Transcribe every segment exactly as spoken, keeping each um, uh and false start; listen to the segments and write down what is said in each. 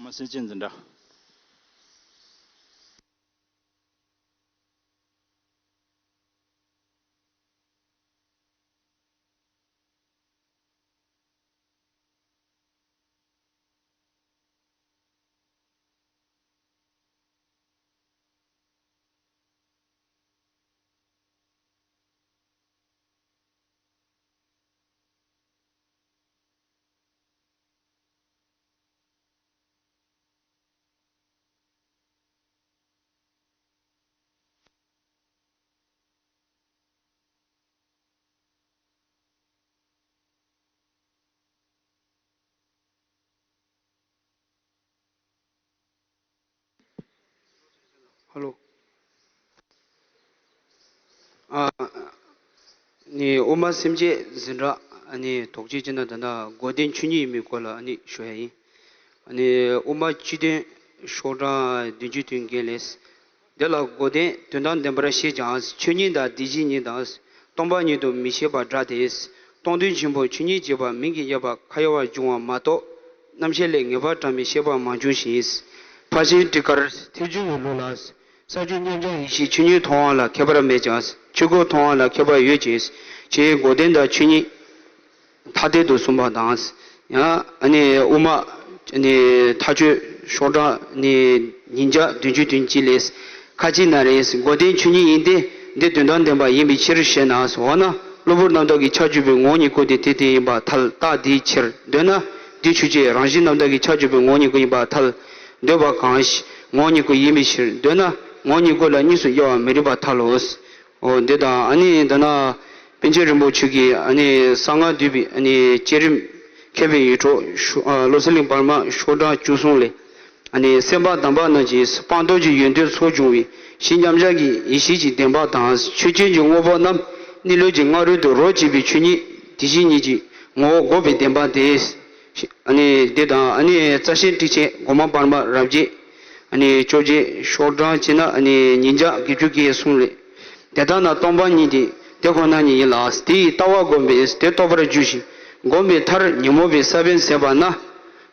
མ་སེར་ཆེན་འཛིན་གྲྭ། ཧ་ལོ། ཨ་ནི་དབུ་མ་སེམས་བསྐྱེད་འཛིན་གྲྭ་ཨ་ནི་དོགས་གཅོད་བྱས་ན་ད་ལྟ་དགོན་སྡེ་ཆོས་ཉིད་ཡིན་པའི་སྐོར་ལ་ཨ་ནི་ཞུ་ཡ་ཡིན། ཨ་ནི་དབུ་མ་སྤྱི་དོན་ཤོག་གྲངས་བདུན་ཅུ་དོན་བརྒྱད་ལས། དེ་ལ་དགོངས་དོན་དོན་དམ་བདེན་པར་བཤད་ཀྱང་། ཆོས་ཉིད་དང་བདེན་བཞི་ཉིད་དང་། སྟོང་པ་ཉིད་དུ་མི་ཤེས་པ་སྒྲ་སྟེ། སྟོང་ཐུན་ཆེན་པོ་ཆོས་ཉིད་ཅེས་པ་མིང་གིས་བརྒྱབ་པ་ཁ་ཡོད་པར་འབྱུང་བ་མ་གཏོགས། རྣམ་བཤད་ལས་ངེས་པར་དྲངས་པའི་བཤད་པ་མ་བྱུང་ཞིང་། ཕར་ཕྱིན་ཊཱི་ཀར་ཐེག་མཆོག་གི་ལུགས་ལ། ས་བཅུ་མཉམ་གཞག་ཡེ་ཤེས་ཆོས་ཉིད་མཐོང་བ་ལ་ཁྱད་པར་མེད་ཀྱང་། ཆོས་སྐུ་མཐོང་བ་ལ་ཁྱད་པར་ཡོད་ཅིང་། ཞེས་དགོངས་དོན་དང་ཆོས་ཉིད་ཐ་དད་དུ་གསུངས་པ་དང་། ཡང་ཨ་ནི་དབུ་མ་ཨ་ནི་མཐའ་དཔྱོད་ཤོག་གྲངས་ནི་ཉིས་བརྒྱ་བདུན་ཅུ་དོན་གཅིག་ལས། ཁ་ཅིག་ན་རེ། དགོངས་དོན་ཆོས་ཉིད་ཡིན་ཏེ། འདི་དོན་དམ་བདེན་པ་ཡིན་པའི་ཕྱིར་ཞེ་ན། འོ་ན་གློ་བུར་རྣམ་དག་གི་ཆ་བཅུ་པའི་ངོ་བོ་ཉིད་སྐུ་དེ་དེ་དེ་ཡིན་པར་ཐལ། རྟགས་འདིའི་ཕྱིར། འདོད་ན་འདི་ཆོས་ཅན། རང་བཞིན་རྣམ་དག་གི་ཆ་བཅུ་པའི་ངོ་བོ་ཉིད་སྐུ་ཡིན་པར་ཐལ། འདོད་པ་གང་ཞིག་ངོ་བོ་ཉིད་སྐུ་ཡིན་པའི་ཕྱིར། འདོད་ན་ངོ་བོ་ཉིད་སྐུ་ལ་གཉིས་སུ་དབྱེ་བ་མི་རིགས་པར་ཐལ་ལོ། འོ་འདི་དང་ཨ་ནི་ད་ན་པཎ་ཆེན་རིན་པོ་ཆེ་གིས་ཨ་ནི་གསང་སྔགས་འདུས་པའི་ཨ་ནི་བསྐྱེད་རིམ་མཁས་པའི་ཡིད་འཕྲོག་ཤོ་ཨ་བློ་གསལ་གླིང་བར་མ་ཤོག་གྲངས་བཅུ་གསུམ་ལས། ཨ་ནི་སེམས་དཔའ་དམ་པ་རྣམས་ཀྱིས་སྤངས་རྟོགས་ཀྱི་ཡོན་ཏན་ཚོགས་བྱུང་བའི་ཕྱི་མཉམ་གཞག་གི་ཡེ་ཤེས་ཀྱི་བདེན་པ་དང་། ཆོས་ཅན་གྱི་དངོས་པོ་རྣམས་གནས་ལུགས་ཀྱི་སྔ་རོལ་དུ་རོ་གཅིག་པའི་ཆོས་ཉིད་དེ་བཞིན་ཉིད་ཀྱི་ངོ་བོ་འགོག་པའི་བདེན་པ་སྟེ། ཨ་ནི་འདི་དང་ཨ་ནི་རྩ་ཤེ་ཊཱིཀ་ཆེན་སྒོ་མང་བར་མ་རབ་རྒྱས། ཨ་ནི་བཅོ་བརྒྱད་ཤོག་གྲངས་བྱས་ན་ཨ་ནི་ཉིས་བརྒྱ་བརྒྱད་ཅུ་གྱ་གསུམ་ལས། དེ་ལྟ་ན་སྟོང་པ་ཉིད་དེ་དེ་ཁོ་ན་ཉིད་ཡིན་ལ། དེ་ཡི་ལྟ་བ་བསྒོམས་པས་དེ་རྟོགས་པར་འགྱུར་ཞིང་། བསྒོམས་པའི་མཐར་ཉོན་མོངས་པའི་ས་བོན་ཟད་པ་ན།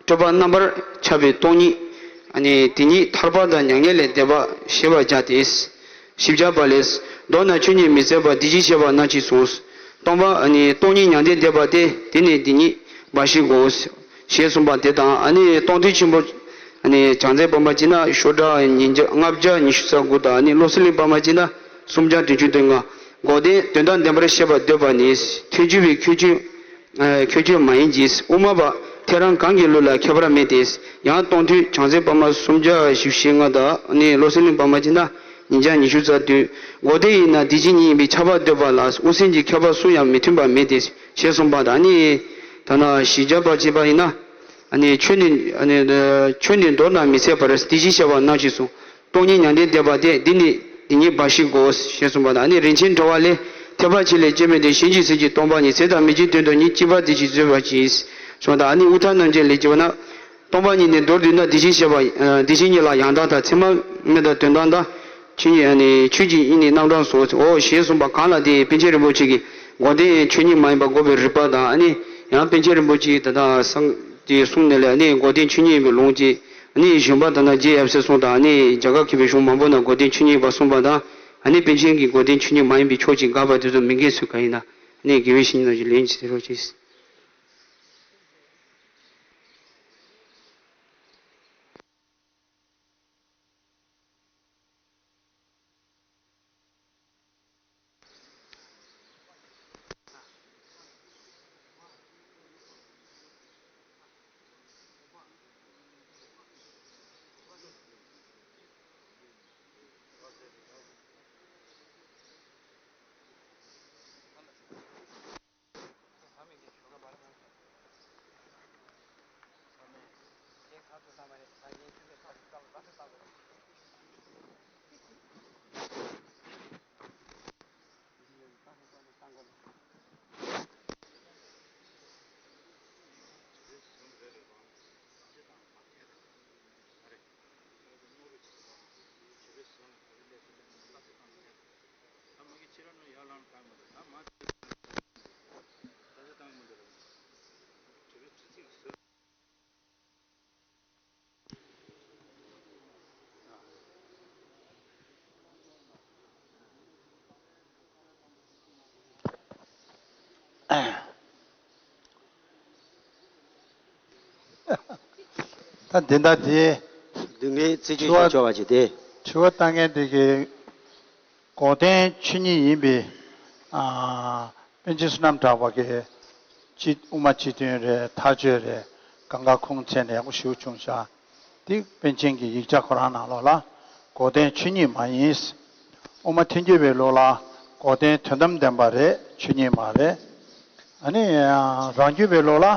སྤྲོས་པ་རྣམ་པར་ཆགས་པའི་སྟོང་ཉིད། ཨ་ནི་དེ་ཉིད་ཐར་པ་དང་མྱ་ངན་ལས་འདས་པ་ཞེས་པར་སྦྱར་ཏེ། བཞི་བརྒྱ་པ་ལས། མདོར་ན་ཆོས་ཉིད་མི་ཟད་པ་དེ་བཞིན་གཤེགས་པ་རྣམས་ཀྱིས་གསུངས། སྟོང་པ་ཨ་ནི་སྟོང་ཉིད་མྱང་འདས་འདས་པ་སྟེ། དེ་ནི་དེ་ཉིད་འབའ་ཞིག་གོ། ཞེས་གསུངས་པ་དེ་དང་ཨ་ནི་སྟོང་ཐུན་ཆེན་པོ་ཨ་ནི་བྱང་རྩེ་བར་མ་བྱས་ན་ཤོག་གྲངས་ཉིས་བརྒྱ་ལྔ་བརྒྱ་ཉི་ཤུ་རྩ་དགུ་དང་ཨ་ནི་བློ་གསལ་གླིང་བར་མ་བྱས་ན་སུམ་བརྒྱ་བདུན་ཅུ་དོན་ལྔ། དགོངས་དོན་དོན་དམ་བདེན་པར་བཤད་པར་འདོད་པ་ནི་ཐལ་འགྱུར་བའི་ཁྱད་ཆོས་ཁྱད་ཆོས་མ་ཡིན་གྱི། དབུ་མ་པ་ཐལ་རང་གང་གི་ལུགས་ལ་ཁྱད་པར་མེད་དེ། ཡང་སྟོང་ཐུན་བྱང་རྩེ་བར་མ་སུམ་བརྒྱ་བཞི་བཅུ་ཞེ་ལྔ་དང་ནི་བློ་གསལ་གླིང་བར་མ་བྱས་ན་ཉིས་བརྒྱ་ཉི་ཤུ་རྩ་བདུན། དགོངས་དོན་ཡིན་ན་དེ་བཞིན་ཉིད་ཡིན་པས་ཁྱབ་པར་འདོད་པ་ལ་དབུ་སེམས་ཀྱི་ཁྱད་པར་སུ་ཡང་མི་མཐུན་པ་མེད་དེ། ཞེས་གསུངས་པ་དང་ནི། ད་ན་བཞི་བརྒྱ་པ་བྱས་པ་ཡིན་ན། ཨ་ནི་ཆོས་ནི་ཨ་ནི་ཆོས་ནི་མདོར་ན་མི་ཟད་པར་དེ་བཞིན་གཤེགས་པ་རྣམས་ཀྱིས་གསུངས། སྟོང་ཉིད་མྱང་འདས་འདས་པ་སྟེ། འདི་ནི་འདི་ཉིད་འབའ་ཞིག་གོ། ཞེས་གསུངས་པ་དང་ཨ་ནི་རིན་ཆེན་དྲི་བ་ལས། ཐེག་པ་ཆེ་ལས་སྐྱེ་མེད་དེ། གཞན་གྱི་སེམས་ཀྱི་སྟོང་པ་ཉིད། ཟད་དང་མི་འབྱུང་དོན་དུ་ཉིད། གཅིག་པ་དེ་བཞིན་བཟོད་པར་གྱིས། གསུངས་དང་ཨ་ནི་དབུ་མཐའ་རྣམ་འབྱེད་ལས་ཀྱི་བ་ན། སྟོང་པ་ཉིད་ནི་མདོར་བསྡུས་ན་དེ་བཞིན་གཤེགས་པ་དེ་བཞིན་ཉིད་ལ་ཡང་དག་དང་ཚད་མ་མེད་པར་དོན་དམ་དང་། ཆོས་ཉིད་ཨ་ནི་ཆོས་ཀྱི་དབྱིངས་ནི་རྣམ་གྲངས་སོ། འོ་ཞེས་གསུངས་པ་གང་ལ་དེ་པཎ་ཆེན་རིན་པོ་ཆེ་གིས་དགོངས་དོན་ཆོས་ཉིད་མ་ཡིན་པ་འགོག་པའི་རིགས་པ་དང་ཨ་ནི་ཡང་པཎ་ཆེན་རིན་པོ་ཆེ་ད་ལྟ་སངས་རྒྱས་གསུངས་ནས་ལས་ཨ་ནི་དགོངས་དོན་ཆོས་ཉིད་ཡིན་པའི་ལུང་གཅིག་ཨ་ནི་གཞོན་པ་ད་ལྟ་རྗེ་ཡབ་སྲས་གསུངས་དང་ཨ་ནི་རྒྱ་གར་མཁས་པའི་གཞུང་མང་པོ་ན་དགོངས་དོན་ཆོས་ཉིད་ཡིན་པ་གསུངས་པ་དང་ཨ་ནི་པཎ་ཆེན་གྱིས་དགོངས་དོན་ཆོས་ཉིད་མ་ཡིན་པའི་ཕྱོགས་ཀྱི་དགག་པ་དེ་ཚོ་མི་འགལ་ཚུལ་གང་ཡིན་ན་ཨ་ནི་དགེ་བའི་བཤེས་གཉེན་རྣམས་ཀྱིས་ལན་ཅིག་དེ་རོགས་གྱིས། ད་འདི་ལྟ་དེ། སྡུག་བསྔལ་རྩད་གཅོད་བྱེད་ཆོག་པ་ཅིག་དེ། དྲི་བ་བཏང་མཁན་དེ་གི་འགོག་བདེན་ཆོས་ཉིད་ཡིན་པའི་ཨ་པཎ་ཆེན་བསོད་ནམས་གྲགས་པ་གི་སྤྱི་དབུ་མ་སྤྱི་དོན་རེད། མཐའ་དཔྱོད་རེད། གང་ག་ཁུངས་བཙན་ནས་ཡག་པོ་ཞེ་པོ་བྱུང་ཤག་དེ་པཎ་ཆེན་གྱི་ཡིག་ཆ་ཁོ་རང་ནང་ལོགས་ལ་འགོག་བདེན་ཆོས་ཉིད་མ་ཡིན། དབུ་མ་ཐལ་འགྱུར་བའི་ལུགས་ལ་འགོག་བདེན་དོན་དམ་བདེན་པ་རེད། ཆོས་ཉིད་མ་རེད། ཨ་ནི་རང་རྒྱུད་པའི་ལུགས་ལ་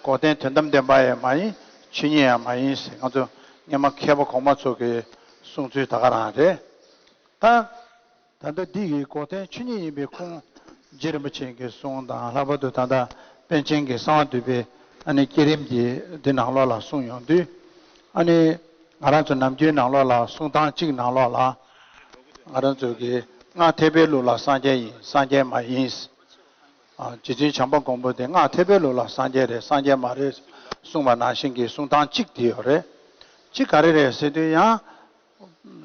འགོག་བདེན་དོན་དམ་བདེན་པ་ཡང་མ་ཡིན། ཆོས་ཉིད་ཡང་མ་ཡིན་ཟེར། ང་ཚོ་སྔོན་མ་མཁས་པ་གོང་མ་ཚོ་གི་གསུང་ཚུལ་ད་ག་རང་རེད། ད། ད་ལྟ་འདི་ཡི་འགོག་བདེན་ཆོས་ཉིད་ཡིན་པའི་ཁུངས་རྗེ་རིན་པོ་ཆེ་གི་གསུང་དང་། ལྷག་པར་དུ་ད་ལྟ་པཎ་ཆེན་གྱི་གསང་བ་འདུས་པའི་ཨ་ནི་བསྐྱེད་རིམ་གྱི་འདི་ནང་ལོགས་ལ་གསུངས་ཡོང་དུས། ཨ་ནི་ང་རང་ཚོ་ནམ་རྒྱུན་ནང་ལོགས་ལ་གསུང་སྟངས་གཅིག་ནང་ལོགས་ལ་ང་རང་ཚོ་གི་སྔགས་ཐེག་པའི་ལུགས་ལ་སངས་རྒྱས་ཡིན། སངས་རྒྱས་མ་ཡིན། ཨ། རྗེ་བཙུན་བྱམས་པ་མགོན་པོ་དེ་སྔགས་ཐེག་པའི་ལུགས་ལ་སངས་རྒྱས་རེད། སངས་རྒྱས་མ་རེད་གསུངས་པ་ནང་བཞིན་གྱི་གསུང་སྟངས་གཅིག་དེ་ཡོད་རེད། གཅིག་ག་རེ་རེད་ཟེར་དུས་ཡང་།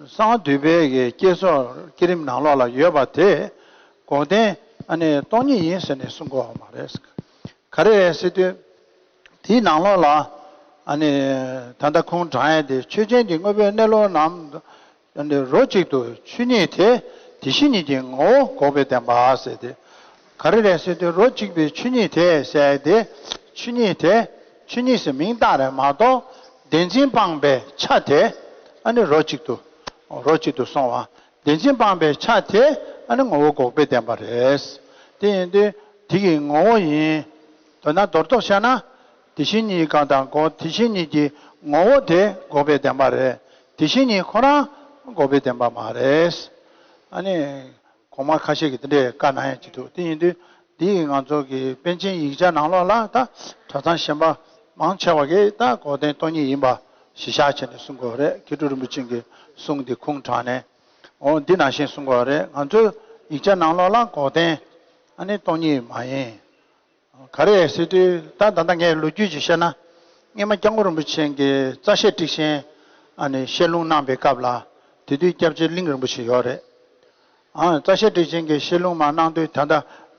གསང་བ་འདུས་པའི་གི་བསྐྱེད་རྫོགས་བསྐྱེད་རིམ་ནང་ལོགས་ལ་ཡོད་པ་དེ་འགོག་བདེན་ཨ་ནི་སྟོང་ཉིད་ཡིན་ཟེར་ནས་གསུང་གི་ཡོད་མ་རེད། ག་རེ་རེད་ཟེར་དུས། དེའི་ནང་ལོགས་ལ་ཨ་ནི་ད་ལྟ་ཁུངས་དྲངས་ཡས་དེ། ཆོས་ཅན་གྱི་དངོས་པོའི་གནས་ལུགས་རྣམས་ཨ་ནི་རོ་གཅིག་ཏུ་ཆོས་ཉིད་དེ། དེ་བཞིན་ཉིད་ཀྱི་ངོ་བོ་འགོག་པའི་བདེན་པ་ཟེར་ཏེ། ག་རེ་རེད་ཟེར་དུས། རོ་གཅིག་པའི་ཆོས་ཉིད་དེ་ཟེར་ཡས་དེ། ཆོས་ཉིད་དེ། ཆོས་ཉིད་ཟེར་མིང་བཏགས་རེད་མ་གཏོགས། བདེན་འཛིན་སྤངས་པའི་ཆ་དེ་ཨ་ནི་རོ་གཅིག་ཏུ། རོ་གཅིག་ཏུ་སོང་བ། བདེན་འཛིན་སྤངས་པའི་ཆ་དེ་ཨ་ནི་ངོ་བོ་འགོག་པའི་བདེན་པ་རེད། དེ་ཡིན་དུས་དེ་གི་ངོ་བོ་ཡིན། མདོར་ན་མདོར་བསྡུས་བཤད་ན། དེ་བཞིན་ཉིད་གང་དང་འགོག་དེ་བཞིན་ཉིད་ཀྱི་ངོ་བོ་དེ་འགོག་པའི་བདེན་པ་རེད། དེ་བཞིན་ཉིད་ཁོ་རང་འགོག་པའི་བདེན་པ་མ་རེད། ཨ་ནི། གོང་མ་ཁ་ཤས་ཀྱིས་དེ་འདྲའི་བཀའ་གནང་ཡག་ཅིག་འདུག་དེ་ཡིན་དུས་འདི་ཡིས་ང་ཚོ་གི་པཎ་ཆེན་ཡིག་ཆ་ནང་ལོགས་ལ། ད་གྲྭ་ཚང་གཞན་པ་མང་ཆེ་བ་གིས་ད་འགོག་བདེན་སྟོང་ཉིད་ཡིན་པ་གཞིར་བཞག་བྱས་ནས་གསུང་གི་ཡོད་རེད། མཁས་གྲུབ་རིན་པོ་ཆེ་གི་གསུང་འདི་ཁུངས་དྲངས་ནས། འོ་འདི་ནང་བཞིན་གསུང་གི་ཡོད་རེད། ང་ཚོའི་ཡིག་ཆ་ནང་ལོགས་ལ་འགོག་བདེན་ཨ་ནི་སྟོང་ཉིད་མ་ཡིན། ག་རེ་ཟེར་དུས། ད་ད་ལྟ་ངས་ལོ་རྒྱུས་ཅིག་བཤད་ན། སྔོན་མ་སྐྱབས་མགོན་རིན་པོ་ཆེ་གིས་རྩ་བཤད་ཊིཀ་ཆེན་ཨ་ནི་བཤད་ལུང་གནང་པའི་སྐབས་ལ། དེ་དུས་སྐྱབས་རྗེ་གླིང་རིན་པོ་ཆེ་ཡོད་རེད། ཨ། རྩ་བཤད་ཊིཀ་ཆེན་གྱི་བཤད་ལུང་མར་གནང་དུས། ད་ལྟ་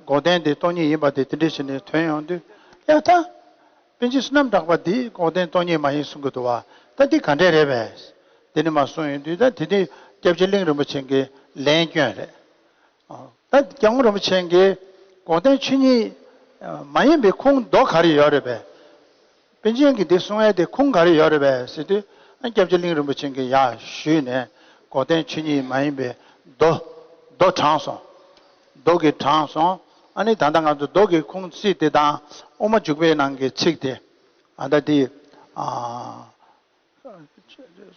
འགོག་བདེན་དེ་སྟོང་ཉིད་ཡིན་པ་དེ་དེ་འདྲ་བྱས་ནས་ཐོན་ཡོང་དུས། ཡ་ད། པཎ་ཆེན་བསོད་ནམས་གྲགས་པ་འདིས་འགོག་བདེན་སྟོང་ཉིད་མ་ཡིན་གསུང་གི་འདུག་བ། ད་འདི་ག་འདྲས་རེད་པས། དེ་ནས་མར་གསུངས་ཡོང་དུས། ད་དེ་དུས་སྐྱབས་རྗེ་གླིང་རིན་པོ་ཆེ་གིས་ལན་བསྐྱོན་རེད། ད་སྐྱབས་མགོན་རིན་པོ་ཆེ་གིས་འགོག་བདེན་ཆོས་ཉིད་མ་ཡིན་པའི་ཁུངས་མདོ་ག་རེ་ཡོད་རེད་པས། པཎ་ཆེན་གྱིས་འདི་གསུང་ཡས་དེ་ཁུངས་ག་རེ་ཡོད་རེད་པས་ཟེར་དུས། ཨ། སྐྱབས་རྗེ་གླིང་རིན་པོ་ཆེ་གིས་ཡར་ཞུས་ནས། འགོག་བདེན་ཆོས་ཉིད་མ་ཡིན་པའི་མདོ། མདོ་དྲངས་སོང་། མདོ་གི་དྲངས་སོང་། ཨ་ནི་ད་ལྟ་ང་ཚོ་མདོ་གི་ཁུངས་ཚིག་དེ་དང་། དབུ་མ་འཇུག་པའི་ནང་གི་ཚིག་དེ། ཨ། ད་འདི། ཨ།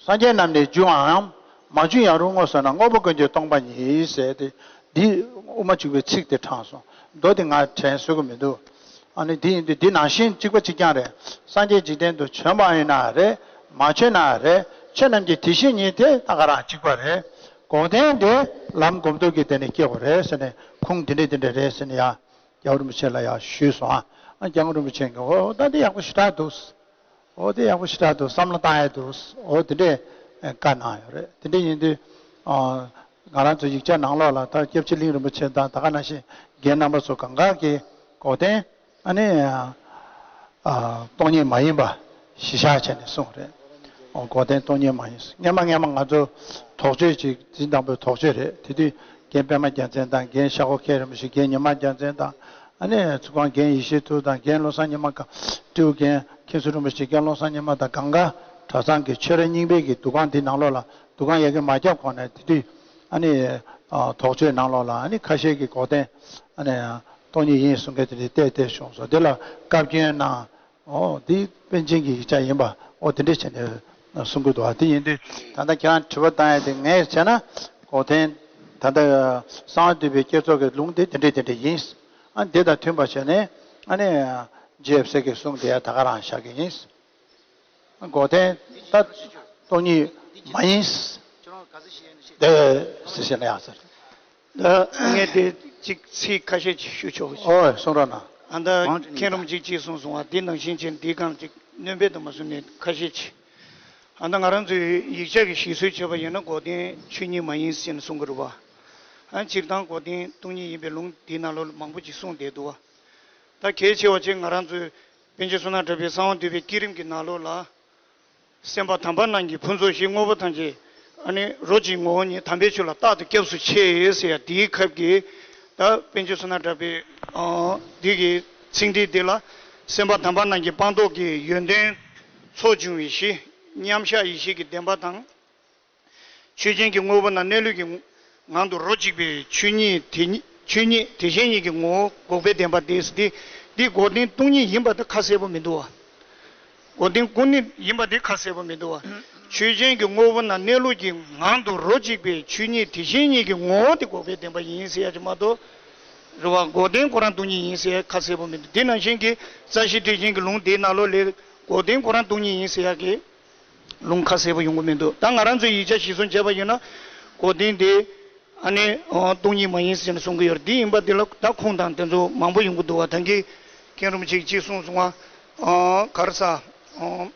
སངས་རྒྱས་རྣམས་ནི་འབྱུང་བའམ། མ་བྱུང་ཡང་རུང་ངོ་། བསོད་ནམས་དངོས་པོ་ཀུན་གྱི་སྟོང་པ་ཉིད་ཟེར་ཏེ། འདི་དབུ་མ་འཇུག་པའི་ཚིག་དེ་དྲངས་སོང་། མདོ་དེ་ང་དྲན་གསོ་གི་མི་འདུག་ཨ་ནི་འདི་ཡིན་དུས་འདི་ནང་བཞིན་གཅིག་པ་གཅིག་རྐྱང་རེད། སངས་རྒྱས་འཇིག་རྟེན་དུ་བྱོན་པ་ཡིན་ན་རེད། མ་བྱོན་ན་རེད། ཆོས་རྣམས་ཀྱི་དེ་བཞིན་ཉིད་དེ་ད་ག་རང་གཅིག་པ་རེད། འགོག་བདེན་དེ་ལམ་སྒོམ་སྟོབས་ཀྱི་སྟེང་ནས་སྐྱེ་དགོས་རེད་ཟེར་ནས། ཁུངས་འདི་འདྲས་འདི་འདྲས་རེད་ཟེར་ནས་ཡར་སྐྱབས་མགོན་རིན་པོ་ཆེ་ལ་ཡར་ཞུས་སོང་། ཨ། སྐྱབས་མགོན་རིན་པོ་ཆེ་གིས། འོ་ད་འདི་ཡག་པོ་ཞེ་དྲག་འདུག་འོ་དེ་ཡག་པོ་ཞེ་དྲག་འདུག་བསམ་བློ་བཏང་ཡས་འདུག་འོ་དེ་འདྲས་བཀའ་གནང་ཡོད་རེད། དེ་འདྲས་ཡིན་དུས། ཨ། ང་རང་ཚོ་ཡིག་ཆ་ནང་ལོགས་ལ། ད་སྐྱབས་རྗེ་གླིང་རིན་པོ་ཆེ་དང་། ད་ག་ནང་བཞིན་རྒན་རྣམ་པ་ཚོ་གང་ག་གིས་འགོག་བདེན་ཨ་ནི། ཨ། སྟོང་ཉིད་མ་ཡིན་པ་གཞིར་བཞག་བྱས་ནས་གསུངས་རེད། འོ། འགོག་བདེན་སྟོང་ཉིད་མ་ཡིན། སྔོན་མ་སྔོན་མ་ང་ཚོ་དོགས་གཅོད་ཅིག་འཛིན་དང་པོའི་དོགས་གཅོད་རེད། དེ་དུས་རྒན་པད་མ་རྒྱལ་མཚན་དང་། རྒན་ཤར་ཁོག་མཁན་རིན་པོ་ཆེ། རྒན་ཉི་མ་རྒྱལ་མཚན་དང་། ཨ་ནི་ཚོགས་ཁང་རྒན་ཡེ་ཤེས་མཐུ་དང་། རྒན་བློ་བཟང་ཉི་མ་ག་སྤྲེའུ་རྒན་མཁན་ཟུར་རིན་པོ་ཆེ། རྒན་བློ་བཟང་ཉི་མ་དང་། གང་ག་གྲྭ་ཚང་གི་ཆོས་ར་རྙིང་པའི་གི་འདུ་ཁང་འདི་ནང་ལོགས་ལ། འདུ་ཁང་ཡ་གི་མ་བརྒྱབ་གོང་ནས། དེ་དུས་ཨ་ནི། ཨ། དོགས་གཅོད་ནང་ལོགས་ལ་ཨ་ནི་ཁ་ཤས་ཀྱིས་འགོག་བདེན་ཨ་ནི་སྟོང་ཉིད་ཡིན་གསུང་མཁན་དེ་འདྲ་བལྟས་བལྟས་བྱུང་སོང་། དེ་ལ་བཀའ་བཀྱོན་གནང་། འོ་འདི་པཎ་ཆེན་གྱི་ཡིག་ཆ་ཡིན་པ། འོ་དེ་འདྲ་བྱས་ནས་གསུང་གི་འདུག་བ། དེ་ཡིན་དུས་ད་ལྟ་ཁྱེད་རང་དྲི་བ་བཏང་ཡ་དེ་ངས་བྱས་ན། འགོག་བདེན་ད་ལྟ་གསང་བ་འདུས་པའི་བསྐྱེད་རྫོགས་ཀྱི་ལུང་དེ་དེ་འདྲ་དེ་འདྲ་ཡིན། ཨ། དེ་དང་མཐུན་པ་བྱས་ནས་ཨ་ནི་རྗེ་ཡབ་སྲས་ཀྱི་གསུང་དེ་ཡང་ད་ག་རང་བཞག་གི་ཡིན། འགོག་བདེན་ད་སྟོང་ཉིད་མ་ཡིན། དེ་ཟེར་བཤད་ན་ཡག་ས་རེད། ད་ངས་དེ་གཅིག་ཚིག་ཁ་ཤས་ཅིག་ཞུ་ཆོག་གི། ཨོ། གསུང་རོགས་གནང་། ཨ། ད་མཁན་རིན་པོ་ཆེ་གཅིག་གསུངས་སོང་བ། འདི་ནང་བཞིན་བྱས་འདིའི་སྒང་ཅིག་སྣོན་པ་དུ་མ་བཟུང་ནས་ཁ་ཤས་ཅིག་ཨ། ད་ང་རང་ཚོའི་ཡིག་ཆ་གི་ཞིག་གསོ་བྱས་པ་ཡིན་ན། འགོག་བདེན་ཆོས་ཉིད་མ་ཡིན་ཟེར་ནས་གསུང་གི་རེད་བ། ཨ། སྤྱིར་བཏང་འགོག་བདེན་སྟོང་ཉིད་ཡིན་པའི་ལུང་འདིའི་ནང་ལོགས་ལ་མང་པོ་ཅིག་གསུངས་བསྡད་འདུག་བ། ད་གལ་ཆེ་བ་ཅིག་ང་རང་ཚོའི་ པཎ་ཆེན་བསོད་ནམས་གྲགས་པའི་གསང་བ་འདུས་པའི་བསྐྱེད་རིམ་གྱི་ནང་ལོགས་ལ། སེམས་པ་དམ་པ་རྣམས་ཀྱི་ཕུན་ཚོགས་ཤིང་། དངོས་པོ་ཐམས་ཅད་ཨ་ནི་རོ་གཅིག་ངོ་བོ་ཉིད། དམ་པའི་ཆོས་ལ་རྟག་ཏུ་སྐྱབས་སུ་མཆི་ཟེར་ཡ་དེའི་ཁབ་ཀྱི། ད་པཎ་ཆེན་བསོད་ནམས་གྲགས་པའི་ཨ་འདི་གི་ཚིག་འགྲེལ་འདི་ལ། སེམས་པ་དམ་པ་རྣམས་ཀྱི་སྤངས་རྟོགས་ཀྱི་ཡོན་ཏན་ཚོགས་འབྱུང་བའི་གཞི། མཉམ་གཞག་ཡེ་ཤེས་ཀྱི་བདེན་པ་དང་། ཆོས་ཅན་གྱི་དངོས་པོ་རྣམས་གནས་ལུགས་ཀྱི་ངང་དུ་རོ་གཅིག་པའི་ཆོས་ཉིད་དེ་ཉིད། ཆོས་ཉིད་དེ་བཞིན་ཉིད་ཀྱི་ངོ་བོ་འགོག་པའི་བདེན་པ་དེ། དེ་འདི་འགོག་བདེན་སྟོང་ཉིད་ཡིན་པ་དེ་ཁ་གསལ་པོ་མི་འདུག་བ། འགོག་བདེན་སྟོང་ཉིད་ཡིན་པ་དེ་ཁ་གསལ་པོ་མི་འདུག་བ། ཆོས་ཅན་གྱི་དངོས་པོ་རྣམས་གནས་ལུགས་ཀྱི་ངང་དུ་རོ་གཅིག་པའི་ཆོས་ཉིད་དེ་བཞིན་ཉིད་ཀྱི་ངོ་བོ་དེ་འགོག་པའི་བདེན་པ་ཡིན་ཟེར་ཡ་ཅིག་མ་གཏོགས། རེད་བ། འགོག་བདེན་ཁོ་རང་སྟོང་ཉིད་ཡིན་ཟེར་ཡ་ཁ་གསལ་པོ་མི་འདུག་དེ་ནང་བཞིན་གྱི་རྩ་ཤེ་ཊཱིཀ་ཆེན་གྱི་ལུང་དེའི་ནང་ལོགས་ལ་འགོག་བདེན་ཁོ་རང་སྟོང་ཉིད་ཡིན་ཟེར་ཡ་གི་ལུང་ཁ་གསལ་པོ་ཡོང་གི་མི་འདུག་ད་ང་རང་ཚོས་ཡིག་ཆ་གཞིར་བཟུང་བྱས་པ་ཡིན་ན། འགོག་བདེན་དེ་ཨ་ནི་ཨ་སྟོང་ཉིད་མ་ཡིན་ཟེར་ནས་གསུང་གི་ཡོད་རེད། དེ་ཡིན་པ་དེ་ལ་ད་ཁུངས་དང་དེ་ཚོ་མང་པོ་ཡོང་གི་འདུག་བ། ད་གིན་མཁན་རིན་པོ་ཆེ་གིས་གཅིག་གསུངས་སོང་བ། ཨ་ག་རེ་ཟ། ཨ་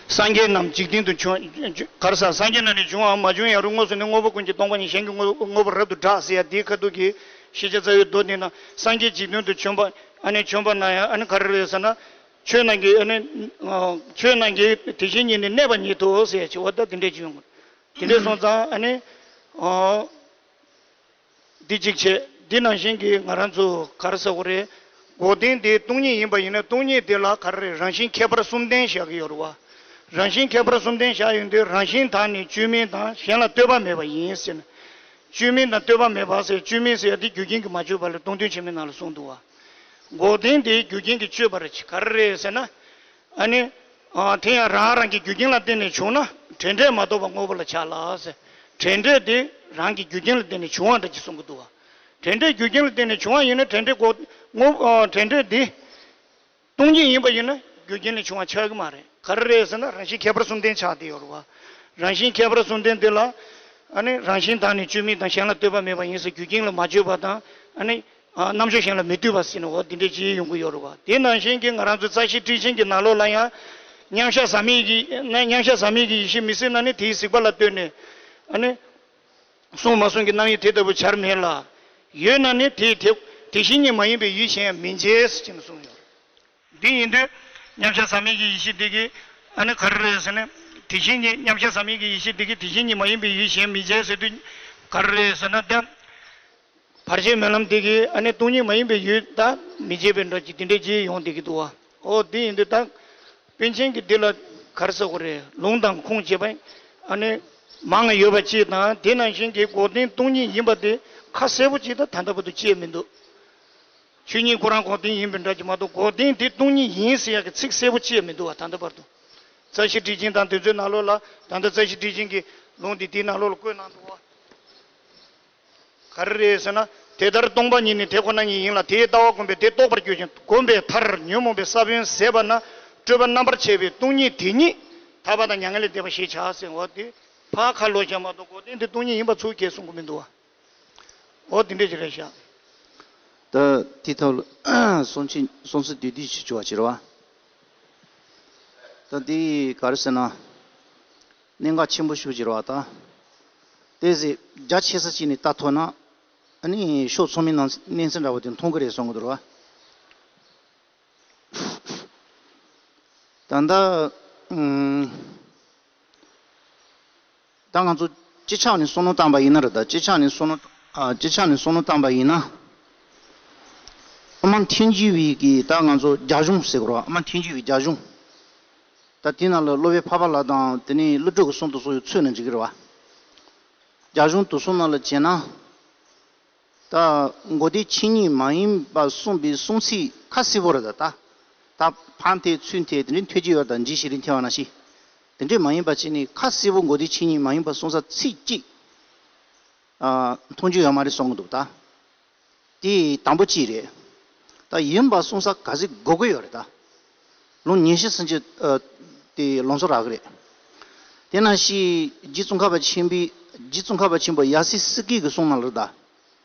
སངས་རྒྱས་རྣམས་འཇིག་རྟེན་དུ་བྱུང་། ག་རེ་ཟ། སངས་རྒྱས་རྣམས་ནི་བྱུང་བའམ་མ་བྱུང་ཡང་རུང་། དངོས་སུ་ནི་དངོས་པོ་ཀུན་གྱི་སྟོང་པ་ཉིད། གཞན་གྱི་དངོས་དངོས་པོ་རབ་ཏུ་བསྒྲགས་ཟེར་ཡ་དེའི་ཁ་ཐུག་གི་ཤེས་བྱ་རྩ་བའི་མདོ་འདི་ན། སངས་རྒྱས་འཇིག་རྟེན་དུ་བྱོན་པ། ཨ་ནི་བྱོན་པ་ན་ཡང་ཨ་ནི་ག་རེ་རེད་ཟེར་ན། ཆོས་རྣམས་ཀྱི་ཨ་ནི་ཨ་ཆོས་རྣམས་ཀྱི་དེ་བཞིན་ཉིད་ནི་གནས་པ་ཉིད་དོ་ཟེར་ཅིག་འོ་ད་དེ་འདྲས་ཅིག་ཡོང་གི། དེ་འདྲས་སོང་ཙང་ཨ་ནི་ཨ་འདི་གཅིག་བྱས། འདི་ནང་བཞིན་གྱི་ང་རང་ཚོ་ག་རེ་ཟེར་དགོས་རེད། འགོག་བདེན་དེ་སྟོང་ཉིད་ཡིན་པ་ཡིན་ན། སྟོང་ཉིད་དེ་ལ་ག་རེ་རེད། རང་བཞིན་ཁྱད་པར་གསུམ་ལྡན་བཞག་གི་ཡོད་རེད་བ། རང་བཞིན་ཁྱད་པར་གསུམ་ལྡན་བཞག་ཡོང་དུས། རང་བཞིན་དག་ནི་བཅོས་མིན་དང་། གཞན་ལ་ལྟོས་པ་མེད་པ་ཡིན་ཟེར་ནས། བཅོས་མིན་དང་ལྟོས་པ་མེད་པ་ཟེར། བཅོས་མིན་ཟེར་ཡ་དེ་རྒྱུ་རྐྱེན་གྱིས་མ་བཅོས་པ་ལ་སྟོང་ཐུན་ཆེན་མོའི་ནང་ལ་གསུངས་འདུག་བ། འགོག་བདེན་དེ་རྒྱུ་རྐྱེན་གྱིས་བཅོས་པ་རེད། ག་རེ་རེད་ཟེར་ན། ཨ་ནི། ཨ་དེ་ཡང་རང་རང་གི་རྒྱུ་རྐྱེན་ལ་བརྟེན་ནས་བྱུང་ན། འབྲེལ་འབྲས་མ་གཏོགས་པ་དངོས་པོ་ལ་བྱ་ལ་ཟེར། འབྲེལ་འབྲས་དེ་རང་གི་རྒྱུ་རྐྱེན་ལ་བརྟེན་ནས་བྱུང་བ་འདྲ་ཅིག་གསུང་གི་འདུག་བ། འབྲེལ་འབྲས་རྒྱུ་རྐྱེན་ལ་བརྟེན་ནས་བྱུང་བ་ཡིན་ན། འབྲེལ་འབྲས་འགོག་དངོས། ཨ་འབྲེལ་འབྲས་དེ་སྟོང་ཉིད་ཡིན་པ་ཡིན་ན་རྒྱུ་རྐྱེན་ལས་བྱུང་བ་ཆགས་ཀྱི་མ་རེད། ག་རེ་རེད་ཟེར་ན། རང་བཞིན་ཁྱད་པར་གསུམ་ལྡན་ཆགས་བསྡད་ཡོད་རེད་བ། རང་བཞིན་ཁྱད་པར་གསུམ་ལྡན་དེ་ལ། ཨ་ནི་རང་བཞིན་དག་ནི་བཅོས་མིན་དང་། གཞན་ལ་ལྟོས་པ་མེད་པ་ཡིན་ཟེར། རྒྱུ་རྐྱེན་ལ་མ་བཅོས་པ་དང་། ཨ་ནི་ཨ་རྣམ་དཔྱོད་གཞན་ལ་མི་ལྟོས་པ་ཟེར་ནས་འོ་དེ་འདྲས་ཅིག་ཡོང་གི་ཡོད་རེད་བ། དེ་ནང་བཞིན་གྱི་ང་རང་ཚོའི་རྩ་ཤེ་ཊཱིཀ་ཆེན་གྱི་ནང་ལོགས་ལ་ཡང་། མཉམ་གཞག་ཟག་མེད་ཀྱི། མཉམ་གཞག་ཟག་མེད་ཀྱི་ཡེ་ཤེས་མི་སྲིད་ན་ནི། དེའི་གཟིགས་པ་ལ་ལྟོས་ནས། ཨ་ནི། གསུངས་མ་གསུངས་ཀྱི་རྣམ་དབྱེ་དེ་ལྟ་བུ་བྱར་མེད་ལ། ཡོད་ན་ནི་དེ་དེ་དེ་བཞིན་ཉིད་མ་ཡིན་པའི་ཡུལ་གཞན་ཡང་མི་འབྱེད་ཟེར་ནས་གསུངས་ཡོད། འདི་ཡིན་དུས་མཉམ་གཞག་ཟག་མེད་ཀྱི་ཡེ་ཤེས་འདི་གིས་ཨ་ནི་ག་རེ་རེད་ཟེར་ན། དེ་བཞིན་ཉིད། མཉམ་གཞག་ཟག་མེད་ཀྱི་ཡེ་ཤེས་འདི་གིས་དེ་བཞིན་ཉིད་མ་ཡིན་པའི་ཡུལ་གཞན་མི་འབྱེད་ཟེར་དུས་ག་རེ་རེད་ཟེར་ན། ད་བར་ཆད་སྨོན་ལམ་འདི་གིས་ཨ་ནི་སྟོང་ཉིད་མ་ཡིན་པའི་ཡུལ་ད་མི་འབྱེད་པའི་འདྲ་ཅིག་དེ་འདྲས་ཅིག་ཡོང་བསྡད་ཀྱི་འདུག་བ། ཨོ་དེ་ཡིན་དུས་ད་པཎ་ཆེན་གྱིས་འདི་ལ་ག་རེ་ཟེར་དགོས་རེད། ལུང་དང་ཁུངས་བྱས་པ་ཨ་ནི་མང་ང་ཡོད་པ་ཅིག་དང་། དེ་ནང་བཞིན་གྱི་འགོག་བདེན་སྟོང་ཉིད་ཡིན་པ་དེ་ཁ་གསལ་པོ་ཅིག་ད་ད་ལྟ་བར་དུ་བཅད་མི་འདུག་ཆོས་ཉིད་ཁོ་རང་འགོག་བདེན་ཡིན་པའི་འདྲ་ཅིག་མ་གཏོགས། འགོག་བདེན་དེ་སྟོང་ཉིད་ཡིན་ཟེར་ཡག་གི་ཚིག་གསལ་པོ་བཅད་མི་འདུག་བ། ད་ལྟ་བར་དུ། རྩ་ཤེ་ཊཱིཀ་ཆེན་དང་དེ་ཚོའི་ནང་ལོགས་ལ། ད་ལྟ་རྩ་ཤེ་ཊཱིཀ་ཆེན་གྱི་ལུང་འདི་དེའི་ནང་ལོགས་ལ་བཀོད་གནང་འདུག་བ། ག་རེ་རེད་ཟེར་ན། དེ་ལྟར་སྟོང་པ་ཉིད་ནི་དེ་ཁོ་ན་ཉིད་ཡིན་ལ། དེས་ལྟ་བ་བསྒོམས་པས་དེ་རྟོགས་པར་འགྱུར་ཞིང་། བསྒོམས་པའི་མཐར་ཉོན་མོངས་པའི་ས་བོན་ཟད་པ་ན། སྤྲོས་པ་རྣམ་པར་ཆད་པའི་སྟོང་ཉིད་དེ་ཉིད་ཐར་པ་དང་མྱ་ངན་ལས་འདས་པ་ཞེས་བྱ་ཟེར། འོ་དེ་ཕར་ཁ་ལོག་བཞག་མ་གཏོགས། འགོག་བདེན་དེ་སྟོང་ཉིད་ཡིན་པ་ཚུར་ཁས་གསུང་གི་མི་འདུག་བ། འོ་དེ་འདྲས་ཅིག་རེད་ཤག་ད་དེ་ཐོག་ལ་གསུང་ཆོས་གསུང་ཚུལ་བསྡུས་བསྡུས་ཤིག་བྱུང་བ་ཅིག་རེད་བ། ད་འདི་ག་རེ་ཟེར་ན། གནད་འགག་ཆེན་པོ་ཞིག་ཅིག་རེད་བ་ད། དེ་ཟེར་རྒྱ་ཆེ་ས་ཅིག་ནས་ལྟ་ཐུབ་ན། ཨ་ནི་ཕྱོགས་ཚང་མའི་ནང་གནས་ཚུལ་འདྲ་བོ་དེ་མཐོང་གི་རེད་གསུང་གི་འདུག་རེད་བ། ད་ལྟ་ཨུམ། ད་ང་ཚོ་སྤྱི་ཆ་ནས་བསམ་བློ་བཏང་པ་ཡིན་ན་རེད། ད་སྤྱི་ཆ་ནས་བསམ་བློ། ཨ། སྤྱི་ཆ་ནས་བསམ་བློ་བཏང་པ་ཡིན་ན། ཨ་མ་ཐལ་འགྱུར་བའི་གི་ད་ང་ཚོ་རྒྱ་གཞུང་ཟེར་དགོས་རེད་བ། ཨ་མ་ཐལ་འགྱུར་བའི་རྒྱ་གཞུང་། ད་དེ་ནང་ལ་སློབ་དཔོན་འཕགས་པ་ལྷ་དང་དེ་ནས་ཀླུ་སྒྲུབ་ཀྱི་གསུང་དེ་ཚོ་ཡང་ཚུད་ན་འགྲིག་གི་རེད་བ། རྒྱ་གཞུང་དེ་ཚོ་ནང་ལ་བྱས་ན། ད་འགོག་བདེན་ཆོས་ཉིད་མ་ཡིན་པ་གསུངས་པའི་གསུང་ཚིག་ཁ་གསལ་པོ་རེད། ད་ད་ད་ཕར་འཐེན་ཚུར་འཐེན་དེ་འདྲའི་ཐལ་འགྱུར་ཡོད་དང་འཇིགས་ཤིང་རིང་ཐལ་བ་ནང་བཞིན། དེ་འདྲའི་མ་ཡིན་པ་བྱས་ནས་ཁ་གསལ་པོ་འགོག་བདེན་ཆོས་ཉིད་མ་ཡིན་པ་གསུང་ས་ཚིག་གཅིག་ཨ། མཐོང་རྒྱུ་ཡོད་མ་རེད་གསུང་གི་འདུག་ད་དེ་དང་པོ་གཅིག་རེད། ད་ཡིན་པ་གསུང་ས་ག་ཚོད་དགོས་ཀྱི་ཡོད་རེད། ད་ལུང་ཉི་ཤུ་ཙམ་ཅིག་ཨ། དེ་ལུང་ཚོ་རག་གི་རེད། དེ་ནང་བཞིན་རྗེ་ཙོང་ཁ་པ་ཆེན་པོའི། རྗེ་ཙོང་ཁ་པ་ཆེན་པོ་ཡབ་སྲས་སྲིད་སྐྱེས་ཀྱི་གསུང་ནང་ལ་རེད། ད་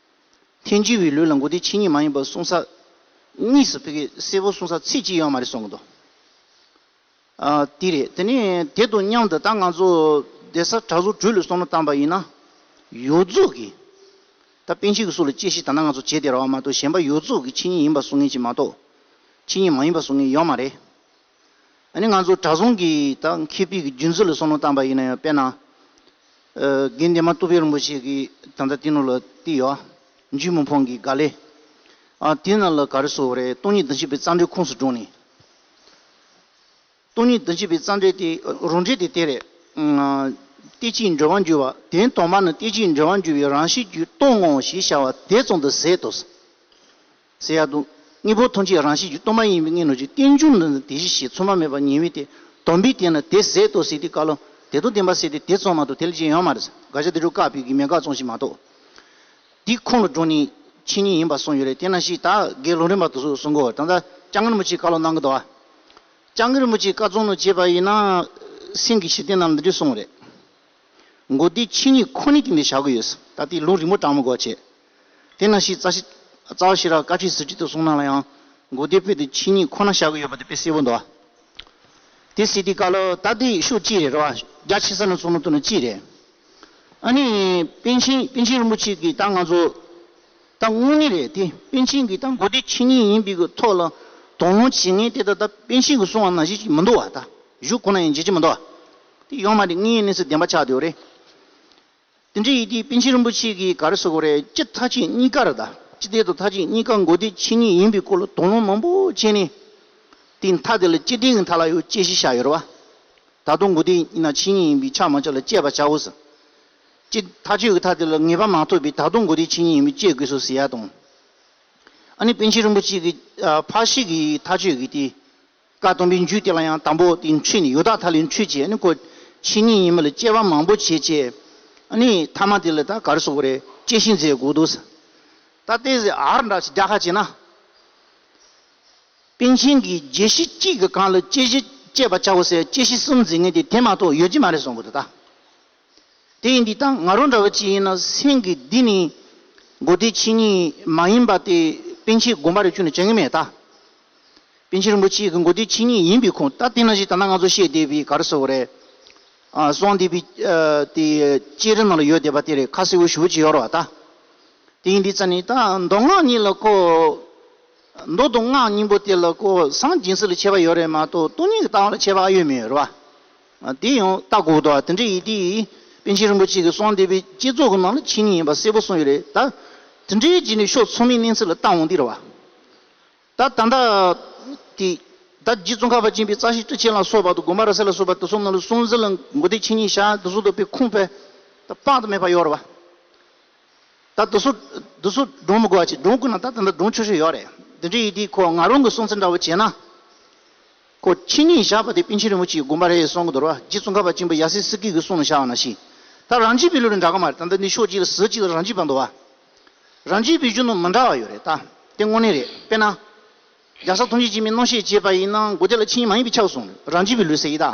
ཐལ་འགྱུར་བའི་ལུགས་ལ་འགོག་བདེན་ཆོས་ཉིད་མ་ཡིན་པ་གསུང་ས་དངོས་སུ་ཕ་གི་གསལ་པོ་གསུང་ས་ཚིག་གཅིག་ཡོད་མ་རེད་གསུང་གི་འདུག་ཨ། དེ་རེད། དེ་ནས་དེ་དང་མཉམ་དུ་ད་ང་ཚོ་གདན་ས་གྲྭ་ཚང་དྲུག་ལ་བསམ་བློ་བཏང་པ་ཡིན་ན། ཡོངས་རྫོགས་ཀྱི། ད་པཎ་ཆེན་གྱི་གསུང་ལ་དཔྱད་ཞིབ་ད་ནང་ང་ཚོ་བྱས་བསྡད་རེད་བ་མ་གཏོགས། གཞན་པ་ཡོངས་རྫོགས་ཀྱི་ཆོས་ཉིད་ཡིན་པ་གསུང་མཁན་ཅིག་མ་གཏོགས། ཆོས་ཉིད་མ་ཡིན་པ་གསུང་མཁན་ཡོད་མ་རེད། ཨ་ནི་ང་ཚོ་གྲྭ་བཙུན་གྱི་ད་མཁས་པའི་གི་རྒྱུན་འཛིན་ལ་བསམ་བློ་བཏང་པ་ཡིན་ན་ཡང་དཔེར་ན། ཨ་དགེ་འདུན་མ་སྟོབས་དཔལ་རིན་པོ་ཆེ་གིས་ད་ལྟ་དེ་ནང་ལ་བལྟས་ཡོད། འཇུ་མི་ཕམ་གྱི་དགའ་ལས། ཨ་དེ་ནང་ལ་ག་རེ་ཟེར་དགོས་རེད། སྟོང་ཉིད་བདེན་བཞིའི་རྩ་འགྲེལ་ཁོངས་སུ་འགྲོ་ནས། སྟོང་ཉིད་བདེན་བཞིའི་རྩ་འགྲེལ་དེ་རང་འགྲེལ་དེ་དེ་རེད། ཨ་རྟེན་ཅིང་འབྲེལ་བར་འབྱུང་བ། དོན་དམ་པར་ནི་རྟེན་ཅིང་འབྲེལ་བར་འབྱུང་བའི་རང་བཞིན་གྱིས་སྟོང་ངོ་ཞེས་བྱ་བ་དེ་ཙམ་དུ་ཟད་དོ། ཟེར་ཡ་དང་། དངོས་པོ་ཐམས་ཅད་རང་བཞིན་གྱིས་སྟོང་པ་ཡིན་པའི་དངོས་རྣམས་ཀྱི་རྟེན་འབྱུང་ནི་དེ་བཞིན་གཤེགས་མཚུངས་པ་མེད་པར་ཉེ་བའི་དེ་དམ་པའི་དོན་ནི་དེ་ཟད་དོ་ཟེར་དུས་སྐབས་ལ་དེ་དང་ལྡན་པ་ཟེར་དེ་དེ་ཙམ་མ་གཏོགས་དེ་ལས་གཞན་ཡོད་མ་རེད། དགག་བྱ་དེ་ཚོ་བཀག་པའི་གི་མེད་དགག་ཙམ་ཞིག་མ་གཏོགས། དེའི་ཁོངས་ལ་འགྲོ་ནས་ཆོས་ཉིད་ཡིན་པ་གསུངས་ཡོད་རེད། དེ་ནང་བཞིན་ད་དགེ་སློང་རིམ་པ་དེ་ཚོ་གསུང་གོ། ད་ལྟ་སྐྱབས་མགོན་རིན་པོ་ཆེས་བཀའ་སློབ་གནང་གི་འདུག་བ། སྐྱབས་མགོན་རིན་པོ་ཆེས་བཀའ་བརྩམས་ནང་བྱས་པ་ཡིན་ན། སེམས་ཀྱི་ཞི་བདེ་ནང་འདི་འདྲ་གསུངས་རེད། མགོ་བདེ་ཆོས་ཉིད་ཁོ་ནའི་སྟེང་དུ་བཞག་གི་ཡོད། ད་ལྟའི་ལུང་རིང་པོ་དྲངས་མི་དགོས་བྱས། དེ་ནང་བཞིན་རྩ་ཤེ་རྩ་བ་ཤེས་རབ་བཀའ་ཆོས་ཟུར་ཁྲིད་དུ་གསུངས་ནང་ལ་ཡང་མགོ་བདེ་དཔེ་དེ་ཆོས་ཉིད་ཁོ་ན་བཞག་གི་ཡོད་པ་དེ་དཔེ་གསལ་པོ་འདུག། དེ་ཟེར་དུས་སྐབས་ལ་ད་ལྟའི་ཤོག་གཅིག་རེད་རོ། རྒྱ་ཆེ་ས་ནས་གསུངས་ནོ་དུ་ནི་གཅིག་རེད། ཨ་ནི་པཎ་ཆེན་པཎ་ཆེན་རིན་པོ་ཆེ་གིས་ད་ང་ཚོ་ད་དངོས་གནས་རེད་དེ། པཎ་ཆེན་གྱིས་ད་མགོ་བདེ་ཆོས་ཉིད་ཡིན་པའི་གི་ཐོག་ལ་དོགས་སློང་བྱེད་མཁན་དེ་ད་ད་པཎ་ཆེན་གྱིས་གསུངས་པ་ནང་བཞིན་ཅིག་མི་འདུག་བ། ད་གཞུག་གུ་ན་ཡང་བྱེད་ཀྱི་མི་འདུག་བ། དེ་ཡོད་མ་རེད། དངོས་ཡོད་གནས་ཚུལ་བདེན་པ་ཆགས་བསྡད་ཡོད་རེད། དེ་འདྲ་ཡིན་དུས་པཎ་ཆེན་རིན་པོ་ཆེ་གིས་ག་རེ་ཟེར་དགོས་རེད། སྤྱི་མཐའ་གཅིག་གཉིས་ཀ་རེད། ད་སྤྱི་དོན་དང་མཐའ་གཅིག་གཉིས་ཀ་མགོ་བདེ་ཆོས་ཉིད་ཡིན་པའི་སྐོར་ལ་དོགས་སློང་མང་པོ་བྱས་ནས། དེའི་མཐའ་དེ་ལ་སྤྱི་དོན་གྱི་མཐའ་ལ་ཡང་དཔྱད་གཞི་བཞག་ཡོད་རེད་བ། ད་དུང་མགོ་བདེ་ཡིན་ན་ཆོས་ཉིད་ཡིན་པས་ཁྱབ་མ་ཁྱབ་ལ་དཔྱད་པ་བྱའོ་ཟེར། སྤྱི་མཐའ་དཔྱོད་ཀྱི་མཐའ་དེ་ལ་ངེས་པ་མ་ཐོབ་པས་ད་དུང་མགོ་བདེ་ཆོས་ཉིད་ཡིན་པས་དཔྱད་དགོས་སོ་ཟེར་ཡ་དང་། ཨ་ནི་པཎ་ཆེན་རིན་པོ་ཆེ་གིས་ཨ་འཕགས་བཤད་ཀྱི་མཐའ་དཔྱོད་ཀྱི་དེ། བཀའ་གདམས་པའི་མཇུག་དེ་ལ་ཡང་དང་པོ་དེ་འཁྲིད་ནས་ཡང་དག་མཐའ་ལ་འཁྲིད་བྱས་ནས་ཁོ་ཆོས་ཉིད་ཡིན་མིན་ལ་དཔྱད་པ་མང་པོ་བྱས་བྱས། ཨ་ནི་མཐའ་མ་དེ་ལ་ད་ག་རེ་ཟེར་དགོས་རེད། དཔྱད་ཞིབ་མཛད་དགོས་འདུག་ཟེར། ད་ལྟའི་ཟེར་ཨར་འདྲ་ཞིག་རྒྱག་ཁ་བྱས་ན། པཎ་ཆེན་གྱིས་རྒྱས་བཤད་གཅིག་གི་སྒང་ལ་དཔྱད་གཞི་དཔྱད་པ་བྱའོ་ཟེར། དཔྱད་གཞི་གསུམ་འཛིན་མཁན་དེ་དེ་མ་གཏོགས་ཡོད་ཀྱི་མ་རེད་གསུང་གི་འདུག་ད། དེ་ཡིན་དུས་ད་ང་རང་འདྲ་བོ་ཅིག་ཡིན་ན་སེམས་ཀྱི་གཏིང་ནས་མགོ་བདེ་ཆོས་ཉིད་མ་ཡིན་པ་དེ་པཎ་ཆེན་དགོངས་པ་རེ་བཅོལ་ནས་བྱེད་ཀྱི་མེད་ད། པཎ་ཆེན་རིན་པོ་ཆེ་གི་མགོ་བདེ་ཆོས་ཉིད་ཡིན་པའི་ཁུངས། ད་དེ་ནང་བཞིན་ད་ལྟ་ང་ཚོ་བཤད་བསྡད་པའི་ག་རེ་ཟེར་དགོས་རེད། ཨ་གསུངས་བསྡད་པའི་ཨ་དེ་བསྐྱེད་རིམ་ནང་ལ་ཡོད་བསྡད་པ་དེ་རེད། ཁ་གསལ་པོ་ཞེ་པོ་ཅིག་ཡོད་རེད་བ་ད། དེ་ཡིན་དུས་ཙ་ནས་ད་མདོ་སྔགས་གཉིས་ལ་ཁོ། མདོ་དང་སྔགས་གཉིས་པོ་དེ་ལ་ཁོ་སངས་རྒྱས་ཚུལ་ལ་ཁྱད་པར་ཡོད་རེད་མ་གཏོགས་སྟོང་ཉིད་ཀྱི་ལྟ་བ་ལ་ཁྱད་པར་ཨ་ཡོད་མེད་རེད་བ། དེ་ཡང་ལྟ་དགོས་འདུག། དེ་འདྲ་ཡིན་དུས་པཎ་ཆེན་རིན་པོ་ཆེ་གིས་གསུངས་བསྡད་པའི་བསྐྱེད་རྫོགས་ཀྱི་ནང་ལ་ཆོས་ཉིད་ཡིན་པ་གསལ་པོ་གསུངས་ཡོད་རེད་ད། དེ་འདྲའི་རྗེས་ནས་ཕྱོགས་མཚུངས་མའི་གནས་ཚུལ་ལ་བལྟ་འོང་དུས་རེད་བ། ད་ད་ལྟ་དེ་ད་རྗེ་ཙོང་ཁ་པ་ཆེན་པོའི་རྩ་ཤེ་སྤྲུལ་ཆེན་ལ་སོགས་པ་དང་དགོངས་པ་རབ་གསལ་ལ་སོགས་པ་དེ་ཚོ་ནང་ལ་གསུང་ཚུལ་ལ་མགོ་བདེ་ཆོས་ཉིད་བཞག་དེ་ཚོ་དང་དཔེ་ཁུངས་དཔེ་ད་དཔག་ཏུ་མེད་པ་ཡོད་རེད་བ། ད་དེ་ཚོ་དེ་ཚོ་སྒྲུང་མི་དགོས་པ་ཅིག་སྒྲུང་དགོས་ན་ད་ད་ལྟ་སྒྲུང་ཆོག་ཤོས་ཡོད་རེད། དེ་འདྲ་ཡིན་དུས་ཁོ་ང་རང་གི་གསུང་ཚུལ་འདྲ་བོ་བྱས་ན། ཁོ་ཆོས་ཉིད་བཞག་པ་དེ་པཎ་ཆེན་རིན་པོ་ཆེའི་དགོངས་པ་རེད་གསུང་གི་འདུག་ར། རྗེ་ཙོང་ཁ་པ་ཆེན་པོ་ཡབ་སྲས་སྲས་ཀྱི་གསུང་ལ་བཞག་པ་ནང་བཞིན། ད་རང་རྒྱུད་པའི་ལུགས་ལ་འདྲ་གི་མ་རེད། ད་ལྟ་འདི་ཕྱོགས་གཅིག་ལ་ཟུར་གཅིག་ལ་རང་རྒྱུད་པ་འདུག་བ། རང་རྒྱུད་པའི་གཞུང་ནང་མི་འདྲ་བ་ཡོད་རེད་ད། དེ་དངོས་གནས་རེད། དཔེར་ན། རྒྱལ་ཚབ་ཐམས་ཅད་མཁྱེན་པའི་རྣམ་བཤད་བྱས་པ་ཡིན་ན་མགོ་བདེ་ལ་ཆོས་ཉིད་མ་ཡིན་པས་ཁྱབ་གསུངས་རེད། རང་རྒྱུད་པའི་ལུགས་ཟེར་གྱི་ད།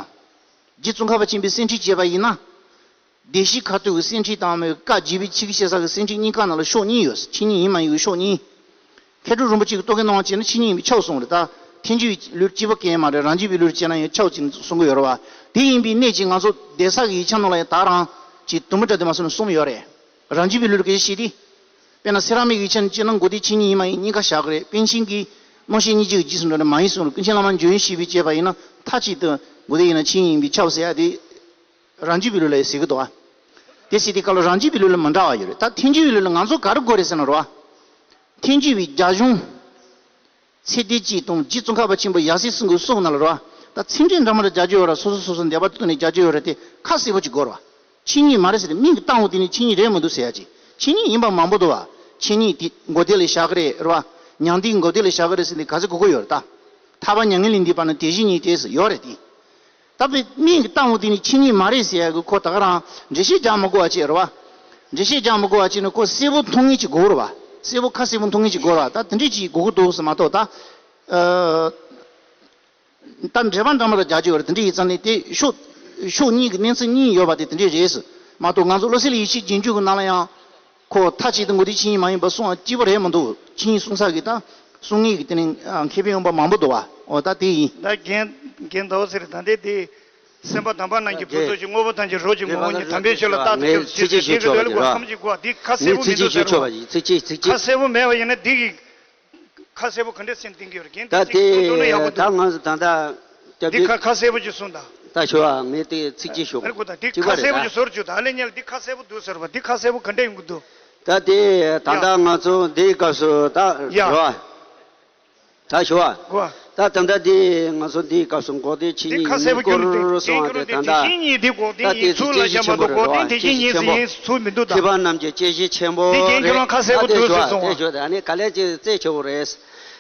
རྗེ་ཙོང་ཁ་པ་ཆེན་པོའི་གསེར་ཁྲིད་བྱས་པ་ཡིན་ན། བདེ་གཤེགས་ཁ་ཐུག་གི་གསེར་ཁྲིད་དང་། བཀའ་བརྒྱུད་པའི་ཆོས་ཀྱི་ཤེས་བྱ་གི་གསེར་ཁྲིད་གཉིས་ཀ་ནང་ལ་ཕྱོགས་གཉིས་ཡོད། ཆོས་ཉིད་ཡིན་མ་ཡིན་གྱི་ཕྱོགས་གཉིས། མཁས་གྲུབ་རིན་པོ་ཆེ་གིས་རྟོག་གེ་སྣང་བ་བྱས་ན་ཆོས་ཉིད་ཡིན་པས་ཁྱབ་གསུངས་རེད་ད། ཐལ་འགྱུར་བའི་ལུགས་གཅིག་པ་གང་ཡང་མ་རེད། རང་རྒྱུད་པའི་ལུགས་བྱས་ན་ཡང་ཁྱབ་ཅིག་གསུང་གི་ཡོད་རེད་བ། དེ་ཡིན་པའི་གནད་ཀྱིས་ང་ཚོ་སྡེ་གསར་གྱི་ཡིག་ཆ་ནང་ལ་ཡང་ད་རང་གི་དུམ་བུ་འདྲ་དེ་མ་སོང་ནས་གསུངས་ཡོད་རེད། རང་རྒྱུད་པའི་ལུགས་སྐད་ཆ་བཤད་དུས། དཔེར་ན་སེ་ར་མིག་གི་ཆ་ནས་བྱས་ན་མགོ་བདེ་ཆོས་ཉིད་ཡིན་མ་ཡིན་གཉིས་ཀ་བཞག་གི་རེད། པཎ་ཆེན་གྱིས་རྣམ་བཤད་སྙིང་རྗེ་གི་རྗེས་སུ་འགྲོ་ནས་མ་ཡིན་གསུངས་རེད། ཀུན་མཁྱེན་བླ་མ་འཇམ་དབྱངས་བཞད་པས་བྱས་པ་ཡིན་ན་མཐའ་གཅིག་ཏུ་མགོ་བདེ་ཡིན་ན་ཆོས་ཉིད་ཡིན་པས་ཁྱབ་ཟེར་ཡ་དེ། རང་རྒྱུད་པའི་ལུགས་ལ་ཟེར་གི་འདུག་བ། དེ་ཟེར་དུས་སྐབས་ལ་རང་རྒྱུད་པའི་ལུགས་ལ་མི་འདྲ་བ་ཡོད་རེད། ད་ཐལ་འགྱུར་བའི་ལུགས་ལ་ང་ཚོ་ག་རེ་དགོས་རེད་ཟེར་ན་རེད་བ། ཐལ་འགྱུར་བའི་རྒྱ་གཞུང་། ཚད་ལྡན་གཅིག་དང་རྗེ་ཙོང་ཁ་པ་ཆེན་པོ་ཡབ་སྲས་གསུམ་གྱི་གསུང་ནང་ལ་རེད་བ། ད་ཚིག་འགྲེལ་འདྲ་མི་འདྲ་རྒྱག་རྒྱུ་ཡོད་ར། སོ་སོ་སོ་སོ་འདོད་པ་ཐོག་ནས་རྒྱག་རྒྱུ་ཡོད་ར། དེ་ཁ་གསལ་པོ་ཅིག་དགོས་རེད་བ། ཆོས་ཉིད་མ་རེད་ཟེར་ཏེ་མིང་གིས་བཏགས་འོང་དེ་ནི་ཆོས་ཉིད་རེད་མི་འདུག་ཟེར་ཡ་ཅིག་ཆོས་ཉིད་ཡིན་པ་མང་པོ་འདུག་བ། ཆོས་ཉིད་དེ་མགོ་བདེ་ལ་བཞག་གི་རེད་རེད་བ། མྱང་འདས་མགོ་བདེ་ལ་བཞག་གི་རེད་ཟེར་ཏེ་ག་ཚོད་དགོས་ཀྱི་ཡོད་རེད་ད། ཐར་པ་མྱ་ངན་ལས་འདས་པ་ནི་དེ་བཞིན་ཉིད་དེ་ཟེར་ཡོད་རེད་དེ། ད་དཔེ་མིང་གིས་བཏགས་འོང་དེ་ནི་ཆོས་ཉིད་མ་རེད་ཟེར་ཡ་གི་ཁོ་ད་ག་རང་འགྲེལ་བཤད་རྒྱག་མི་དགོས་པ་ཅིག་རེད་བ། འགྲེལ་བཤད་རྒྱག་མི་དགོས་པ་ཅིག་ནི་ཁོ་གསལ་པོ་མཐོང་ངེས་ཅིག་དགོས་རེད་བ། གསལ་པོ་ཁ་གསལ་པོ་མཐོང་ངེས་ཅིག་དགོས་རེད་བ། ད་དེ་འདྲས་ཅིག་དགོས་ཀྱི་འདུག་ཟེར་མ་གཏོགས་ད། ཨ། ད་འགྲེལ་པ་འདྲ་མི་འདྲ་རྒྱག་རྒྱུ་ཡོད་རེད། དེ་འདྲས་ཡིན་ཙང་ནི་དེ་ཕྱོགས་ཕྱོགས་གཉིས་ཀྱི་གནས་ཚུལ་གཉིས་ཡོད་པ་དེ་དེ་འདྲས་རེད་ཟེར་མ་གཏོགས། ང་ཚོ་བློ་གསལ་ཡེ་ཤེས་རྗེས་འཇུག་གི་ནང་ལ་ཡང་ཁོ་མཐའ་གཅིག་ཏུ་མགོ་བདེ་ཆོས་ཉིད་མ་ཡིན་པ་གསུང་བ་གཅིག་པ་རེད་མི་འདུག་ཆོས་ཉིད་གསུང་ས་གི་ད་གསུང་ངེས་ཀྱི་དེ་ནི་མཁས་པའི་དབང་པོ་མང་པོ་འདུག་བ། འོ་ད་དེ་ཡིན། ད་རྒན་རྒན་ཟླ་བ་ཚེ་རིང་ད་ལྟའི་དེ་སེམས་པ་དམ་པ་རྣམས་ཀྱི་བུ་ཚོ་ཞིག་དངོས་པོ་ཐམས་ཅད་རོ་གཅིག་མ་འོངས་ཀྱི་དམ་པའི་ཆོས་ལ་རྟག་ཏུ་ངས་ཚིག་གཅིག་ཞུ་ཆོག་པ་ཡིན་ར། ཁམས་ཀྱི་སྒོ་འདི་ཁ་གསལ་པོ་མི་འདུག་ཟེར་རོ། ཚིག་གཅིག་ཚིག་གཅིག་ཁ་གསལ་པོ་མེད་པ་ཡིན་ན་འདི་གི། ཁ་གསལ་པོ་ག་འདྲས་སེམས་གཏིང་གི་ཡོད་རེད། རྒན་ད་དེ་ཚིག་གསུང་ཐུབ་ན་ཡག་པོ་འདུག་ད་ང་ཚོ་ད་ལྟ་སྐྱབས་འདི་རྗེ་ཁ་ཁ་གསལ་པོ་ཅིག་གསུངས་དང་། ད་ཞུ་བ་ངས་དེ་ཚིག་གཅིག་ཞུ། ཨ་རེ་གོ་ད་འདི་གཅིག་པ་ཁ་རེད་གསལ་པོ་ད། ཅིག་ཞུ་ད་ཨ་ལེ་ཉལ་འདི་ཁ་གསལ་པོ་འདུག་ཟེར་བ་འདི་ཁ་གསལ་པོ་ག་འདྲས་ཡོང་གི་འདུག་ད་དེ་ད་ལྟ་ང་ཚོ་འདིའི་སྐབས་སུ་ད་ཡ་རེད་བ། ད་ཞུ་བ། གོ་ད་ད་ལྟ་འདི་ང་ཚོ་འདིའི་སྐབས་སུ་འགོག་བདེན་ཆོས་འདི་ཉིད་ཁ་གསལ་ཡིན་པོ་མིན་སྐོར་ཁྱོད་རང་སོང་བ་དེ་ད་ལྟ། དེ་བཞིན་ཉིད་འདི་འགོག་ད་བདེན་དེ་ཡིན་ཚུལ་ལ་ཚིག་བཤད་ཆེན་པོ་པ་རེད་འགོག་བདེན་བ། དེ་བཞིན་ཉིད་ཆེན་པོ། ཟེར་ཡིན་ཚུལ་མི་འདུག་ད། ཁྱེད་པ་རྣམས་ཀྱི་དཔྱད་གཞི་ཆེན་པོ་དེ་རྒན་ཁྱོད་རང་ཁ་གསལ་པོ་འདུག་ཟེར་སོང་བ། ད་དེ་ཞུ་ད་ཨ་ནི་ག་ལས་ཀྱི་རྩེ་ཆེ་བོ་རེད།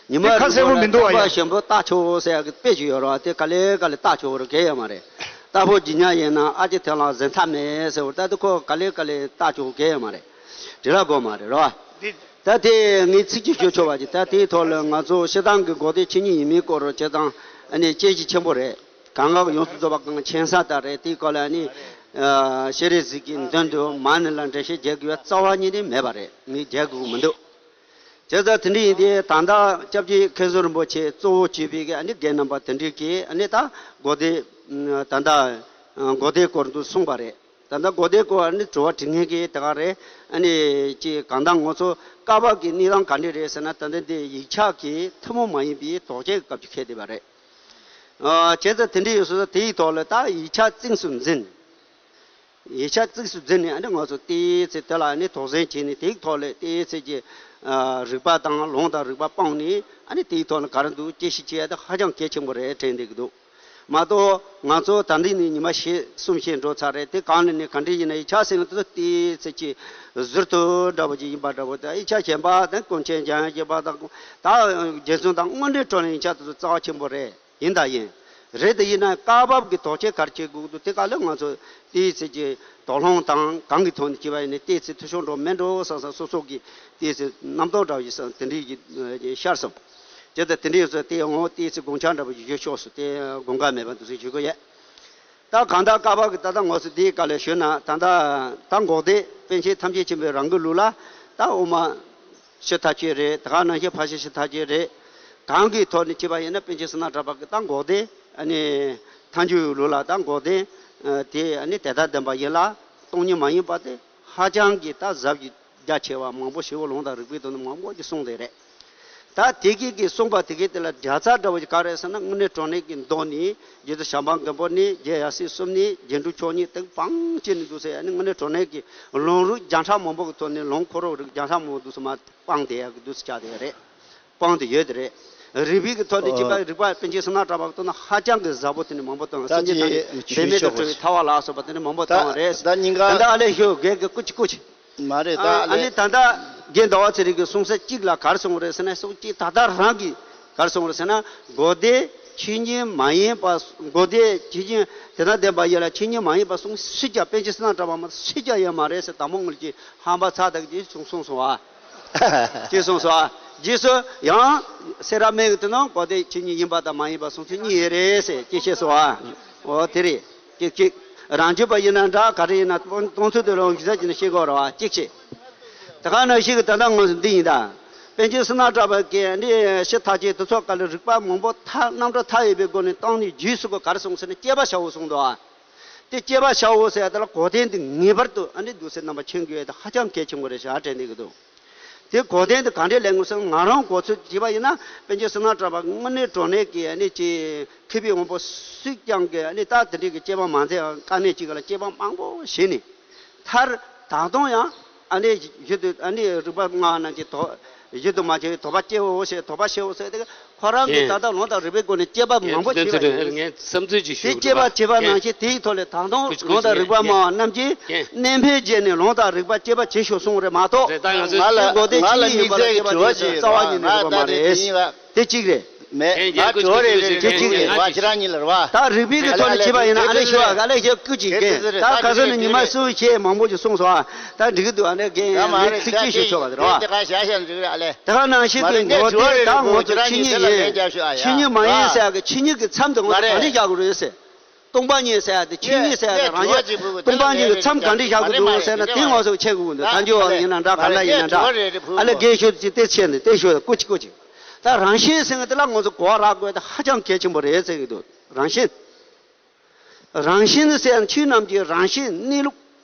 ཉི་མ་དེ་ཁ་གསལ་པོ་མི་འདུག་བ་ཡ། རྩོམ་པ་ཞིམ་པོ་རྟ་ཆེ་བོ་ཟེར་ཡག་གི་དཔེ་ཅིག་ཡོད་རེད་བ། དེ་ག་ལས་ག་ལས་རྟ་ཆེ་བོ་རེད་གལ་ཡོད་མ་རེད། རྟ་ཕོ་སྦྱིན་ཉག་ཡིན་ན་ཨ་ཅེ་ཐེ་ལ་གཟན་ཐ་མེད་ཟེར་བ། ད་དེ་ཁོ་ག་ལས་ག་ལས་རྟ་ཆེ་བོ་གལ་ཡོད་མ་རེད། དྲི་ར་དགོས་མ་རེད་རོ། འདི། ད་དེ་ངས་ཚིག་གཅིག་ཞུ་ཆོག་པ་ཅིག་ད་དེའི་ཐོག་ལ་ང་ཚོ་སྤྱིར་བཏང་གི་འགོག་བདེན་ཆོས་ཉིད་ཡིན་མིན་སྐོར་བྱས་ཙང་ཨ་ནི་དཔྱད་གཞི་ཆེན་པོ་རེད། གང་ག་ཡོངས་སུ་རྫོགས་པ་གང་མཁྱེན་གསལ་ལྟར་རེད། དེའི་སྐོར་ལ་ཨ་ནི་ཨ་སྤྱན་རས་གཟིགས་ཀྱི་མདུན་དུ་མ་ཎི་ལ་འགྲེལ་བཤད་རྒྱག་དགོས་པའི་རྩ་བ་ཉིད་ནས་མེད་པ་རེད། ངས་རྒྱག་དགོས་ཀྱི་མི་འདུག་བྱས་ཙང་དེ་འདྲ་ཡིན་དུས་ད་ལྟ་སྐྱབས་རྗེ་མཁན་ཟུར་རིན་པོ་ཆེ་གཙོ་བོ་བྱས་པའི་གི་ཨ་ནི་རྒན་རྣམ་པ་དེ་འདྲས་ཀྱིས་ཨ་ནི་ད་འགོག་བདེན་ད་ལྟ་འགོག་བདེན་སྐོར་དུ་གསུངས་པ་རེད། ད་ལྟ་འགོག་བདེན་སྐོར་ནི་དྲི་བ་དྲི་མཁན་གྱི་དེ་ག་རེད། ཨ་ནི་ཅིག་གང་ལྟར་ང་ཚོ་སྐབས་བབ་ཀྱི་གནས་སྟངས་ག་འདྲ་རེད་ཟེར་ན། ད་ལྟ་འདི་ཡིག་ཆ་གི་ཐུན་མོང་མ་ཡིན་པའི་དོགས་དཔྱད་ཀྱི་སྐབས་ཀྱི་ཁེལ་བསྡད་པ་རེད། ཨ་བྱས་ཙང་དེ་འདྲ་ཡོད་སོང་ཙང་དེའི་ཐོག་ལ་ད་ཡིག་ཆ་གཙིགས་སུ་འཛིན། ཡིག་ཆ་གཙིགས་སུ་འཛིན་ནས་ཨ་ནི་ང་ཚོ་དེའི་ཚེ་དེ་ལ་ཨ་ནི་དོགས་ཟོན་བྱས་ནས་དེའི་ཐོག་ལ་དེའི་ཚེ་ཀྱི་ཨ་རིགས་པ་དང་ལུང་དང་རིགས་པ་སྤངས་ནས་ཨ་ནི་དེའི་ཐོག་ལ་ག་རེ་འདུག་དཔྱད་ཞིབ་བྱེད་ཡ་དེ་ཧ་ཅང་གལ་ཆེན་པོ་རེད་དྲན་བསྡད་ཀྱི་འདུག་མ་གཏོགས་ང་ཚོ་ད་འདི་ནས་ཉི་མ་ཞེ་གསུམ་ཞིག་འགྲོ་ཚར་རེད། དེ་གང་ནས་ནས་ག་འདྲ་ཡིན་ན་ཡིག་ཆ་ཟེར་ན་དེ་ཚོ་དེའི་ཚེ་ཀྱི་ཟུར་དུ་འདྲ་བོ་ཅིག་ཡིན་པ་འདྲ་བོ། ད་ཡིག་ཆ་གཞན་པ་དང་དཀོན་མཆོག་འཇམ་དབྱངས་བཞད་པ་དང་ད་རྗེ་བཙུན་དང་དངོས་འབྲེལ་དྲང་གནས་ཡིག་ཆ་དེ་ཚོ་རྩ་བ་ཆེན་པོ་རེད། ཡིན་དང་ཡིན། རེད་དེ་ཡིན་ན་སྐབས་བབ་ཀྱི་དོགས་དཔྱད་ག་རེ་བྱེད་དགོས་འདུག་དེ་ག་ལ་ང་ཚོ་དེའི་ཚེ་ཀྱི་དོགས་སློང་དང་གང་གི་ཐོག་ནས་བྱས་པ་ཡིན་ན་དེའི་ཚེ་འཐུས་ཤོར་འགྲོ་མེད་འགྲོ་བསམ་བསམ་སོ་སོ་གི་དེའི་ཚེ་རྣམ་རྟོག་འདྲ་བ་ཞིག་བསམ་དེ་འདྲའི་གི་ཤར་སོང་། དེ་ལྟར་དེ་འདྲའི་ཚོ་དེ་འོང་དེའི་ཚེ་དགོངས་འཆར་འདྲ་བ་ཞིག་ཞུ་ཆོག་སོང་། དེ་དགོངས་འགལ་མེད་པ་འདུག་ཟེར་ཞུ་གི་ཡོད། ད་གང་ལྟར་སྐབས་བབ་ཀྱི་ད་ལྟ་ང་ཚོ་འདིའི་སྐབས་ལ་ཞུས་ན་ད་ལྟ་ད་འགོག་བདེན་པཎ་ཆེན་ཐམས་ཅད་མཁྱེན་པའི་རང་གི་ལུགས་ལ་ད་དབུ་མ་ཕྱི་ཐག་ཆོད་རེད། ད་ག་ནང་བཞིན་ཕར་ཕྱིན་ཕྱི་ཐག་ཆོད་རེད། གང་གི་ཐོག་ནས་བྱས་པ་ཡིན་ན་པཎ་ཆེན་བསོད་ནམས་གྲགས་པ་གི་ད་འགོག་བདེན་ཨ་ནི་ཐལ་འགྱུར་ལུགས་ལ་ད་འགོག་བདེན་དེ་ཨ་ནི་དེ་ལྟར་བདེན་པ་ཡིན་ལ་སྟོང་ཉིད་མ་ཡིན་པ་དེ་ཧ་ཅང་གི་ད་ཟབ་ཀྱི་རྒྱ་ཆེ་བ་མང་པོ་ཞེ་པོ་ལུང་དང་རིགས་པའི་དོན་དུ་མང་པོ་ཅིག་གསུངས་བསྡད་རེད། ད་དེ་གི་གི་གསུངས་པ་དེ་གི་དེ་ལ་རྒྱལ་ཚབ་འདྲ་བོ་ཅིག་ག་རེ་ཟེར་ན་དངོས་གནས་དྲང་གནས་ཀྱི་མདོ་ནི་རྗེ་བཙུན་བྱམས་པ་མགོན་པོ་ནས་རྗེ་ཡབ་སྲས་གསུམ་ནས་རྗེ་འབྲུག་མཆོག་གཉིས་དེ་སྤངས་བྱས་ནས་འདུག་ཟེར། ཨ་ནི་དངོས་གནས་དྲང་གནས་ཀྱི་ལུང་རིགས་བརྒྱ་ཕྲག་མང་པོ་གི་ཐོག་ནས་ལུང་ཁོ་རང་རིགས་བརྒྱ་ཕྲག་མང་པོ་འདུག་ཟེར་མ་སྤངས་བསྡད་ཡག་གི་འདུག་ཟེར་ཆགས་བསྡད་ཡོད་རེད། སྤངས་ཏེ་ཡོད་དེ་རེད། རིགས་པའི་གི་ཐོག་ནས་ཅིག་པ་རིགས་པ་པཎ་ཆེན་བསོད་ནམས་གྲགས་པ་གི་ཐོག་ན་ཧ་ཅང་གི་ཟབ་པོ་དེ་ནས་མང་པོ་བཏང་། ད་སེམས་ཅན་དེ་ཐམས་ཅད་འབད་མེད་དུ་གྲོལ་བའི་ཐར་པ་ལ་སོགས་པ་དེ་ནས་མང་པོ་བཏང་བ་རེད། ད་ད་ད་ད་ད་ཨ་ལས་ཤོད་རྒན་གྱི་སྐུ་མཁྱེན་སྐུ་མཁྱེན། མ་རེད་ད་ཨ་ཨ་ནི་ལས། ད་ལྟ་རྒན་ཟླ་བ་ཚེ་རིང་གི་གསུང་ས་གཅིག་ལ་ག་རེ་གསུངས་རེད་ཟེར་ན་གསུང་གཅིག་ད་ལྟ་རང་གིས་ག་རེ་གསུངས་རེད་ཟེར་ན་འགོག་བདེན་ཆོས་ཉིད་མ་ཡིན་པ། འགོག་བདེན་ཆོས་ཉིད་དེ་དང་ལྡན་པ་ཡིན་ལ་ཆོས་ཉིད་མ་ཡིན་པ་གསུང་སུས་ཀྱང་པཎ་ཆེན་བསོད་ནམས་གྲགས་པ་མ་གཏོགས་སུས་ཀྱང་ཡོད་མ་རེད་ཟེར་དང་པོ་ངོས་ཀྱི་ཧམ་པ་ཚ་དག་ཅིག་གསུངས་གསུངས་སོང་ཨ། ཅེས་གསུངས་སོང་ཨ། རྗེས་སུ་ཡང་སེ་ར་སྨད་ཀྱི་དེ་ནང་འགོག་བདེན་ཆོས་ཉིད་ཡིན་པ་དང་མ་ཡིན་པ་གསུང་ཚུལ་གཉིས་ཡོད་རེད་ཟེར་ཅེས་བཤད་སོང་ཨ། འོ་དེ་རེད། གཅིག་གཅིག་རང་རྒྱུད་པ་ཡིན་ན་འདྲ་ག་རེ་ཡིན་ན་སྟོང་སྟོང་ཚུལ་དུ་རང་གཞི་ས་ཅིག་ནས་ཤེས་དགོས་རེད་བ། གཅིག་བྱས། ད་ག་ནང་བཞིན་གྱི་ད་ལྟ་ང་ཚོ་འདི་ཡིན་ད། པཎ་ཆེན་བསོད་ནམས་གྲགས་པ་གིས་འདི་ཕྱི་ཐག་བཅད་དུ་ཚོགས་ག་ལ་རིགས་པ་མང་པོ་མཐའ་རྣམ་གྲངས་མཐའ་ཡས་པའི་སྒོ་ནས་བཏང་ནས་རྗེས་སུ་ག་རེ་གསུངས་ཟེར་ན་དཔྱད་པ་བྱའོ་གསུངས་འདུག་ཨ། དེ་དཔྱད་པ་བྱའོ་ཟེར་ཡ་དེ་ལ་གོ་དོན་འདི་ངེས་པར་དུ་ཨ་ནི་འདུག་སེ་རྣམ་པ་མཁྱེན་དགོས་ཡ་དེ་ཧ་ཅང་གལ་ཆེན་པོ་རེད་ཤག་དྲན་བསྡད་ཀྱི་འདུག་དེ་གོ་དོན་དེ་ག་འདྲས་ལེན་དགོས་ཟེར་ན་ང་རང་གོ་ཚོད་བྱས་པ་ཡིན་ན་པཎ་ཆེན་བསོད་ནམས་གྲགས་པ་དངོས་གནས་དྲང་གནས་ཀྱི་ཨ་ནི་ཅིག་མཁས་པའི་དབང་པོ་སུས་ཀྱང་གི་ཨ་ནི་ད་དེ་འདྲས་ཀྱི་དཔྱད་པ་མ་མཛད་དཀའ་གནད་ཅིག་ལ་དཔྱད་པ་མང་པོ་བྱས་ནས་མཐར་ད་དུང་ཡང་ཨ་ནི་ཡུལ་དུ་ཨ་ནི་རིགས་པ་ལྔ་རྣམས་ཀྱི་དོ་ཡུལ་དུ་མ་བྱས་པའི་དོགས་པ་སྐྱེ་འོ་ཞེས་དོགས་པ་སྐྱེ་འོ་ཟེར་ཏེ་ཁོ་རང་གིས་ད་ལྟ་ལུང་དང་རིགས་པའི་སྒོ་ནས་དཔྱད་པ་མང་པོ་བྱས་པ་ཡིན། ངས་བསམ་ཚུལ་ཅིག་ཞུ་དེ་དཔྱད་པ་བྱས་པ་ནང་བཞིན་དེའི་ཐོག་ལས་ད་དུང་ལུང་དང་རིགས་པ་སྨྲ་བ་རྣམས་ཀྱིས་གནད་འཕེན་བྱས་ནས་ལུང་དང་རིགས་པ་དཔྱད་པ་བྱེད་ཤོག་གསུངས་རེད་མ་གཏོགས། རེད་ད་ང་ཚོས་ང་ལ་འགོག་བདེན་ང་ལ་ཆོས་ཉིད་ཡིན་པ་ལ་དམིགས་བསལ་གྱི་དྲི་བ་ཅིག་ཡོད། རྩ་བ་ཉིད་ནས་རེད་པ་མ་རེད། དེ་གཅིག་རེད། མེད་ང་དྲི་བ་རེ་རེ་རེ་ཅིག་ཅིག་རེད་བ་ཁྱེད་རང་གཉིས་ལ་རེད་བ། ད་རིགས་པའི་གི་ཐོག་ནས་བྱས་པ་ཡིན་ན་ཨ་ལས་ཞུ་བ་ཨ་ལས་ཞུ་སྐུ་ཅིག་རྒན་ད་ཁ་སང་ནས་ཉི་མ་གསུམ་བཤད་མང་པོ་ཅིག་གསུངས་སོང་ཨ། ད་འགྲིག་གི་འདུག་ཨ་ལས་རྒན་ངས་ཚིག་གཅིག་ཞུ་ཆོག་པ་རེད་བ། ད་ག་ནང་བཞིན་དུ་འགོག་བདེན་ད་ང་ཚོ་ཆོས་ཉིད་ཡིན་ཆོས་ཉིད་མ་ཡིན་ཟེར་གི་ཆོས་ཉིད་ཀྱི་མཚམས་དེ་ང་ཚོ་ག་འདྲས་བཞག་དགོས་རེད་ཟེར། སྟོང་པ་ཉིད་ཟེར་ཡ་དེ་ཆོས་ཉིད་ཟེར་ཡ་དེ་རང་བཞིན་སྟོང་པ་ཉིད་ཀྱི་མཚམས་ག་འདྲས་བཞག་དགོས་འདུག་ཟེར་ན་དེ་ང་ཚོ་ཆེ་དགོས་འདུག་ད་འཇུ་བ་ཡིན་ན་འདྲ་ག་འདྲ་ཡིན་ན་འདྲ་ཨ་ལས་རྒན་ཤོད་ཅིག་དེ་ཆེ་ནས་དེ་ཤོད་ཀུ་ཅིག་ཀུ་ཅིག་ད་རང་བཞིན་ཟེར་ཡ་དེ་ལ་ང་ཚོ་གོ་བ་རག་དགོས་དེ་ཧ་ཅང་གལ་ཆེན་པོ་རེད་ཟེར་གི་འདུག་རང་བཞིན། རང་བཞིན་ཟེར་ཡ་ཆོས་རྣམས་ཀྱི་རང་བཞིན་གནས་ལུགས་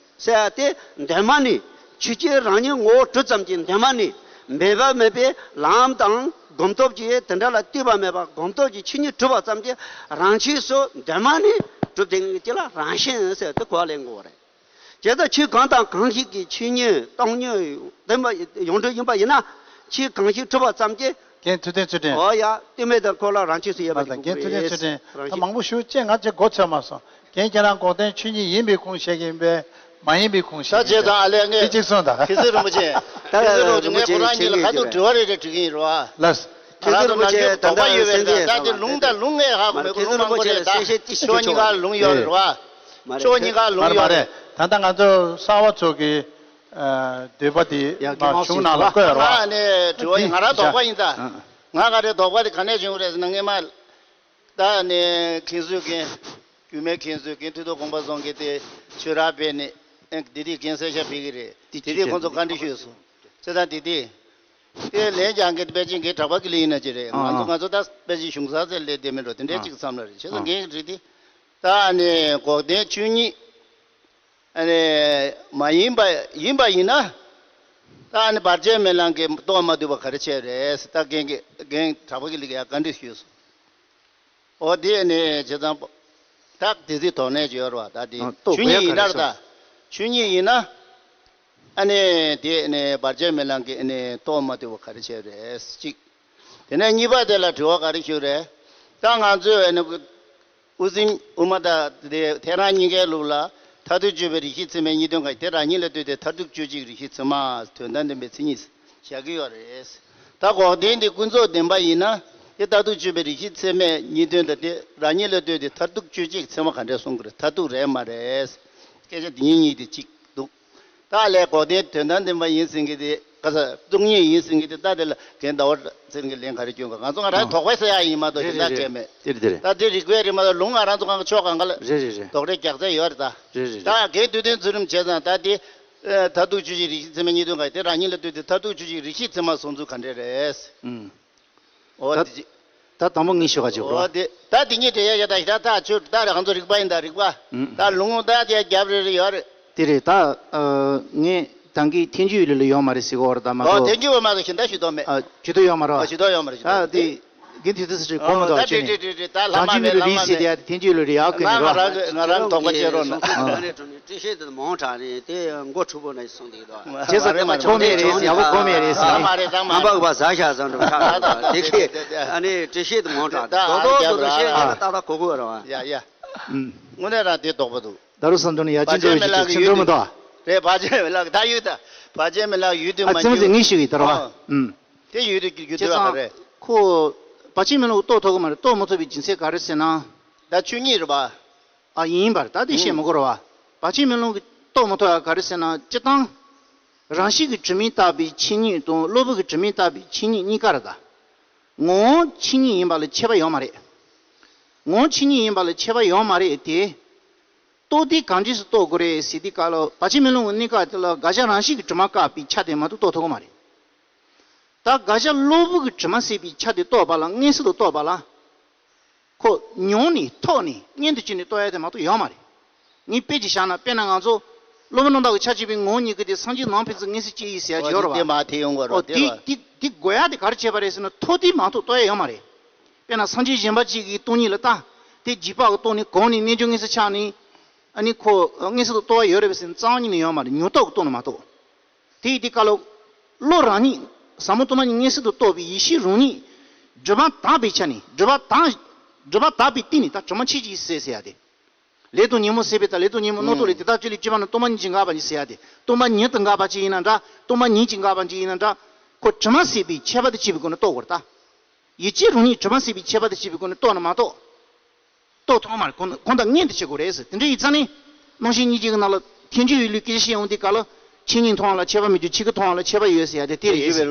ཟེར་ཡ་དེ་འདན་མ་ནས་ཆོས་ཅན་རང་ཉིད་ངོ་བོ་གྲུབ་ཙམ་གྱི་འདན་མ་ནས་འབད་པ་མེད་པའི་ལམ་དང་ སྒོམ་སྟོབས་ཀྱིས་དེ་འདྲ་ལ་ལྟོས་པ་མེད་པར་སྒོམ་སྟོབས་ཀྱིས་ཆོས་ཉིད་གྲུབ་པ་ཙམ་གྱིས་རང་ཆས་སུ་གདོད་མ་ནས་གྲུབ་བསྡད་མཁན་གྱི་ལ་རང་བཞིན་ཟེར་དེ་གོ་བ་ལེན་དགོས་པ་རེད། དེ་ལྟར་ཆོས་གང་དང་གང་ཞིག་གི་ཆོས་ཉིད་སྟོང་ཉིད་བདེན་པ་ཡོངས་གྲུབ་ཡིན་པ་ཡིན་ན། ཆོས་གང་ཞིག་གྲུབ་པ་ཙམ་གྱིས། རྒན་ཐུབ་བསྟན་ཚུལ་ཁྲིམས། འོ་ཡ། ལྟོས་མེད་དང་ཁོ་ལ་རང་ཆས་སུ་ཡོད་པ་མ་རེད། རྒན་ཐུབ་བསྟན་ཚུལ་ཁྲིམས་ད་མང་པོ་ཞུ་ཅེས་ང་ཅིག་གོ་ཆོད་མ་སོང་། རྒན་ཁྱེད་རང་འགོག་བདེན་ཆོས་ཉིད་ཡིན་པའི་ཁུངས་བཤད་ཀྱི་ཡིན་པས་མ་ཡིན་པའི་ཁུངས་ད་བཤད་ཀྱི་བྱས་ཙང་ཨ་ལས་ངས་དེ་གཅིག་གསུངས་དང་། མཁན་ཟུར་རིན་པོ་ཆེ། ད་མཁན་ཟུར་རིན་པོ་ཆེ་ངས་ཁོ་རང་གཉིས་ལ་ཁ་ཐུག་དྲི་བ་རེ་རེ་དྲི་གི་ཡིན་རོ། ལགས། ཁྱེད་ཚོ་རང་ཚོ་ནམ་རྒྱུན་དོགས་པ་ཡོད་པའི་འདྲ། ད་དེ་ལུང་དང་ལུང་ངས་ཧ་གོ་མེད། ཁོ་ལུང་མང་པོ་རེད། ད་ཕྱོགས་གཉིས་ཀ་ལུང་ཡོད་རེད་བ། ཕྱོགས་གཉིས་ཀ་ལུང་ཡོད་རེད། ད་ལྟ་ང་ཚོ་གསར་བ་ཚོ་གི་འདོད་པ་དེ་མ་བྱུང་ནང་ལ་བཀོད་རོགས། ང་ནས་དྲི་བ་ཡིན། ང་རང་དོགས་པ་ཡིན་ད། ང་ག་རེ་དོགས་པ་དེ་ག་ནས་བྱུང་རེད་ཟེར་ན། སྔས་མ་ད་ནས་མཁན་ཟུར་མཁན། རྒྱུད་སྨད་མཁན་ཟུར་མཁན། མཐུ་སྟོབས་གོང་འཕེལ་ཚོགས་མཁན་དེ་ཆོས་རར་ཕེབས་ནས་ཨེ་འདི་དེ་འགན་གསལ་བཤད་ཕེབས་ཀྱི་རེད། དེ་དེ་ཁོང་ཚོ་བཀའ་འདྲི་ཞུས་སོང་། བྱས་ཙང་དེ་དེ། དེ་ལན་རྒྱག་མཁན་དེ་ཕལ་ཆེར་རྒན་གྲགས་པ་དགེ་ལེགས་ཡིན་ན་ཅི་རེད། ང་ཚོ་ང་ཚོ་ད་ཕལ་ཆེར་གཞུང་ས་ཚད་སླེབས་བསྡད་མེད་འགྲོ། དེ་འདྲའི་གཅིག་བསམ་ལ་རེད། བྱས་ཙང་རྒན་རེད་དེ། ད་ནས་འགོག་བདེན་ཆོས་ཉིད་ཨ་ནི་མ་ཡིན་པ་ཡིན་པ་ཡིན་ན། ད་ཨ་ནི་བར་ཆད་མེད་ལམ་གྱི་རྟོགས་མ་ཐུབ་པ་ག་རེ་བྱས་རེད། ད་རྒན་གྱི་རྒན་གྲགས་པ་དགེ་ལེགས་ཀྱིས་ཡང་བཀའ་འདྲི་ཞུས་སོང་། འོ་དེ་ནས་བྱས་ཙང་ད་དེ་ཚོའི་དོགས་གནས་ཡོད་རེད་བ། ད་དེ་ཨ་རྟོགས་ཆོས་ཉིད་ཡིན་ན་ད། ཆོས་ཉིད་ཡིན་ན། ཨ་ནི་དེ་ནས་བར་ཆད་མེད་ལམ་གྱི་ཨ་ནི་རྟོགས་མ་ཐུབ་པ་ག་རེ་བྱས་རེད་གཅིག། དེ་ནས་གཉིས་པ་དེ་ལ་དྲི་བ་ག་རེ་ཞུ་རེད། ད་ང་ཚོས་ཨ་ནི་དབུ་སེམས་དབུ་མ་དང་དེ་ཐལ་རང་གཉིས་ཀའི་ལུགས་ལ་མཐར་ཐུག་དཔྱོད་པའི་རིགས་ཤེས་ཚད་མའི་གཉིས་དོན་གང་ཡིན། དེ་རང་ཉིད་ལ་ལྟོས་ཏེ་མཐར་ཐུག་དཔྱོད་བྱེད་ཀྱི་རིགས་ཤེས་ཚད་མ། དོན་དམ་བདེན་པའི་མཚན་ཉིད་བཞག་གི་ཡོད་རེད། ད་འགོག་བདེན་དེ་ཀུན་རྫོབ་བདེན་པ་ཡིན་ན། དེ་མཐར་ཐུག་དཔྱོད་པའི་རིགས་ཤེས་ཚད་མའི་གཉིས་དོན་དང་དེ་རང་ཉིད་ལ་ལྟོས་ཏེ་མཐར་ཐུག་དཔྱོད་བྱེད་ཀྱི་ཚད་མ་ག་འདྲས་གསུང་གི་རེད། མཐར་ཐུག་རེད་མ་རེད། སྐད་ཆ་དེ་གཉིས་གཉིས་དེ་གཅིག་འདུག། ད་ལས་འགོག་བདེན་དོན་དམ་བདེན་པ་ཡིན་ཟེར་མཁན་དེ་ག་ས་སྟོང་ཉིད་ཡིན་ཟེར་མཁན་དེ། ད་དེ་ལ་རྒན་ཟླ་བ་ཚེ་རིང་གིས་ལན་ག་རེ་སྐྱོན་ག། ང་ཚོ་ང་རང་ཨ་དོགས་པ་ཟེར་ཡ་ཡིན་མ་གཏོགས་རེད་གཞན་དག་རེད་གལ་མེད། དེ་རེད་དེ་རེད། ད་དེ་རིགས་པས་རེད་མ་གཏོགས་ལུང་ང་རང་ཚོ་གང་ག་ཕྱོགས་གང་ག་ལ་རེད་རེད་རེད། དོགས་གནས་རྒྱག་ས་ཡོད་རེད་ད། རེད་རེད་ད་རེད། རྒན་དུས་སྟོན་ཚུལ་ཁྲིམས་བྱས་ཙང་ད་དེ་ཨ་མཐར་ཐུག་དཔྱོད་བྱེད་རིགས་ཤེས་ཚད་མའི་གཉིས་དོན་གང་ཡིན། དེ་རང་ཉིད་ལ་ལྟོས་ཏེ་མཐར་ཐུག་དཔྱོད་བྱེད་རིགས་ཤེས་ཚད་མ་གསུང་ཚུལ་ག་འདྲས་རེད། ཨུམ། འོ་ད་དེ་ཅི། ད་དང་པོ་ངས་ཞུ་ག་ཅིག་འོ་རོ། དེ་ད་དེ་གཉིས་འབྲེལ་ཡ་ཡ། ད་ད་ཆོས་ད་རང་ཚོ་རིག་པ་ཡིན་ད་རིག་པ། ཨུམ། ད་ལུང་ད་དེ་རྒྱབ་རེ་རེ་ཡོད་རེད། དེ་རེད་ད། ཨ་ངས་ད་གིན་ཐེངས་གཅིག་ལ་ལ་ཡོད་མ་རེད་ཟེར་གོ་ར། ད་མ་འོ་གཏོགས་ཐེངས་གཅིག་བ་མ་གཏོགས་གཞན་དག་ཞུ་དོན་མེད། ཨ་ཞུ་དོན་ཡོད་མ་རེད་བ། ཨ་ཞུ་དོན་ཡོད་མ་རེད། ཞུ་དོན་ད་དེ་གིན་དུས་ཚོད་ཞིག་གོ་མ་འོ་ད་འདུག་ཅི་འདྲ་ནས། འདྲ་འདྲ་ད་ལྷ་མ་གང་ཅི་མེད་མི་ལ་ལྷ་རིགས་མ་ཟེར་མེད། དེ་ཐེངས་གཅིག་ལ་རེད་ཡག་གི་ང་མི་ང་རོ། རང་ང་རང་དོགས་པ་བྱེད་རོགས་གནང་། ཨ་ནི་དྲི་ཤེས་དེ་མང་དྲགས་ནས་དེ་མགོ་འཁྲུག་པོ་ན་གསུངས་འདུག་ད། བྱས་ཙང་མ་རེད་མ་རེད། གོ་མེད་རེད་ཟེར་ཡ་བོ་གོ་མེད་རེད་ཟེར་ནས། ང་མ་རེད་ད་མ་རྣམ་པ་རེད། འུག་པ་ཟ་ཤ་ཟ་འགྲོ་ཆགས་ད་ད་ད་དེ་དེ་ཁྱེད་དེ་དེ་ཨ་ནི་དྲི་ཤེས་དེ་མང་དྲགས་ད་ཨ་རྡོག་རྡོག་རྒྱབ་ཏུ་ར་ཤེས་ཡ་ལ་ཏག་ཏག་གོ་གོ་ར་བ། ཡ་ཡ། དངོས་གནས་རང་དེ་དོགས་པ་འདུག། ད་རུ་བསམ་དོན་ཡ་ཅི་འཇོག་ཡོད་ཅིག་ཁྱེད་འཇོག་མི་འདུག་ཨ། རེད། བར་ཆད་མེད་ལགས་ད་ཡོད་ད། བར་ཆད་མེད་ལགས་ཡོད་དུས་ཨ་མ་ཚེ་མ་ཚེ་ངས་ཞུ་གི་ད་ར་བ། ཨ་ཨུམ། དེ་ཡོད་དུས་ཡོད་བྱས་དུས་ཨ་ཙང་རེད། ཁོ་བར་ཆད་མེད་ལམ་རྟོགས་ཐུབ་ཀྱི་མ་རེད། རྟོགས་མ་ཐུབ་པའི་རྒྱུ་མཚན་ག་རེ་ཟེར་ན། ད་ཆོས་ཉིད་རེད་བ། ཨ་ཡིན་པར་ད་དེ་བཤད་མི་དགོས་རེད་བ། བར་ཆད་མེད་ལམ་གྱི་རྟོགས་མ་ཐུབ་ཡ་ག་རེ་ཟེར་ན། སྤྱིར་བཏང་། རང་བཞིན་གྱིས་གྲུབ་མིན་བརྟགས་པའི་ཆོས་ཉིད་དང་གློ་བུར་གྱིས་གྲུབ་མིན་བརྟགས་པའི་ཆོས་ཉིད་གཉིས་ཀ་རེད་ད། ངོ་བོ་ཆོས་ཉིད་ཡིན་པ་ལ་ཁྱད་པར་ཡོད་མ་རེད། ངོ་བོ་ཆོས་ཉིད་ཡིན་པ་ལ་ཁྱད་པར་ཡོད་མ་རེད་དེ། རྟོགས་དུས་གང་འདྲས་སུ་རྟོགས་དགོས་རེད་ཟེར་དུས་སྐབས་ལ་བར་ཆད་མེད་ལམ་གྱི་གནས་སྐབས་དེ་ལ་དགག་བྱ་རང་བཞིན་གྱིས་གྲུབ་མ་བཀག་པའི་ཆ་དེ་མ་གཏོགས་རྟོགས་ཐུབ་ཀྱི་མ་རེད། ད་དགག་བྱ་གློ་བུར་གྱིས་གྲུབ་མ་ཟེར་བའི་ཆ་དེ་རྟོགས་པ་ལ་མངོན་སུམ་དུ་རྟོགས་པ་ལ། ཁོ་མྱོང་ནས་ཐོག་ནས་མངོན་དུ་བྱས་ནས་རྟོགས་ཡ་དེ་མ་གཏོགས་ཡོད་མ་རེད། ངས་དཔེ་ཅིག་བཞག་ན། དཔེར་ན་ང་ཚོ་སློབ་དཔོན་རྣམ་དག་གི་ཆ་གཅིག་པའི་ངོ་བོ་ཉིད་ཀྱིས་དེ་སངས་རྒྱས་ནང་ཕན་ཚུན་མངོན་གསལ་གཅིག་ཡིན་ཟེར་ཡ་ཅིག་ཡོད་རེད་བ། དེ་མ་དེ་ཡོང་དགོས་རེད་བ། ཨོ་དེ་དེ་དེ་དགོས་ཡ་དེ་ག་རེ་བྱས་པ་རེད་ཟེར་ན། ཐོག་མཐའ་མ་གཏོགས་རྟོགས་ཡ་ཡོད་མ་རེད། དཔེར་ན་སངས་རྒྱས་གཞན་པ་གཅིག་གིས་སྟོང་ཉིད་ལ་བལྟ། དེ་རྗེས་དཔག་གི་སྟོང་ནས་གོང་ནས་རྣལ་འབྱོར་མངོན་གསལ་ཆགས་ནས། ཨ་ནི་ཁོ་མངོན་སུམ་དུ་རྟོགས་པ་ཡོད་རེད་པས་ཟེར་ནས་རྩ་བ་ཉིད་ནས་ཡོད་མ་རེད། མྱོང་སྟོབས་ཀྱིས་རྟོགས་ནས་མ་གཏོགས། དེ་ཡི་དེ་ཀ་ལོ། བློ་རང་ཉིད། ཟབ་མོ་སྟོང་པ་ཉིད་མངོན་སུམ་དུ་རྟོགས་པའི་ཡེ་ཤེས་རང་ཉིད། སྒྲིབ་པ་དག་པའི་ཆ་ནས། སྒྲིབ་པ་དག་སྒྲིབ་པ་དག་པའི་སྟེང་ནས་ད་གྲུབ་མ་ཆོས་ཅན་ཟེར་ཟེར་ཡ་དེ། ལས་དང་ཉོན་མོངས་ཟད་པའི་ད་ལས་དང་ཉོན་མོངས་རྣམ་རྟོག་ལས་དེ་དག་བཅས་ལས་སྐྱེས་པ་རྣམས་སྟོང་པ་ཉིད་ཀྱིས་འགགས་པ་ཉིད་ཟེར་ཡ་དེ། སྟོང་པ་ཉིད་དུ་འགགས་པ་ཅིག་ཡིན་ན་འདྲ། སྟོང་པ་ཉིད་ཀྱིས་འགགས་པ་ཅིག་ཡིན་ན་འདྲ། ཁོ་གྲུབ་མ་ཟད་པའི་ཁྱད་པར་དུ་བྱས་པའི་སྒོ་ནས་རྟོགས་དགོས་རེད་ད། ཡིད་ཀྱི་རང་ཉིད་གྲུབ་མ་ཟད་པའི་ཁྱད་པར་དུ་བྱས་པའི་སྒོ་ནས་རྟོགས་ན་མ་གཏོགས། རྟོགས་ཐུབ་མ་རེད། གང་ལྟར་མངོན་དུ་བྱེད་དགོས་རེད་ཟེར། དེ་འདྲ་ཡིན་ཙང་ནི། རྣམ་ཤེས་གཉིས་ཀྱི་ནང་ལ་ཐལ་འགྱུར་བའི་ལུས་སྐད་ཆ་བཤད་ཡོང་དུས་སྐབས་ལ། ཆོས་ཉིད་མཐོང་བ་ལ་ཁྱད་པར་མི་འདུག། ཆོས་སྐུ་མཐོང་བ་ལ་ཁྱད་པར་ཡོད་ཟེར་ཡ་དེ་དེ་རེད་ཟེར།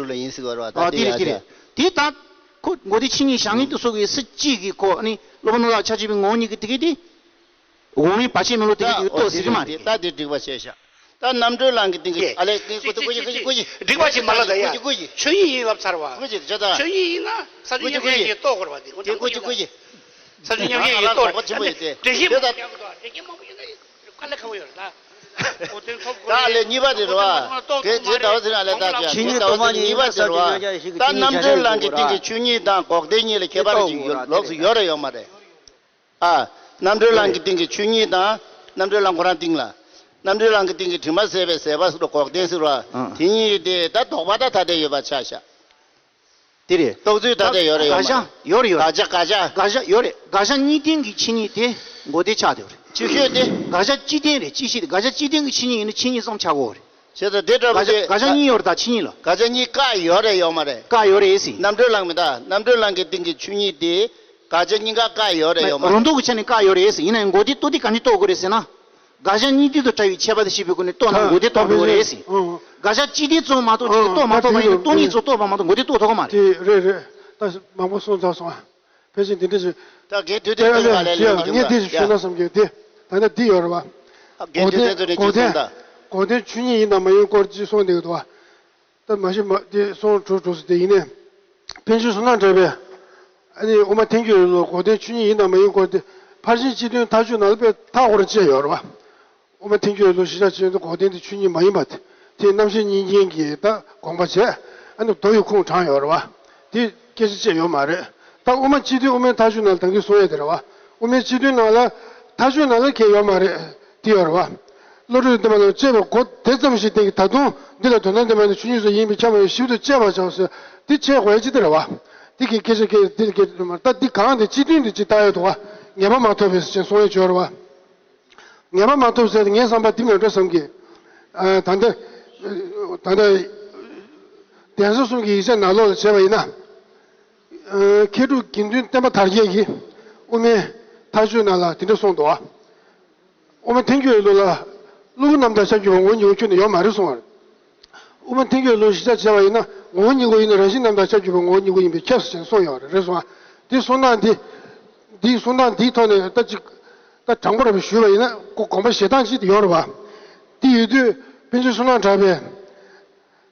ཨ་དེ་རེད་དེ་རེད། དེ་ལྟར། ཁོ་མགོ་དེ་ཆོས་ཉིད་བཞག་ངེས་དུ་སོགས་ཀྱི་སྲིད་ཅིག་གིས་ཁོ་ནི་སློབ་དཔོན་རྣམ་དག་ཆ་གཅིག་པའི་ངོ་བོ་ཉིད་ཀྱི་དེ་གས་དེ། འོག་མིན་བར་ཆད་མེད་ལམ་དེ་གས་ཀྱིས་རྟོགས་ཟེར་གྱི་མ་རེད། ད་དེ་འགྲིག་པ་བྱས་ཤག། ད་རྣམ་གྲོལ་ལམ་གྱི་སྟེང་གི་ཨ་ལས་ཀྱི་ཀུ་ཀུ་ཀུ་ཀུ་ཀུ་ཀུ་འགྲིག་པ་ཞིག་མ་ལ་ད་ཡ། ཀུ་ཀུ་ཀུ་ཀུ་ཆོས་ཉིད་ཡིན་ལབ་ཚར་བ། ཀུ་ཀུ་ཀུ་ཆོས་ཉིད་ཡིན་ན་ས་ཆ་མཉམ་གཞག་ཡིན་རྟོགས་དགོས་རེད་བ། དེ་ཀུ་ཀུ་ཀུ་ཀུ་ཀུ་ས་ཆ་མཉམ་གཞག་ཡིན་རྟོགས་རེད་བ། འགྲེལ་བཤད་མང་པོ་ཡོད་ན་དཀའ་ལས་ཁག་པོ་ཡོད་རེད་ད། ད་ལས་གཉིས་པ་དེ་རེད་བ། དེ་དེ་ཟླ་བ་ཚེ་རིང་ལས་ད་ཀྱང་། ཆོས་ཉིད་དེ་ཟླ་བ་ཚེ་རིང་གཉིས་པ་དེ་རེད་བ། ད་རྣམ་གྲོལ་ལམ་གྱི་སྟེང་གི་ཆོས་ཉིད་དང་འགོག་བདེན་གཉིས་ལ་ཁྱད་པར་ཅིག་ཡོད་ལོགས་སུ་ཡོད་རེད་ཡོད་མ་རེད། ཨ། རྣམ་གྲོལ་ལམ་གྱི་སྟེང་གི་ཆོས་ཉིད་དང་། རྣམ་གྲོལ་ལམ་ཁོ་རང་སྟེང་ལ། རྣམ་གྲོལ་ལམ་གྱི་སྟེང་གི་དྲི་མ་ཟད་པའི་ཟད་པ་སོགས་འགོག་བདེན་ཟེར་བ། དེ་གཉིས་དེ་ད་དོགས་པ་ད་ཐ་དད་ཡོད་པ་ཆ་བཞག་དེ་རེད། རྟོགས་ཚུལ་ཐ་དད་ཡོད་རེད་ཡོད་མ་རེད། དགག་བྱ་ཡོད་རེད་ཡོད་རེད། དགག་བྱ་དགག་བྱ། དགག་བྱ་ཡོད་རེད། དགག་བྱ་གཉིས་ལྡན་གྱི་ཆོས་ཉིད་དེ་འགོག་བདེན་ཆགས་བསྡད་ཡོད་རེད། ཆོས་ཤོས་དེ། དགག་བྱ་སྤྱི་ལྡན་རེད། སྤྱི་བཤད་དེ། དགག་བྱ་སྤྱི་ལྡན་གྱི་ཆོས་ཉིད་ཡིན་ན་ཆོས་ཉིད་ཙམ་ཆགས་ཀྱི་ཡོད་རེད། བྱས་ཙང་དེ་འདྲ་པོ་དགག་བྱ་དེ། དགག་བྱ་གཉིས་ཡོད་རེད་ད་ཆོས་ཉིད་ལ། དགག་བྱ་གཉིས་བཀག་ཡོད་རེད་ཡོད་མ་རེད། བཀག་ཡོད་རེད་ཟེར། རྣམ་གྲོལ་ལམ་མི་ད་རྣམ་གྲོལ་ལམ་གྱི་སྟེང་གི་ཆོས་ཉིད་དེ། དགག་བྱ་གཉིས་ཀ་བཀག་ཡོད་རེད་ཡོད་མ་རེད། རང་ལྡོག་གི་ཆ་ནས་བཀག་ཡོད་རེད་ཟེར། ཡིན་ན་ཡང་འགོག་བདེན་རྟོགས་དུས་ག་འདྲ་རྟོགས་དགོས་རེད་ཟེར་ན། དགག་བྱ་གཉིས་ལྡན་དུ་བཀྲལ་བའི་ཁྱད་པར་དེ་ཤེས་པའི་སྒོ་ནས་རྟོགས་ན་འགོག་བདེན་རྟོགས་དགོས་རེད་ཟེར། དགག་བྱ་སྤྱི་ལྡན་ཙམ་མ་གཏོགས་ཅིག་རྟོགས་མ་ཐུབ་པ་ཡིན་ན་སྟོང་ཉིད་ཙམ་རྟོགས་པ་མ་གཏོགས་འགོག་བདེན་རྟོགས་ཐུབ་ཀྱི་མ་རེད། དེ་རེད་རེད། ད་མང་པོ་གསུངས་ཚར་སོང་ཨ། ཕལ་ཆེར་འདི་འདྲ་ཞིག་ད་རྒན་དུས་དེ་ལྟ་བུ་ལ་ལས་ལས་ངས་འདི་ཞིག་ཞུས་ན་བསམ་གྱི་འདི་ད་ལྟ་འདི་ཡོད་རེད་བ། རྒན་དུས་དེ་ཚོ་ནས་འགོག་བདེན་འགོག་བདེན་ཆོས་ཉིད་ཡིན་དང་མ་ཡིན་སྐོར་ཅིག་གསུངས་འདུག་འདུག་བ། ད་མ་གཞི་མ་འདི་གསུང་གྲུབ་གྲུབ་སོང་དེ་ཡིན་ནས། པཎ་ཆེན་བསོད་ནམས་གྲགས་པས། ཨ་ནི་དབུ་མ་ཐལ་འགྱུར་ལ་འགོག་བདེན་ཆོས་ཉིད་ཡིན་དང་མ་ཡིན་སྐོར་དེ་ཕར་ཕྱིན་སྤྱི་དོན་མཐའ་དཔྱོད་ནང་ལ་དཔེ་མཐའ་འཁོར་བཅས་ཡོད་རེད་བ། དབུ་མ་ཐལ་འགྱུར་ལ་གཞི་བཞག་བྱས་ཏེ་འགོག་བདེན་དེ་ཆོས་ཉིད་མ་ཡིན་པ་དེ་དེ་རྣམ་བཤད་གཉིས་ལྡན་གྱི་ད་དགོངས་པ་བྱས། ཨ་ནི་མདོ་ཡི་ཁུངས་དྲངས་ཡོད་རེད་བ། དེ་སྐད་ཆ་བཤད་ཡོད་མ་རེད། ད་དབུ་མ་སྤྱི་དོན་དབུ་མའི་མཐའ་དཔྱོད་ནང་ལ་ད་གིན་གསུང་ཡས་དེ་རེད་བ། དབུ་མའི་སྤྱི་དོན་ནང་ལ་མཐའ་དཔྱོད་ནང་ལ་གལ་ཡོད་མ་རེད་དེ་ཡོད་རེད་བ། བློ་གྲོས་ལྡན་པ་ལ་དཔྱད་པའི་སྒོ་དེ་ཙམ་ཞིག་སྟེང་གི་ད་དུང་འདི་ལ་དོན་དམ་བདེན་པ་ནི་ཆོས་ཉིད་སོགས་ཡིན་པས་ཁྱབ་པ་ཡང་ཞིབ་ཏུ་དཔྱད་པར་བྱའོ་ཟེར། འདི་བྱས་དགོས་ཡ་ཅི་ལྟར་བ། འདི་གི་སྐད་ཆ་སྐད་འདི་ལ་སྐད་ཆ་མ་ད་འདི་གང་དེ་སྤྱི་དོན་དེ་ཅི་ལྟ་ཡ་འདུག་བ། ངེས་པ་མ་ཐོབ་པས་ཟེར་གསུང་ཡ་བྱོས་ར་བ། ངེས་པ་མ་ཐོབ་ཟེར་ཏེ་ངས་བསམ་པ་འདི་མེད་འགྲོ་བསམ་གི། ད་ལྟ་ད་ལྟ་གདན་ས་གསུམ་གྱི་ཡིག་ཆ་ནང་ལོགས་ལ་བྱས་པ་ཡིན་ན། མཁས་གྲུབ་དགེ་འདུན་བསྟན་པ་དར་རྒྱས་ཀྱིས་དབུ་མའི་མཐའ་དཔྱོད་ནང་ལ་དེ་འདྲ་གསུངས་འདུག་བ། དབུ་མ་ཐལ་འགྱུར་ལུགས་ལ་སློབ་བུ་རྣམ་དག་ཆ་གྱུར་པའི་ངོ་བོ་ཉིད་ཁྱོན་ནས་ཡོད་མ་རེད་གསུངས་པ་རེད། དབུ་མ་ཐལ་འགྱུར་ལུགས་གཞི་རྒྱ་བྱས་པ་ཡིན་ན་ངོ་བོ་ཉིད་ཡིན་ན་རང་བཞིན་རྣམ་དག་ཆ་གྱུར་པའི་ངོ་བོ་ཉིད་ཡིན་པས་ཁྱབ་ཟེར་ནས་གསུངས་ཡོད་རེད་གསུངས་པ། འདི་གསུང་སྟངས་འདི། འདི་གསུང་སྟངས་འདིའི་ཐོག་ནས་ད་ཅིག་ད་དྲང་པོ་ར་བའི་ཞུས་པ་ཡིན་ན་དགོངས་པ་བཞེས་སྟངས་ཅིག་ཡོད་རེད་བ། འདི་ཡོད་དུས་པཎ་ཆེན་བསོད་ནམས་གྲགས་པས།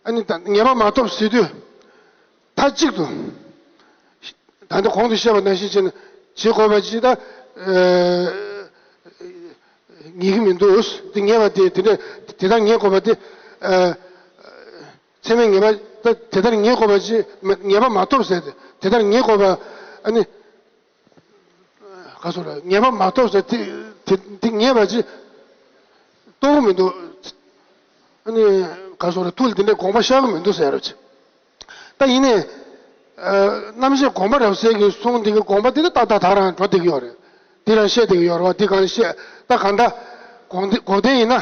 ཨ་ནི་ད་ངེས་པ་མ་ཐོབ་ཟེར་དུས། མཐའ་གཅིག་ཏུ། ད་ལྟ་གོང་དུ་བཤད་པ་ནང་བཞིན་བྱས་ན་བྱེད་དགོས་པ་ཅིག་ད། ངེས་ཀྱི་མི་འདུག་འདི་ངེས་པ་དེ་དེ་འདྲ་དེ་ལྟར་ངེས་དགོས་པ་དེ། ཚད་མས་ངེས་པ་ད་དེ་ལྟར་ངེས་དགོས་པ་ཅིག་ངེས་པ་མ་ཐོབ་ཟེར་ཏེ་དེ་ལྟར་ངེས་དགོས་པ་ཨ་ནི། ག་སོ་ར་ངེས་པ་མ་ཐོབ་ཟེར་དེ་དེ་དེ་ངེས་པ་ཅིག་རྟོགས་ཀྱི་མི་འདུག་ཨ་ནི་ག་སོ་ར་ཐུགས་ལ་དེ་འདྲའི་དགོངས་པ་ཤར་གྱི་མི་འདུག་ཟེར་རོ་ཅིག་ད་ཡིན་ནའི། རྣམ་བཤད་དགོངས་པ་རབ་གསལ་གྱི་གསུང་འདི་གི་དགོངས་པ་འདི་ནི་ཏག་ཏག་ད་རང་འགྲོ་བསྡད་ཀྱི་ཡོད་རེད། འདི་རང་བཤད་བསྡད་ཀྱི་ཡོད་རེད་བ་འདི་གང་བཤད་ད་གང་ལྟར། དགོངས་འདི་དགོངས་དོན་ཡིན་ན།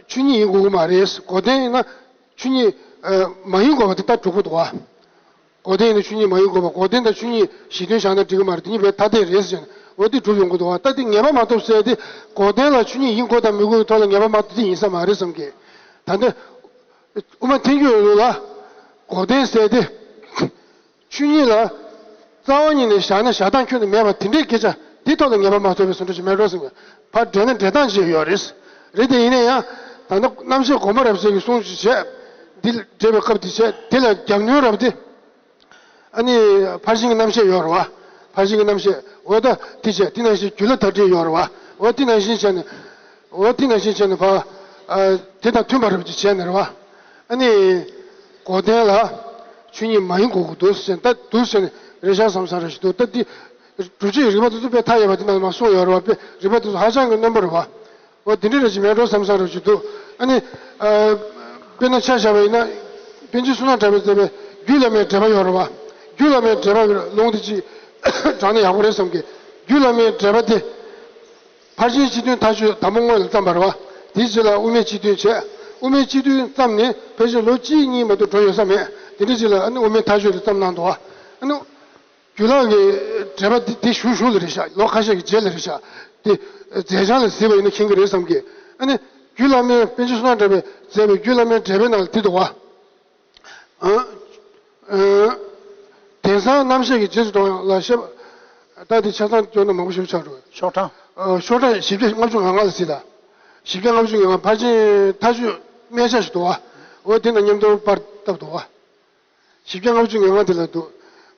ཆོས་ཉིད་ཡིན་དགོས་ཀྱི་མ་རེད། དགོངས་དོན་ཡིན་ན་ཆོས་ཉིད་མ་ཡིན་དགོས་པ་འདི་ལྟར་གྲུབ་ཀྱི་འདུག་བ། དགོངས་དོན་ཡིན་ན་ཆོས་ཉིད་མ་ཡིན་དགོས་པ་དགོངས་དོན་དང་ཆོས་ཉིད་གཞི་མཐུན་བཞག་ན་འགྲིག་གི་མ་རེད་དེ་གཉིས་པའི་ཐ་དད་རེད་ཟེར་ནས་འོ་འདི་གྲུབ་ཡོང་གི་འདུག་བ། ད་འདི་ངེས་པ་མ་ཐོབ་ཟེར་ཏེ་དགོངས་དོན་ལ་ཆོས་ཉིད་ཡིན་དགོས་དང་མི་དགོས་ཀྱི་ཐོག་ལ་ངེས་པ་མ་ཐོབ་འདི་ཡིན་ས་མ་རེད་བསམ་གི། ད་འདི། དབུ་མ་ཐལ་འགྱུར་ལུགས་ལ་འགོག་བདེན་ཟེར་ཏེ། ཆོས་ཉིད་ལ་རྩ་བ་ཉིད་ནས་བཞག་ན་བཞག་སྟངས་ཁྱོན་ནས་མེད་པ་དེ་འདྲའི་སྐད་ཆ་དེ་ཐོག་ལ་ངེས་པ་མ་ཐོབ་པའི་བཟོ་འདྲ་ཞིག་མེད་འགྲོ་ཟེར་ནས་ཕར་འགྲེལ་ན་འགྲེལ་སྟངས་ཅིག་ཡོད་རེད། རེད་དེ་ཡིན་ན་ཡང་ད་ལྟ་རྣམ་བཤད་དགོངས་པ་རབ་གསལ་གྱི་གསུང་ཅིག་བྱས། འདི་འགྲེལ་བའི་སྐབས་དེ་བྱས་དེ་ལ་རྒྱབ་སྣོན་རབ་སྟེ། ཨ་ནི་ཕར་ཕྱིན་གྱི་རྣམ་བཤད་ཡོད་རེད་བ། ཕར་ཕྱིན་གྱི་རྣམ་བཤད་འོ་ད་དེ་བྱས་དེ་ནང་བཞིན་རྒྱུད་ལ་དར་འགྲེལ་ཡོད་རེད་བ། འོ་དེ་ནང་བཞིན་བྱས་ནས། འོ་དེ་ནང་བཞིན་བྱས་ནས་ཕ། དེ་དང་མཐུན་པ་རབ་ཅིག་བྱས་ནས་རེད་བ། ཨ་ནི། འགོག་བདེན་ལ། ཆོས་ཉིད་མ་ཡིན་དགོས་ཀྱི་འདུག་ཟེར་ད་འདུག་ཟེར་ནས་རེ་ཤག་བསམ་བསམ་རེ་ཞིག་འདུག་ད་འདི། སྒྲུབ་བྱེད་རིགས་པ་དེ་ཚོ་དཔེ་མཐའ་ཡས་པ་དེ་ནང་མ་གསུངས་ཡོད་རེད་བ་དཔེ་རིགས་པ་དེ་ཚོ་ཧ་ཅང་གི་རྣོན་པོ་རེད་བ། འོ་དེ་འདྲ་རེ་ཅིག་མེད་འགྲོ་བསམ་བསམ་རེ་ཞིག་འདུག་ཨ་ནི། དཔེར་ན་ཆ་བཞག་པ་ཡིན་ན། པཎ་ཆེན་བསོད་ནམས་གྲགས་པས་མཛད་པའི་རྒྱུད་བླ་མའི་འགྲེལ་པ་ཡོད་རེད་བ། རྒྱུད་བླ་མའི་འགྲེལ་པ་ལུང་དེ་ཅིག་དྲངས་ན་ཡག་པོ་རེད་བསམ་གི། རྒྱུད་བླ་མའི་འགྲེལ་པ་དེ། ཕར་ཕྱིན་སྤྱི་དོན་མཐའ་དཔྱོད་དང་པོ་སྔོན་ལ་བརྩམས་པ་རེད་བ། དེའི་རྗེས་ལ་དབུ་མའི་སྤྱི་དོན་བྱས། དབུ་མའི་སྤྱི་དོན་བརྩམས་ནས་ཕལ་ཆེར་ལོ་གཅིག་གཉིས་མ་གཏོགས་འགྲོ་ཡོད་ས་མེད། དེ་འདྲའི་རྗེས་ལ་ཨ་ནི་དབུ་མའི་མཐའ་དཔྱོད་དེ་བརྩམས་གནང་འདུག་བ། ཨ་ནི། རྒྱུད་ལ་གི་འགྲེལ་པ་འདི་འདི་ཞུ་ཞུ་ལ་རེད་ཤག་ལོ་ཁ་ཤས་ཀྱི་རྗེས་ལ་རེད་ཤག་དེ་མཛད་བྱང་ལ་གཟིགས་པ་ཡིན་ན་མཁྱེན་གྱི་རེད་བསམ་གི། ཨ་ནི་རྒྱུད་བླ་མའི་པཎ་ཆེན་བསོད་ནམས་གྲགས་པས་མཛད་པའི་རྒྱུད་བླ་མའི་འགྲེལ་པའི་ནང་ལ་འདི་འདུག་བ། ཨ། ཨ། དེང་སང་རྣམ་བཤད་ཀྱི་རྗེས་སུ་འགྲོ་ཡང་ལ་བཤད་པ། ད་དེ་ཆ་ཚང་སྐྱོན་ན་མང་པོ་ཞིག་ཆགས་འགྲོ། ཤོག་གྲངས། ཨ། ཤོག་གྲངས་བཞི་བརྒྱ་ལྔ་བཅུ་ང་ལྔ་ལ་གཟིགས་ལ། བཞི་བརྒྱ་ལྔ་བཅུ་ང་ལྔ་ཕར་ཕྱིན་མཐའ་དཔྱོད་སྨད་ཆ་ཞིག་འདུག་བ། འོ་དེ་ན་མཉམ་དུ་པར་བཏབ་འདུག་བ། བཞི་བརྒྱ་ལྔ་བཅུ་ང་ལྔ་དེ་ལ་འདུག་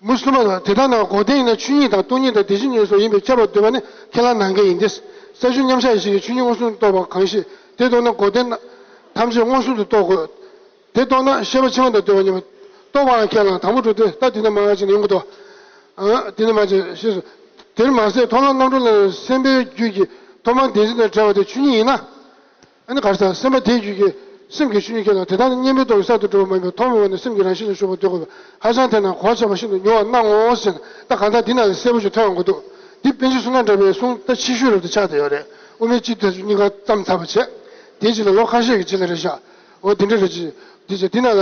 མུ་སུ་མ་ལ་དེ་ལྟར་ན་འགོག་བདེན་ཡིན་ན་ཆོས་ཉིད་དང་སྟོང་ཉིད་དང་དེ་བཞིན་ཉིད་སོགས་ཡིན་པས་ཁྱབ་པར་འདོད་པ་ནི་ཁས་བླངས་ནང་འགལ་ཡིན་ཏེ། ས་བཅུ་མཉམ་གཞག་ཡེ་ཤེས་ཀྱིས་ཆོས་ཉིད་མངོན་སུམ་རྟོགས་པ་གང་ཞིག་དེ་རྟོགས་ན་འགོག་བདེན་ཐམས་ཅད་མངོན་སུམ་དུ་རྟོགས་དགོས། དེ་རྟོགས་ན་ཤེས་པ་ཕྱི་མ་དང་ལྡན་པ་ཉིད་མ་རྟོགས་པའང་ཁས་བླངས། དང་པོ་གྲུབ་སྟེ་ད་འདི་ན་མ་ཡང་ཅིག་ཡོང་གི་འདུག་ཨ་འདི་ན་མ་ཅིག་ཤེས་སོ། དེར་མ་ཟད་མཐོང་ལམ་རྣམ་གྲོལ་ལ་སེམས་པའི་རྒྱུད་ཀྱི་ཐོག་མར་བདེན་འཛིན་དང་བྲལ་བ་དེ་ཆོས་ཉིད་ཡིན་ན། ཨ་ནི་ག་རེ་ཟེར། སེམས་པ་དེའི་རྒྱུད་ཀྱི་སེམས་ཀྱི་ཆོས་ཉིད་ཁས་བླངས། དེ་དག་ནི་བརྙན་པའི་མདོག་གིས་གསར་དུ་གྲུབ་པ་མ་ཡིན་པས་ཐོག་མེད་པ་ནས་སེམས་ཀྱི་རང་བཞིན་ལ་ཞུགས་པར་འདོད་དགོས་པས། ཧ་ཅང་དེ་རྣམས་གོ་ཆོད་པ་ཤིན་ཏུ་མྱུར་བར་སྣང་ངོ་ཟེར་ན། ད་གང་ལྟར་འདི་ན་ལ་གསལ་པོ་ཞིག་ཐོན་ཡོང་གི་འདུག་འདི་པཎ་ཆེན་བསོད་ནམས་གྲགས་པའི་གསུང་ད་ཕྱི་ཤོས་རབ་ཏུ་ཆགས་བསྡད་ཡོད་རེད། དབུ་མའི་སྤྱི་དོན་གཉིས་ཀ་བརྩམས་ཚར་བ་བྱས། དེའི་རྗེས་ལ་ལོ་ཁ་ཤས་ཀྱི་རྗེས་ལ་རེད་ཤག་འོ་དེ་འདྲ་རེད་ཅེས། དེ་བྱས་དེ་ན་ལ་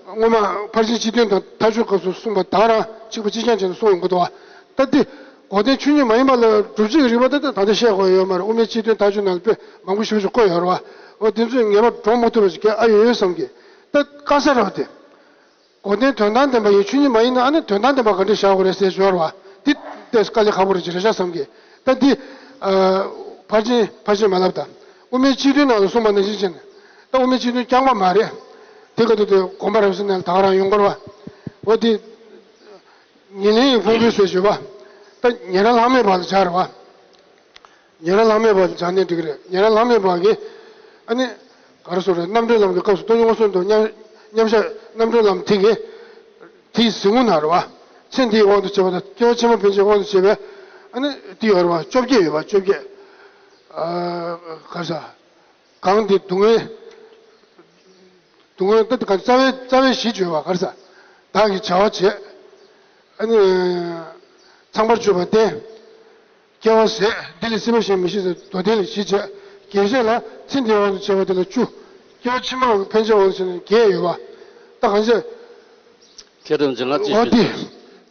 སྔོན་མ་ཕར་ཕྱིན་སྤྱི་དོན་དང་མཐའ་དཔྱོད་སྐབས་སུ་གསུངས་པ་དག་རང་གཅིག་པ་གཅིག་རྐྱང་བྱས་ནས་གསུངས་ཡོང་གི་འདུག་བ། ད་འདི་འགོག་བདེན་ཆོས་ཉིད་མ་ཡིན་པ་ལ་སྒྲུབ་བྱེད་ཀྱི་རིགས་པ་ད་ད་ལྟ་བཤད་དགོས་ཡོད་མ་རེད། དབུ་མའི་སྤྱི་དོན་མཐའ་དཔྱོད་ནང་ལ་དཔེ་མང་པོ་ཞེ་པོ་ཅིག་བཀོད་ཡོད་རེད་བ། འོ་དེ་ཚོས་ངེས་པར་སྒྲོག་མ་ཐུབ་པ་ཞིག་ག་ཨ་ཡོད་ཡོད་བསམ་གི། ད་དཀའ་ས་རེད་བ་དེ། འགོག་བདེན་དོན་དམ་བདེན་པ་ཡིན། ཆོས་ཉིད་མ་ཡིན་ན་ཨ་ནི་དོན་དམ་བདེན་པ་ག་འདྲ་བཞག་དགོས་རེད་ཟེར་ཞོར་བ། འདི་ཏོག་ཙམ་དཀའ་ལས་ཁག་པོ་རེད་ཅེས་རེ་བཞག་བསམ་གི། ད་འདི་ཨ་ཕར་ཕྱིན་ཕར་ཕྱིན་མ་ལབ་ད། དབུ་མའི་སྤྱི་དོན་ནང་ལ་གསུངས་པ་ནང་བཞིན་བྱས་ནས། ད་དབུ་མའི་སྤྱི་དོན་རྐྱང་པ་མ་རེད། དེ་ག་དུས་དེ་དགོངས་པ་རབ་གསལ་ནང་ལ་ད་ག་རང་ཡོང་གི་རེད་བ། འོ་དེ་ཉེར་ལེན་གྱི་ཕུང་པོའི་ཟེར་ཞུས་པ། ད་ཉན་རང་ལྷག་མེད་པ་ལ་སྦྱར་བ། ཉན་རང་ལྷག་མེད་པ་ལ་སྦྱར་ནའི་འགྲིག་གི་རེད། ཉན་རང་ལྷག་མེད་པ་གིས་ཨ་ནི་ག་རེ་ཟེར་རེད། རྣམ་གྲོལ་ལམ་གྱི་སྐབས་སུ་སྟོང་ཉིད་མངོན་སུམ་དུ་མཉམ་མཉམ་གཞག་རྣམ་གྲོལ་ལམ་དེ་གི་དེའི་གཟིགས་ངོ་ན་རེད་བ། ཚེ་འདིའི་དབང་དུ་བྱས་པ་དང་སྐྱེ་བ་ཕྱི་མ་ཕན་ཆད་དབང་དུ་བྱས་པའི་ཨ་ནི་དེ་ཡོད་རེད་བ། བཅོ་བརྒྱད་ཡོད་བ། བཅོ་བརྒྱད། ཨ་ག་རེ་ཟ། གང་དེ་སྡུག་བསྔལ། སྡུག་བསྔལ་ད་ག་རྩ་བའི་རྩ་བའི་གཞི་བརྗོད་པ་ག་རེ་ཟ། བདག་གིས་བྱ་བ་བྱེད། ཨ་ནི་ཚངས་པར་སྤྱོད་པ་བསྟེན། སྐྱེ་བ་ཟད། འདི་ལས་སྲིད་པ་གཞན་མི་ཤེས་ཟེར་མདོ་སྡེ་ལ་གཞི་བྱས། རྒྱས་བཤད་ལ་ཚེ་འདིའི་དབང་དུ་བྱས་པ་དེ་ལ་བཅུ། སྐྱེ་བ་ཕྱི་མ་ཕན་ཆད་དབང་དུ་བྱས་ན་བརྒྱད་ཡོད་པ། ད་གང་བྱས། མཁན་རིན་པོ་ཆེ་ང་ཅིག་འོ་ཞུ། འདི་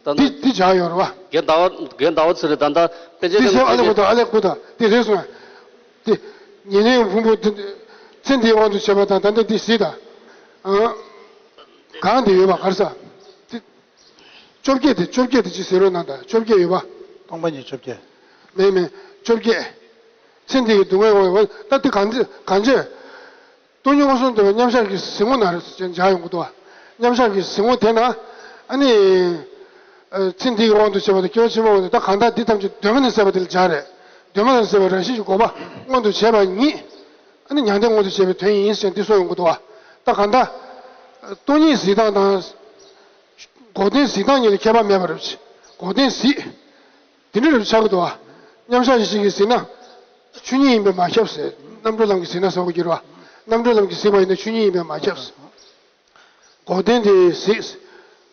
ད་འདི་ན་འདི་བྱ་ཡོད་རེད་བ། རྒན་ཟླ་བ་རྒན་ཟླ་བ་ཚེ་རིང་ད་ལྟ་པཎ་ཆེན་འདི་རྣམས་ཟེར་ཨ་ལེ་ཀུ་ད་ཨ་ལེ་ཀུ་ད་འདི་རེད་སོང་། དེ། ཉེར་ལེན་ཕུང་པོ་དེ། ཚེ་འདིའི་དབང་དུ་བྱས་པ་དང་ད་ལྟ་འདི་སྲིད་དང་། ཨ། གང་དེ་ཡོད་པ་ག་རེ་ཟ། དེ། བཅོ་བརྒྱད་དེ་བཅོ་བརྒྱད་དེ་ཅི་ཟེར་རོ་ན་ད་བཅོ་བརྒྱད་ཡོད་པ། སྟོང་པ་ཉིད་བཅོ་བརྒྱད། མེད་མེད་བཅོ་བརྒྱད། ཚེ་འདི་ཡི་སྡུག་བསྔལ་དབང་བ་ད་དེ་གང་ཚེ་གང་ཚེ། སྟོང་ཉིད་མངོན་སུམ་དུ་མཉམ་གཞག་གི་གཟིགས་ངོ་ན་རེ་ཟེར་མཇལ་ཡོང་གི་འདུག་བ། མཉམ་གཞག་གི་གཟིགས་ངོ་དེ་ན། ཨ་ནི། ཨ་ཚེ་འདི་ཡི་དབང་དུ་བྱས་པ་དང་སྐྱེ་བ་ཕྱི་མ་དབང་དུ་ད་གང་ལྟར་འདི་ཐམས་ཅད་གདོད་མ་ནས་ཟད་པ་དེ་ལ་སྦྱར་རེད། གདོད་མ་ནས་ཟད་པའི་རང་བཞིན་གྱི་འགོག་པ་མངོན་དུ་བྱས་པ་ཉིད། ཨ་ནི་མྱང་འདས་མངོན་དུ་བྱས་པའི་དོན་ཡིན་ཟེར་འདི་གསུངས་ཡོང་གི་འདུག་བ། ད་གང་ལྟར། སྟོང་ཉིད་གཟིགས་སྟངས་དང་། འགོག་བདེན་གཟིགས་སྟངས་གཉིས་ལ་ཁྱད་པར་མེད་པ་རེད། འགོག་བདེན་གཟིགས། དེ་འདྲ་རེད་ཆགས་ཀྱི་འདུག་བ། མཉམ་གཞག་ཡེ་ཤེས་ཀྱིས་གཟིགས་ན། ཆོས་ཉིད་ཡིན་པས་མ་ཁྱབ་ཟེར། རྣམ་གྲོལ་ལམ་གྱིས་གཟིགས་ན་ཟེར་བ་གྱུར་བ། རྣམ་གྲོལ་ལམ་གྱིས་གཟིགས་པ་ཡིན་ན་ཆོས་ཉིད་ཡིན་པས་མ་ཁྱབ་ཟེར། འགོག་བདེན་དེ་གཟིགས།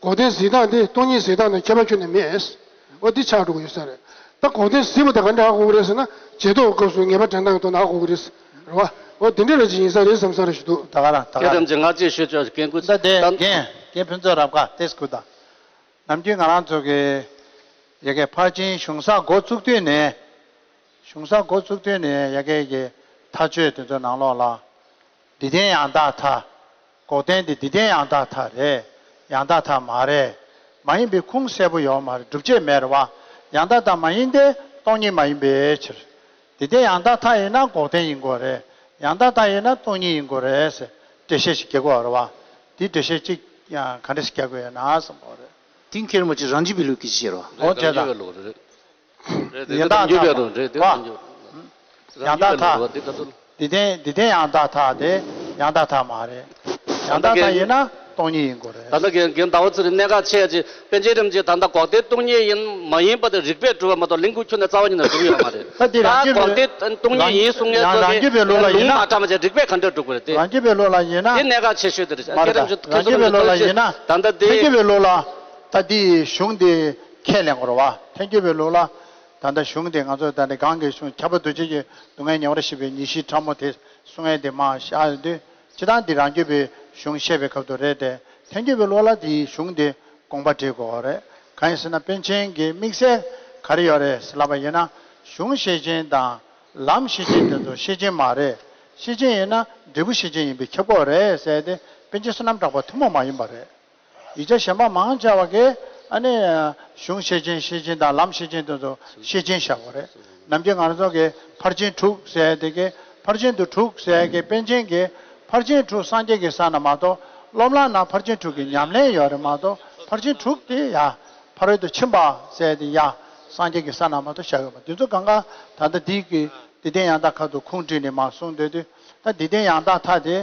འགོག་བདེན་གཟིགས་སྟངས་དེ་སྟོང་ཉིད་གཟིགས་སྟངས་དང་ཁྱད་པར་ཁྱོན་ནས་མེད། འོ་འདི་ཆགས་འགྲོ་གི་ཡོད་ས་རེད། ད་འགོག་བདེན་གཟིགས་པ་དེ་ག་འདྲ་ཧ་གོ་གི་རེད་ཟེར་ན་རྗེས་ཐོབ་སྐབས་སུ་ངེས་པ་དྲན་སྟངས་ཀྱི་ཐོག་ནས་ཧ་གོ་གི་རེད། རེད་བ། འོ་དེ་འདྲ་རེད་ཅིག་ཡིན་ས་རེད་བསམ་ས་རེད་ཞུ་འདུག་ད་ག་རང་ད་ག་རང་། ཁྱེད་རང་ཚོས་ང་ཅིག་ཞུ་ཆོག་རྒན་བཀུར་ད་དེ་ད་རྒན་རྒན་ཕུན་ཚོགས་རབ་དགའ་ཏེས་ཀུ་ད། ནམ་རྒྱུན་ང་རང་ཚོ་གི་ཡ་གི་ཕར་ཕྱིན་གཞུང་གསར་འགོ་བཙུགས་དུས་ནས། གཞུང་གསར་འགོ་བཙུགས་དུས་ནས་ཡ་གི་གི་མཐའ་དཔྱོད་དེ་ཚོ་ནང་ལོགས་ལ། འདི་ལྡན་ཡང་དག་མཐའ། འགོག་བདེན་དེ་འདི་ལྡན་ཡང་དག་མཐའ་རེད། ཡང་དག་མཐའ་མ་རེད། མ་ཡིན་པའི་ཁུངས་གསལ་པོ་ཡོད་མ་རེད། སྒྲུབ་བྱེད་མེད་རེད་བ། ཡང་དག་མཐའ་མ་ཡིན་ཏེ་སྟོང་ཉིད་མ་ཡིན་པའི་ཕྱིར། འདི་ལྡན་ཡང་དག་མཐའ་ཡིན་ན་འགོག་བདེན་ཡིན་དགོས་རེད། ཡང་དག་མཐའ་ཡིན་ན་སྟོང་ཉིད་ཡིན་དགོས་རེད་ཟེར་འགྲེལ་བཤད་ཞིག་རྒྱག་དགོས་རེད་བ། དེ་འགྲེལ་བཤད་ཅིག་ཡང་ག་འདྲ་ཞིག་རྒྱག་དགོས་ཡོད་ན་བསམ་པ་རེད། དེ་མཁན་རིན་པོ་ཆེ་རང་རྒྱུད་པའི་ལུགས་ཀྱི་ཕྱིར་རོ། འོ་བྱས་ཙང་། རེད་དེ་ཡང་དག་མཐའ། ཡང་དག་མཐའ། འདི་ལྡན་འདི་ལྡན་ཡང་དག་མཐའ་དེ་ཡང་དག་མཐའ་མ་རེད། ཡང་དག་མཐའ་ཡིན་ན་སྟོང་ཉིད་ཡིན་དགོས་རེད། ད་ལྟ་རྒན་རྒན་ཟླ་བ་ཚེ་རིང་གནད་འགག་ཆེ་ཡ་ཅིག་པཎ་ཆེན་རིན་པོ་ཆེ་ད་ལྟ་འགོག་བདེན་སྟོང་ཉིད་ཡིན་མ་ཡིན་པ་དེ་རིགས་པས་གྲུབ་པ་མ་གཏོགས་གླིང་སྐུ་ཁྱོན་ནས་རྩ་བ་ཉིད་ནས་གྲུབ་ཡོད་མ་རེད། ད་འདི་རང་རྒྱུད་པའི་འགོག་བདེན་སྟོང་ཉིད་ཡིན་གསུང་མཁན་ཚོ་གིས་ལུང་མ་དྲངས་པ་བྱས་རིགས་པས་ག་འདྲ་སྒྲུབ་དགོས་རེད་དེ། རང་རྒྱུད་པའི་ལུགས་ལ་ཡིན་ན། དེ་གནད་འགག་ཆེ་ཤོས་དེ་རེད། མ་རེད། ད་རང་རྒྱུད་པའི་ལུགས་ལ་ཡིན་ན། ད་ལྟ་དེ། ཐལ་འགྱུར་བའི་ལུགས་ལ་ཡིན་ན། ད་འདི་གཞུང་དེ་ཁས་ལེན་དགོས་རེད་བ། ཐལ་འགྱུར་བའི་ལུགས་ལ། ད་ལྟ་གཞུང་དེ་ང་ཚོ་ད་ལྟ་གོང་གི་གཞུང་ཁྱབ་པ་འདུ་བྱེད་ཀྱི་སྡུག་བསྔལ་ཉེ་བར་ཞི་བའི་ཉེར་ཞིའི་ཕྲ་མོ་དེ་གསུང་ཡས་དེ་མར་བཞག་ཡོང་དུས། སྤྱིར་བཏང་འདི་རང་རྒྱུད་པའི་གཞུང་བཤད་པའི་སྐབས་དུ་རེད་དེ། ཐལ་འགྱུར་བའི་ལུགས་ལ་དེའི་གཞུང་དེ་དགོངས་པ་འགྲེལ་དགོས་པ་རེད། གང་ཡིན་ཟེར་ན་པཎ་ཆེན་གྱི་དམིགས་བསལ་ག་རེ་ཡོད་རེད་ཟེར་ལབ་པ་ཡིན་ན། གཞུང་ཤེར་ཕྱིན་དང་ལམ་ཤེར་ཕྱིན་དེ་ཚོ་ཤེར་ཕྱིན་མ་རེད། ཤེར་ཕྱིན་ཡིན་ན་འབྲས་བུ་ཤེར་ཕྱིན་ཡིན་པས་ཁྱབ་ཀྱི་ཡོད་རེད་ཟེར་ཏེ་པཎ་ཆེན་བསོད་ནམས་གྲགས་པ་ཐུན་མོང་མ་ཡིན་པ་རེད། ཡིག་ཆ་གཞན་པ་མང་ཆེ་བ་གིས་ཨ་ནི་གཞུང་ཤེར་ཕྱིན་ཤེར་ཕྱིན་དང་ལམ་ཤེར་ཕྱིན་དེ་ཚོ་ཤེར་ཕྱིན་བཞག་པ་རེད། ནམ་རྒྱུན་ང་རང་ཚོ་གིས་ཕར་ཕྱིན་དྲུག་ཟེར་དེ་གིས་ཕར་ཕྱིན་དུ་དྲུག་ཟེར་གི་པཎ་ཆེན་གྱིས་ཕར་ཕྱིན་དྲུག་སངས་རྒྱས་ཀྱི་ས་ན་མ་གཏོགས། སློབ་ལམ་ན་ཕར་ཕྱིན་དྲུག་གི་ཉམས་ལེན་ཡོད་རེད་མ་གཏོགས། ཕར་ཕྱིན་དྲུག་དེ་ཡ་ཕ་རོལ་ཏུ་ཕྱིན་པ་ཟེར་དེ་ཡ་སངས་རྒྱས་ཀྱི་ས་ན་མ་གཏོགས་བཞག་ཡོད་མ། དེ་ཚོ་གང་ག་ད་ལྟ་འདི་གི་ དེ་ལྡན་ཡང་དག་ཁ་ཐུག་ཁུངས་དྲིས་ནས་མར་གསུངས་སྡོད་དུས། ད་དེ་ལྡན་ཡང་དག་མཐའ་དེ།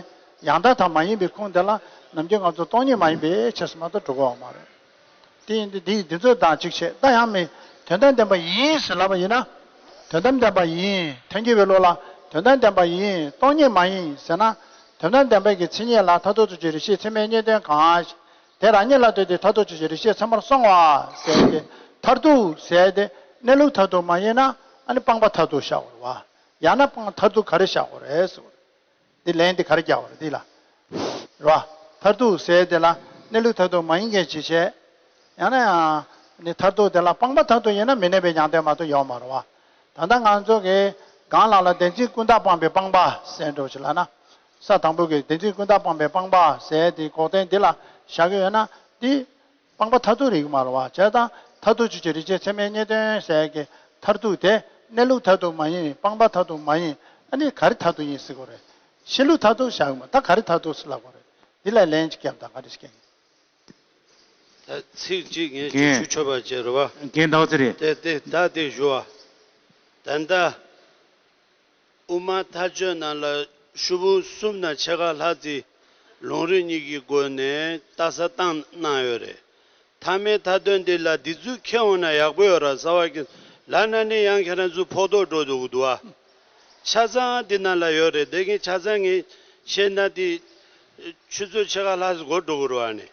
ཡང་དག་མཐའ་མ་ཡིན་པའི་ཁུངས་དེ་ལ་ནམ་རྒྱུན་ང་ཚོ་སྟོང་ཉིད་མ་ཡིན་པའི་ཕྱིར་ཟེར་མ་གཏོགས་འགྲོ་གི་ཡོད་མ་རེད། དེ་ཡིན་དུས་འདི་འདི་ཚོ་དང་གཅིག་བྱས། ད་ཡང་མིན། དོན་དམ་བདེན་པ་ཡིན་ཟེར་ལབ་པ་ཡིན་ན། དོན་དམ་བདེན་པ་ཡིན། ཐལ་འགྱུར་བའི་བློ་ལ་དོན་དམ་བདེན་པ་ཡིན། སྟོང་ཉིད་མ་ཡིན་ཟེར་ན། དོན་དམ་བདེན་པའི་གི་མཚན་ཉིད་ལ་མཐར་ཐུག་ཚུལ་གྱི་རིགས་ཤེས་ཚད་མའི་གཉིས་དོན་གང་ཞིག་དེ་རང་ཉིད་ལ་ལྟོས་ཏེ་མཐར་ཐུག་ཚུལ་གྱི་རིགས་ཤེས་ཚད་མར་སོང་བ་ཟེར་ཏེ། མཐར་ཐུག་ཟེར་ཏེ་གནས་ལུགས་མཐར་ཐུག་མ་ཡིན་ན། ཨ་ནི་སྤངས་པ་མཐར་ཐུག་བཞག་དགོས་རེད་བ། ཡང་ན་སྤངས་མཐར་ཐུག་ག་རེ་བཞག་དགོས་རེད་ཟེར་བ། འདི་ལན་འདི་ག་རེ་རྒྱག་པ་རེད་འདི་ལ། རེད་བ། མཐར་ཐུག་ཟེར་དེ་ལ་གནས་ལུགས་མཐར་ཐུག་མ་ཡིན་མཁན་ཅིག་བྱས། ཡང་ན་ཡང་ནི་མཐར་ཐུག་དེ་ལ་སྤངས་པ་མཐར་ཐུག་ཡིན་ན་མི་གནས་པའི་མྱང་འདས་མ་གཏོགས་ཡོད་མ་རེད་བ། ད་ལྟ་ང་ཚོ་གིས་སྒང་ལ་ལ་བདེན་འཛིན་ཀུན་བརྟགས་སྤངས་པའི་སྤངས་པ་ཟེར་འགྲོ་ཞིག་ལ་ན། ས་དང་པོ་གི་བདེན་འཛིན་ཀུན་བརྟགས་སྤངས་པའི་སྤངས་པ་ཟེར་དེ་འགོག་བདེན་འདི་ལ་བཞག་གི་ཡོད་ན་འདི། སྤངས་པ་མཐར་ཐུག་རིགས་མ་རེད་བ། བྱས་ཙང་མཐར་ཐུག་ཚུལ་གྱི་རིགས་ཤེས་ཚད་མའི་གཉིས་དོན་ཟེར་གི་མཐར་ཐུག་དེ་གནས་ལུགས་མཐར་ཐུག་མ་ཡིན། སྤངས་པ་མཐར་ཐུག་མ་ཡིན། ཨ་ནི་ག་རེ་མཐར་ཐུག་ཡིན་ཟེར་དགོས་རེད། ཤེས་ལུགས་མཐར་ཐུག་བཞག་གི་མ། ད་ག་རེ་མཐར་ཐུག་ཟེར་ལབ་དགོས་རེད། འདི་ལ་ལན་ཅིག་བརྒྱབ་དང་ག་རེ་ཞིག་ཀྱང་། ད་ཚིག་གཅིག་ངས་ཅིག་ཞུ་ཆོག་པ་བྱས་རེད་བ། རྒན་ཟླ་བ་ཚེ་རིང་། དེ་དེ་ད་དེ་ཞུ་བ། ད་ལྟ། དབུ་མ་མཐའ་དཔྱོད་ནང་ལ་ཤོག་བུ་གསུམ་ན་ཕྱེད་ཀ་ལྷག་ཙམ་ལུང་རིགས་གཉིས་ཀྱི་སྒོ་ནས་ལྟ་ས་བཏང་གནང་ཡོད་རེད། མཐའ་མའི་མཐའ་དོན་འདི་ལ་འདི་ཚོ་ཁྱེར་འོང་ན་ཡག་པོ་ཡོད་ར་ཟེར་བ་གི་ལབ་ན་ནི་ཡང་ཁྱེད་རང་ཚོ་ཕོག་ཐུག་འགྲོ་འདུག་འདུག་ཨ། ཆ་ཚང་འདི་ནང་ལ་ཡོད་རེད། དེ་གིན་ཆ་ཚང་ངས་བཤད་ན་དེ་ཆུ་ཚོད་ཕྱེད་ཀ་ལྷག་ཙམ་འགོར་འགྲོ་གི་རེད་བ་ནི།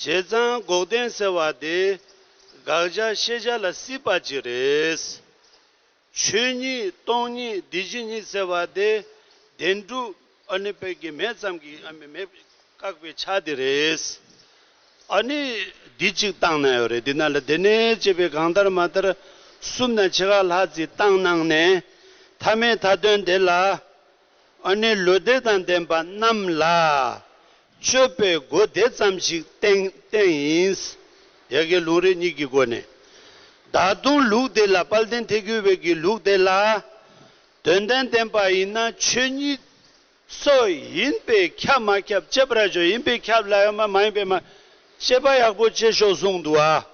བྱས་ཙང་འགོག་བདེན་ཟེར་བ་དེ་དགག་བྱ་ཤེས་བྱ་ལ་སྲིད་པ་ཅིག་རེད། ཆོས་ཉིད་སྟོང་ཉིད་འདི་ཕྱི་གཉིས་ཟེར་བ་དེ་བདེན་གྲུབ་ཨ་ནི་དཔེ་གི་མེད་ཙམ་གྱི་ཨ་མི་མེད་བཀག་པའི་ཆ་དེ་རེད། ཨ་ནི་འདི་གཅིག་བཏང་གནང་ཡོད་རེད། འདི་ནང་ལ་དེ་ནས་བྱས་པའི་གང་ལྟར་མ་ལྟར་གསུམ་ན་ཕྱེད་ཀ་ལྷག་ཙམ་བཏང་གནང་ནས་མཐའ་མའི་མཐའ་དོན་དེ་ལ། ཨ་ནི་ལུགས་བདེ་དང་ལྡན་པ་རྣམས་ལ་དཔྱོད་པའི་སྒོ་དེ་ཙམ་ཞིག་བསྟན་བསྟན་ཡིན། ཡ་གི་ལུང་རིགས་གཉིས་ཀྱི་སྒོ་ནས། ད་དུང་ལུགས་དེ་ལ་དཔལ་ལྡན་ཐེག་མཆོག་པའི་གི་ལུགས་དེ་ལ་དོན་དམ་བདེན་པ་ཡིན་ན་ཆོས་ཉིད་སོགས་ཡིན་པས་ཁྱབ་མ་ཁྱབ་དཔྱད་པར་བྱ། ཡིན་པས་ཁྱབ་ལ་ཡོད་མ་མ་ཡིན་པས་མ། དཔྱད་པ་ཡག་པོ་བྱེད་ཤོག་གསུངས་འདུག་ཨ།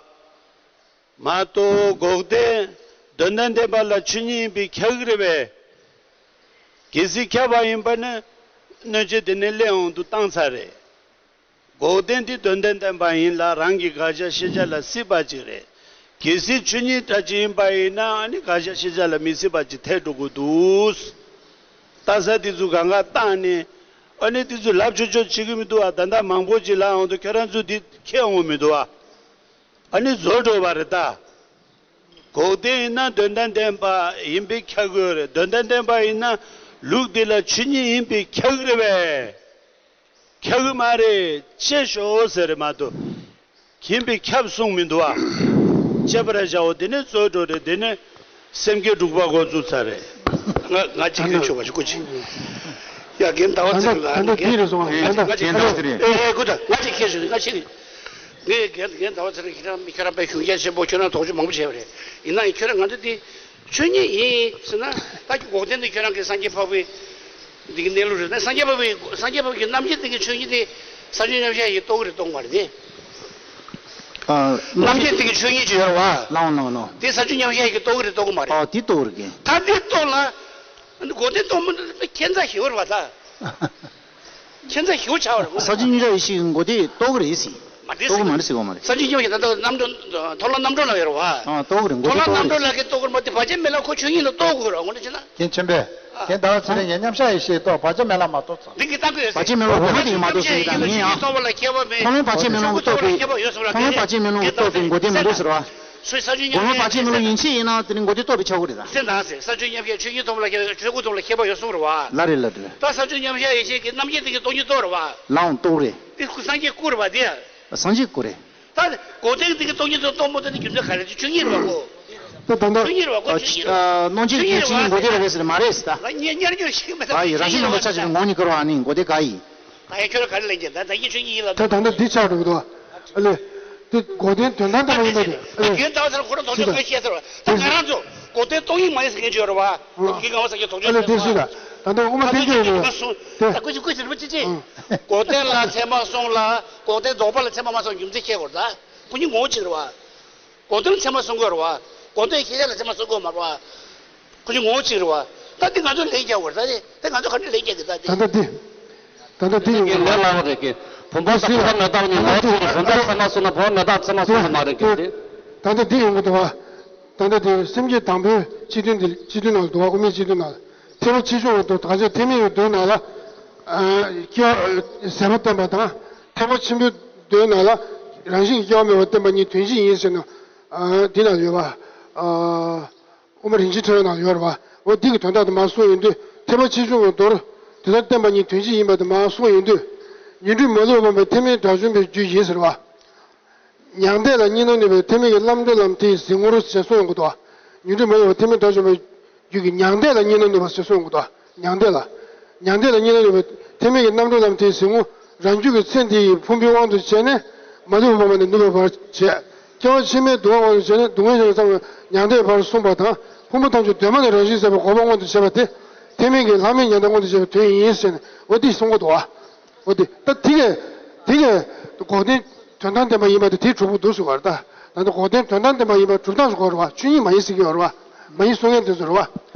མ་གཏོགས་འགོག་བདེན་དོན་དམ་བདེན་པ་ལ་ཆོས་ཉིད་ཡིན་པས་ཁྱབ་ཀྱི་རེད་པས། གལ་སྲིད་ཁྱབ་པ་ཡིན་པ་ན་གནོད་བྱེད་དེ་ནི་གླེང་འོང་དུ་བཏང་ཚར་རེད། འགོག་བདེན་དེ་དོན་དམ་བདེན་པ་ཡིན་ལ་རང་གི་དགག་བྱ་ཤེས་བྱ་ལ་སྲིད་པ་ཅིག་རེད། གལ་སྲིད་ཆོས་ཉིད་འདྲ་ཅིག་ཡིན་པ་ཡིན་ན་ཨ་ནི་དགག་བྱ་ཤེས་བྱ་ལ་མི་སྲིད་པ་ཅིག་ཐལ་འགྲོ་གི་འདུག་ལྟ་ས་དེ་ཚོ་གང་ག་བཏང་ནས་ཨ་ནི་དེ་ཚོ་ལབ་ཆོག་ཆོག་བྱེད་ཀྱི་མི་འདུག་ཨ། ད་ལྟ་མང་པོ་ཅིག་ལབ་འོང་དུས་ཁྱེད་རང་ཚོ་འདི་ཁྱེད་འོང་མི་འདུག་ཨ། ཨ་ནི་བཟོ་འགྲོ་བ་རེད་ད། འགོག་བདེན་ཡིན་ན་དོན་དམ་བདེན་པ་ཡིན་པས་ཁྱབ་ཀྱི་ཡོད་རེད། དོན་དམ་བདེན་པ་ཡིན་ན་ལུགས་འདི་ལ་ཆོས་ཉིད་ཡིན་པས་ཁྱབ་ཀྱི་རེད་པས། ཁྱབ་ཀྱི་མ་རེད་ཅེས་ཤོག་ཟེར་རེད་མ་གཏོགས། ཡིན་པས་ཁྱབ་གསུངས་མི་འདུག་ཨ། དཔྱད་པར་བྱའོ། དེ་ནས་རྩོད་འགྲོ་རེད། དེ་ནས་སེམས་བསྐྱེད་དྲུག་པ་འགོ་བཙུགས་ཚར་རེད། ང་ང་གཅིག་གིས་ཆོག་པ་ཞིག་སྐུ་མཁྱེན། ཡ་རྒན་ཟླ་བ་ཚེ་རིང་ལགས། ད་ལྟ་འདི་རེད་སོང་ང་། ད་ལྟ་རྒན་ཟླ་བ་ཚེ་རིང་། ཨེ་ཨེ་སྐུ་ད་ང་གཅིག་ཁྱེར་ཞིག་ང་ཕྱིར། ངས་རྒན་རྒན་ཟླ་བ་ཚེ་རིང་ཁྱེད་རང་མི་ཁྱོད་རང་དཔེ་གཞུང་རྒྱ་ཆེན་པོ། ཁྱོད་རང་དོགས་གཅོད་མང་པོ་བྱས་པ་རེད། ཡིན་ནའང་ཁྱོད་རང་ང་ཚོ་འདི་ཆོས་ཉིད་ཡིན་ཟེར་ན་ད་འགོག་བདེན་འདི་ཁྱོད་རང་གི་སངས་རྒྱས་འཕགས་པའི་འདི་གི་གནས་ལུགས་རེད། ད་སངས་རྒྱས་འཕགས་པའི་སངས་རྒྱས་འཕགས་པའི་གི་རྣམ་འབྱེད་སྟེང་གི་ཆོས་ཉིད་དེ་ས་བཅུ་མཉམ་གཞག་གིས་རྟོགས་ཀྱི་རེད་རྟོགས་མ་རེད་དེ། ཨ། རྣམ་འབྱེད་སྟེང་གི་ཆོས་ཉིད་ཅིག་ཡོད་རེད་བ། ལའོ་ལའོ་ལའོ། དེ་ས་བཅུ་མཉམ་གཞག་གིས་རྟོགས་ཀྱི་རེད་རྟོགས་མ་རེད། ཨ་དེ་རྟོགས་རེད་གི། ད་དེ་རྟོགས་ལ་འགོག་བདེན་རྟོགས་མི་འདུག་ཁྱད་མཚར་ཞེ་པོ་རེད་བ་ད། ཁྱད་མཚར་ཞེ་པོ་ཆགས་པ་རེད། ས་བཅུ་མཉམ་གཞག་ཡེ་ཤེས་ཀྱི་འགོག་བདེན་རྟོགས་ཀྱི་རེད་ཟེར། མ་རེད་ཟེར། རྟོགས་ཀྱི་མ་རེད་ཟེར་གོ་མ་རེད། ས་བཅུ་མཉམ་གཞག་ད་ལྟ་རྣམ་གྲོལ་མཐོ་སློབ་རྣམ་གྲོལ་ལ་ཡོད་རེད་བ། ཨ་རྟོགས་ཀྱི་རེད། འགོག་མཐོ་སློབ་རྣམ་གྲོལ་ལ་གིས་རྟོགས་ཀྱི་རེད་མ་གཏོགས་བར་ཆད་མེད་ལ་ཁོ་ཆོས་ཉིད་ལ་རྟོགས་དགོས་རེད་དངོས་གནས་བྱས་ན། རྒན་ཆེན་པོས། རྒན་ཟླ་བ་ཚེ་རིང་གིས་མཉམ་གཞག་ཡེ་ཤེས་རྟོགས། བར་ཆད་མེད་ལ་མ་རྟོགས་ཚར། འདི་གི་ལྟ་དགོས་ཟེར། བར་ཆད་མེད་ལ་འོག་མ་དེ་གིས་མ་རྟོགས་ཟེར་གི། ད་ངས་ཡང་མཐོ་སློབ་བར་ཆད་མེད་ལ་མཐོ་སློབ་བར་ཆད་མེད་ལ་རྟོགས་པའི། མཐོ་སློབ་བར་ཆད་མེད་ལ་རྟོགས་པའི་འགོག་བདེན་མི་འདུག་ཟེར་བ། སོའི་ས་བཅུ་མཉམ་གཞག་སྒོམ་པ་བར་ཆད་མེད་ལ་ཡིན་ཆད་ཡིན་ན་དེ་ནི་འགོག་བདེན་རྟོགས་པའི་ཆ་དགོས་རེད་ད། སེམས་དང་ཟེར། ས་བཅུ་མཉམ་གཞག་ཆོས་ཉིད་མཐོང་བ་ལ་ཁྱད་པར། ཆོས་སྐུ་མཐོང་བ་ལ་ཁྱད་པར་ཡོད་གསུངས་རེད་བ། ལ་རེད་ལ་རེད། ད་ས་བཅུ་མཉམ་གཞག་ཡེ་ཤེས་ཀྱི་རྣམ་འབྱེད་དེ་གི་སྟོང་ཉིད་རྟོགས་རེད་བ། ལའང་རྟོགས་རེད། དེ་སྐུ་སངས་རྒྱས་སྐུ་རེད་བ་དེ། སངས་རྒྱས་སྐུ་རེད། ད་འགོག་བདེན་དེ་གི་སྟོང་ཉིད་དུ་རྟོགས་མི་ཐུབ་ན་རྒྱུ་མཚན་ག་རེ་རེད། ཆོས་ཉིད་རེད་བ་ཁོ། ད་ད་ལྟ་ཆོས་ཉིད་རེད་བ་ཁོ། ཆོས་ཉིད་རེད་བ། སྣང་མཆེད་ཀྱི་ཆོས་ཉིད་འགོག་བདེན་རེད་ཟེར་མ་རེད་ཟེར་ད། ད་ཉེ་ཉེར་ཉེར་ཤེས་མེད་ད། ཨ་ཡི་རང་བཞིན་རྣམ་པར་ཆ་བཞག་པའི་ངོ་བོ་ཉིད་དགར་བ་ནི་འགོག་བདེན་ག་ཡིན། ད་ཡང་ཁྱོད་རང་ག་རེ་ལབ་ཀྱི་ད། ད་ཡིན་ཆོས་ཉིད་ཡིན་ལབ་ད། ད་ད་ལྟ་འདི་ཆགས་འགྲོ་གི་འདུག་ཨ་ལེ། དེ་འགོག་བདེན་དོན་དམ་དང་མ་ཡིན་པ་དེ་ཨ་ལེ། རྒན་ཟླ་བ་ཚེ་རིང་ཁོ་རང་དོགས་གཅོད་དཔེ་བཤད་ཟེར་བ། ད་ང་རང་ཚོ་འགོག་བདེན་སྟོང་ཉིད་མ་ཡིན་ཟེར་མཁན་ཅིག་ཡོད་རེད་བ། ཨ་རྒན་ངག་དབང་སངས་རྒྱས་དོགས་གཅོད་དེ་སུ་ད། ད་ལྟ་དབུ་མ་ཐལ་འགྱུར་ཡིན་ན་དེ། ད་སྐུ་མཁྱེན་སྐུ་མཁྱེན་རིན་པོ་ཆེ་ཅིག་ཨ། འགོག་བདེན་ལ་ཚད་མ་གསུངས་ལ་འགོག་བདེན་རྫོགས་པ་ལ་ཚད་མ་མ་གསུངས་རྒྱུ་མཚན་བཤད་དགོས་རེད་ད། ཁོ་གཉིས་ངོ་བོ་གཅིག་རེད་བ། འགོག་བདེན་ལ་ཚད་མ་གསུང་དགོས་རེད་བ། འགོག་བདེན་ཤེས་བྱ་ལ་ཚད་མ་གསུང་དགོས་མ་རེད་བ། ཁོ་ཚོའི་ངོ་བོ་གཅིག་རེད་བ། ད་དེ་ང་ཚོ་ལས་རྒྱག་དགོས་རེད། ད་དེ་ད་ང་ཚོ་ག་འདྲ་ལས་རྒྱག་གི། ད་དེ་ད་ལྟ་འདི་ད་ལྟ་འདི་ཡོང་གི་ལས་སླ་བོ་རེད་གི། བུམ་པ་དང་བུམ་པ་མེ་སྟག་གཉིས་ལོ་གཅིག་རེད། བུམ་པ་ཚང་མ་གསུངས་ན་བུམ་པ་མེ་སྟག་ཚང་མ་གསུངས་ན་མ་རེད་གི་དེ། ད་ལྟ་འདི་ཡོང་གི་འདུག་བ། ད་ལྟ་འདི་སེམས་བསྐྱེད་དང་པོའི་སྤྱི་དོན་འདི་སྤྱི་དོན་ནང་ལ་འདུག་བ། དབུ་མའི་སྤྱི་དོན་ནང་ལ། ཐེག་པ་ཆེ་ཆུང་གི་མདོ། ད་ཆ་ཐེག་དམན་གྱི་མདོའི་ནང་ལ། ཨ་སྐྱེ་བ་ཟད་པ་བསྟན་པ་དང་། ཐེག་པ་ཆེན་པོའི་མདོའི་ནང་ལ་རང་བཞིན་གྱིས་སྐྱེ་བ་མེད་པ་བསྟན་པ་གཉིས་དོན་གཅིག་ཡིན་ཟེར་ན། ཨ་འདི་ནང་ཡོད་པ། ཨ་དབུ་མ་རིན་ཆེན་ཕྲེང་བའི་ནང་ཡོད་རེད་བ། འོ་འདི་གི་དོན་དག་དེ་མར་གསུངས་ཡོང་དུས། ཐེག་པ་ཆེ་ཆུང་གི་མདོར་དེ་ལྟར་བསྟན་པ་གཉིས་དོན་གཅིག་ཡིན་པ་དེ་མར་གསུངས་ཡོང་དུས། ཉོན་སྒྲིབ་མ་ལུས་པ་སྤངས་པའི་ཐེག་དམན་དགྲ་བཅོམ་པའི་རྒྱུ་ཡིན་ཟེར་བ། མྱང་འདས་ལ་གཉིས་སྣང་ནུབ་པའི་ཐེག་དམན་གྱི་རྣམ་གྲོལ་ལམ་དེའི་གཟིགས་ངོར་ཞེས་གསུངས་ཡོང་གི་འདུག་བ། ཉོན་སྒྲིབ་མ་ལུས་པ་ཐེག་དམན་དགྲ་བཅོམ་པའི་རྒྱུད་ཀྱི་མྱང་འདས་ལ་གཉིས་སྣང་ནུབ་པ་ཞེས་གསུངས་ཡོང་གི་འདུག་བ། མྱང་འདས་ལ། མྱང་འདས་ལ་གཉིས་སྣང་ནུབ་པའི་ཐེག་དམན་གྱི་རྣམ་གྲོལ་ལམ་དེའི་གཟིགས་ངོ་རང་རྒྱུད་ཀྱི་ཚེ་འདི་ཡི་ཕུང་པོའི་དབང་དུ་བྱས་ནས་མ་ལུས་པ་སྤངས་ནས་ནུབ་པའི་བར་བྱས། སྐྱེ་བ་ཕྱི་མའི་སྡུག་བསྔལ་དབང་དུ་བྱས་ནས་སྡུག་བསྔལ་ཞེས་བྱ་བ་མྱང་འདས་བར་གསུངས་པ་དང་། ཕུང་པོ་ཐམས་ཅད་གདོད་མ་ནས་རང་བཞིན་གསལ་བའི་གོ་འཕང་མངོན་དུ་བྱེད་པ་དེ། ཐེག་དམན་གྱི་ལྷག་མེད་མྱང་འདས་མངོན་དུ་བྱེད་པའི་དོན་ཡིན་ཟེར་ནས་འོ་འདི་གསུང་གི་འདུག་བ། འོ་དེ་ད་དེ་གས་དེ་གས་འགོག་བདེན་དོན་དམ་བདེན་པ་ཡིན་པ་དེ་དེའི་གྲུབ་པ་འདུག་ཟེར་བ་རེད་ད། ད་ལྟ་འགོག་བདེན་དོན་དམ་བདེན་པ་ཡིན་པ་གྲུབ་སྟངས་སུ་གོ་རེད་བ། ཆོས་ཉིད་མ་ཡིན་ཟེར་གྱི་ཡོད་རེད་བ། མ་ཡིན་གསུང་མཁན་དེ་ཚོ་རེད་བ།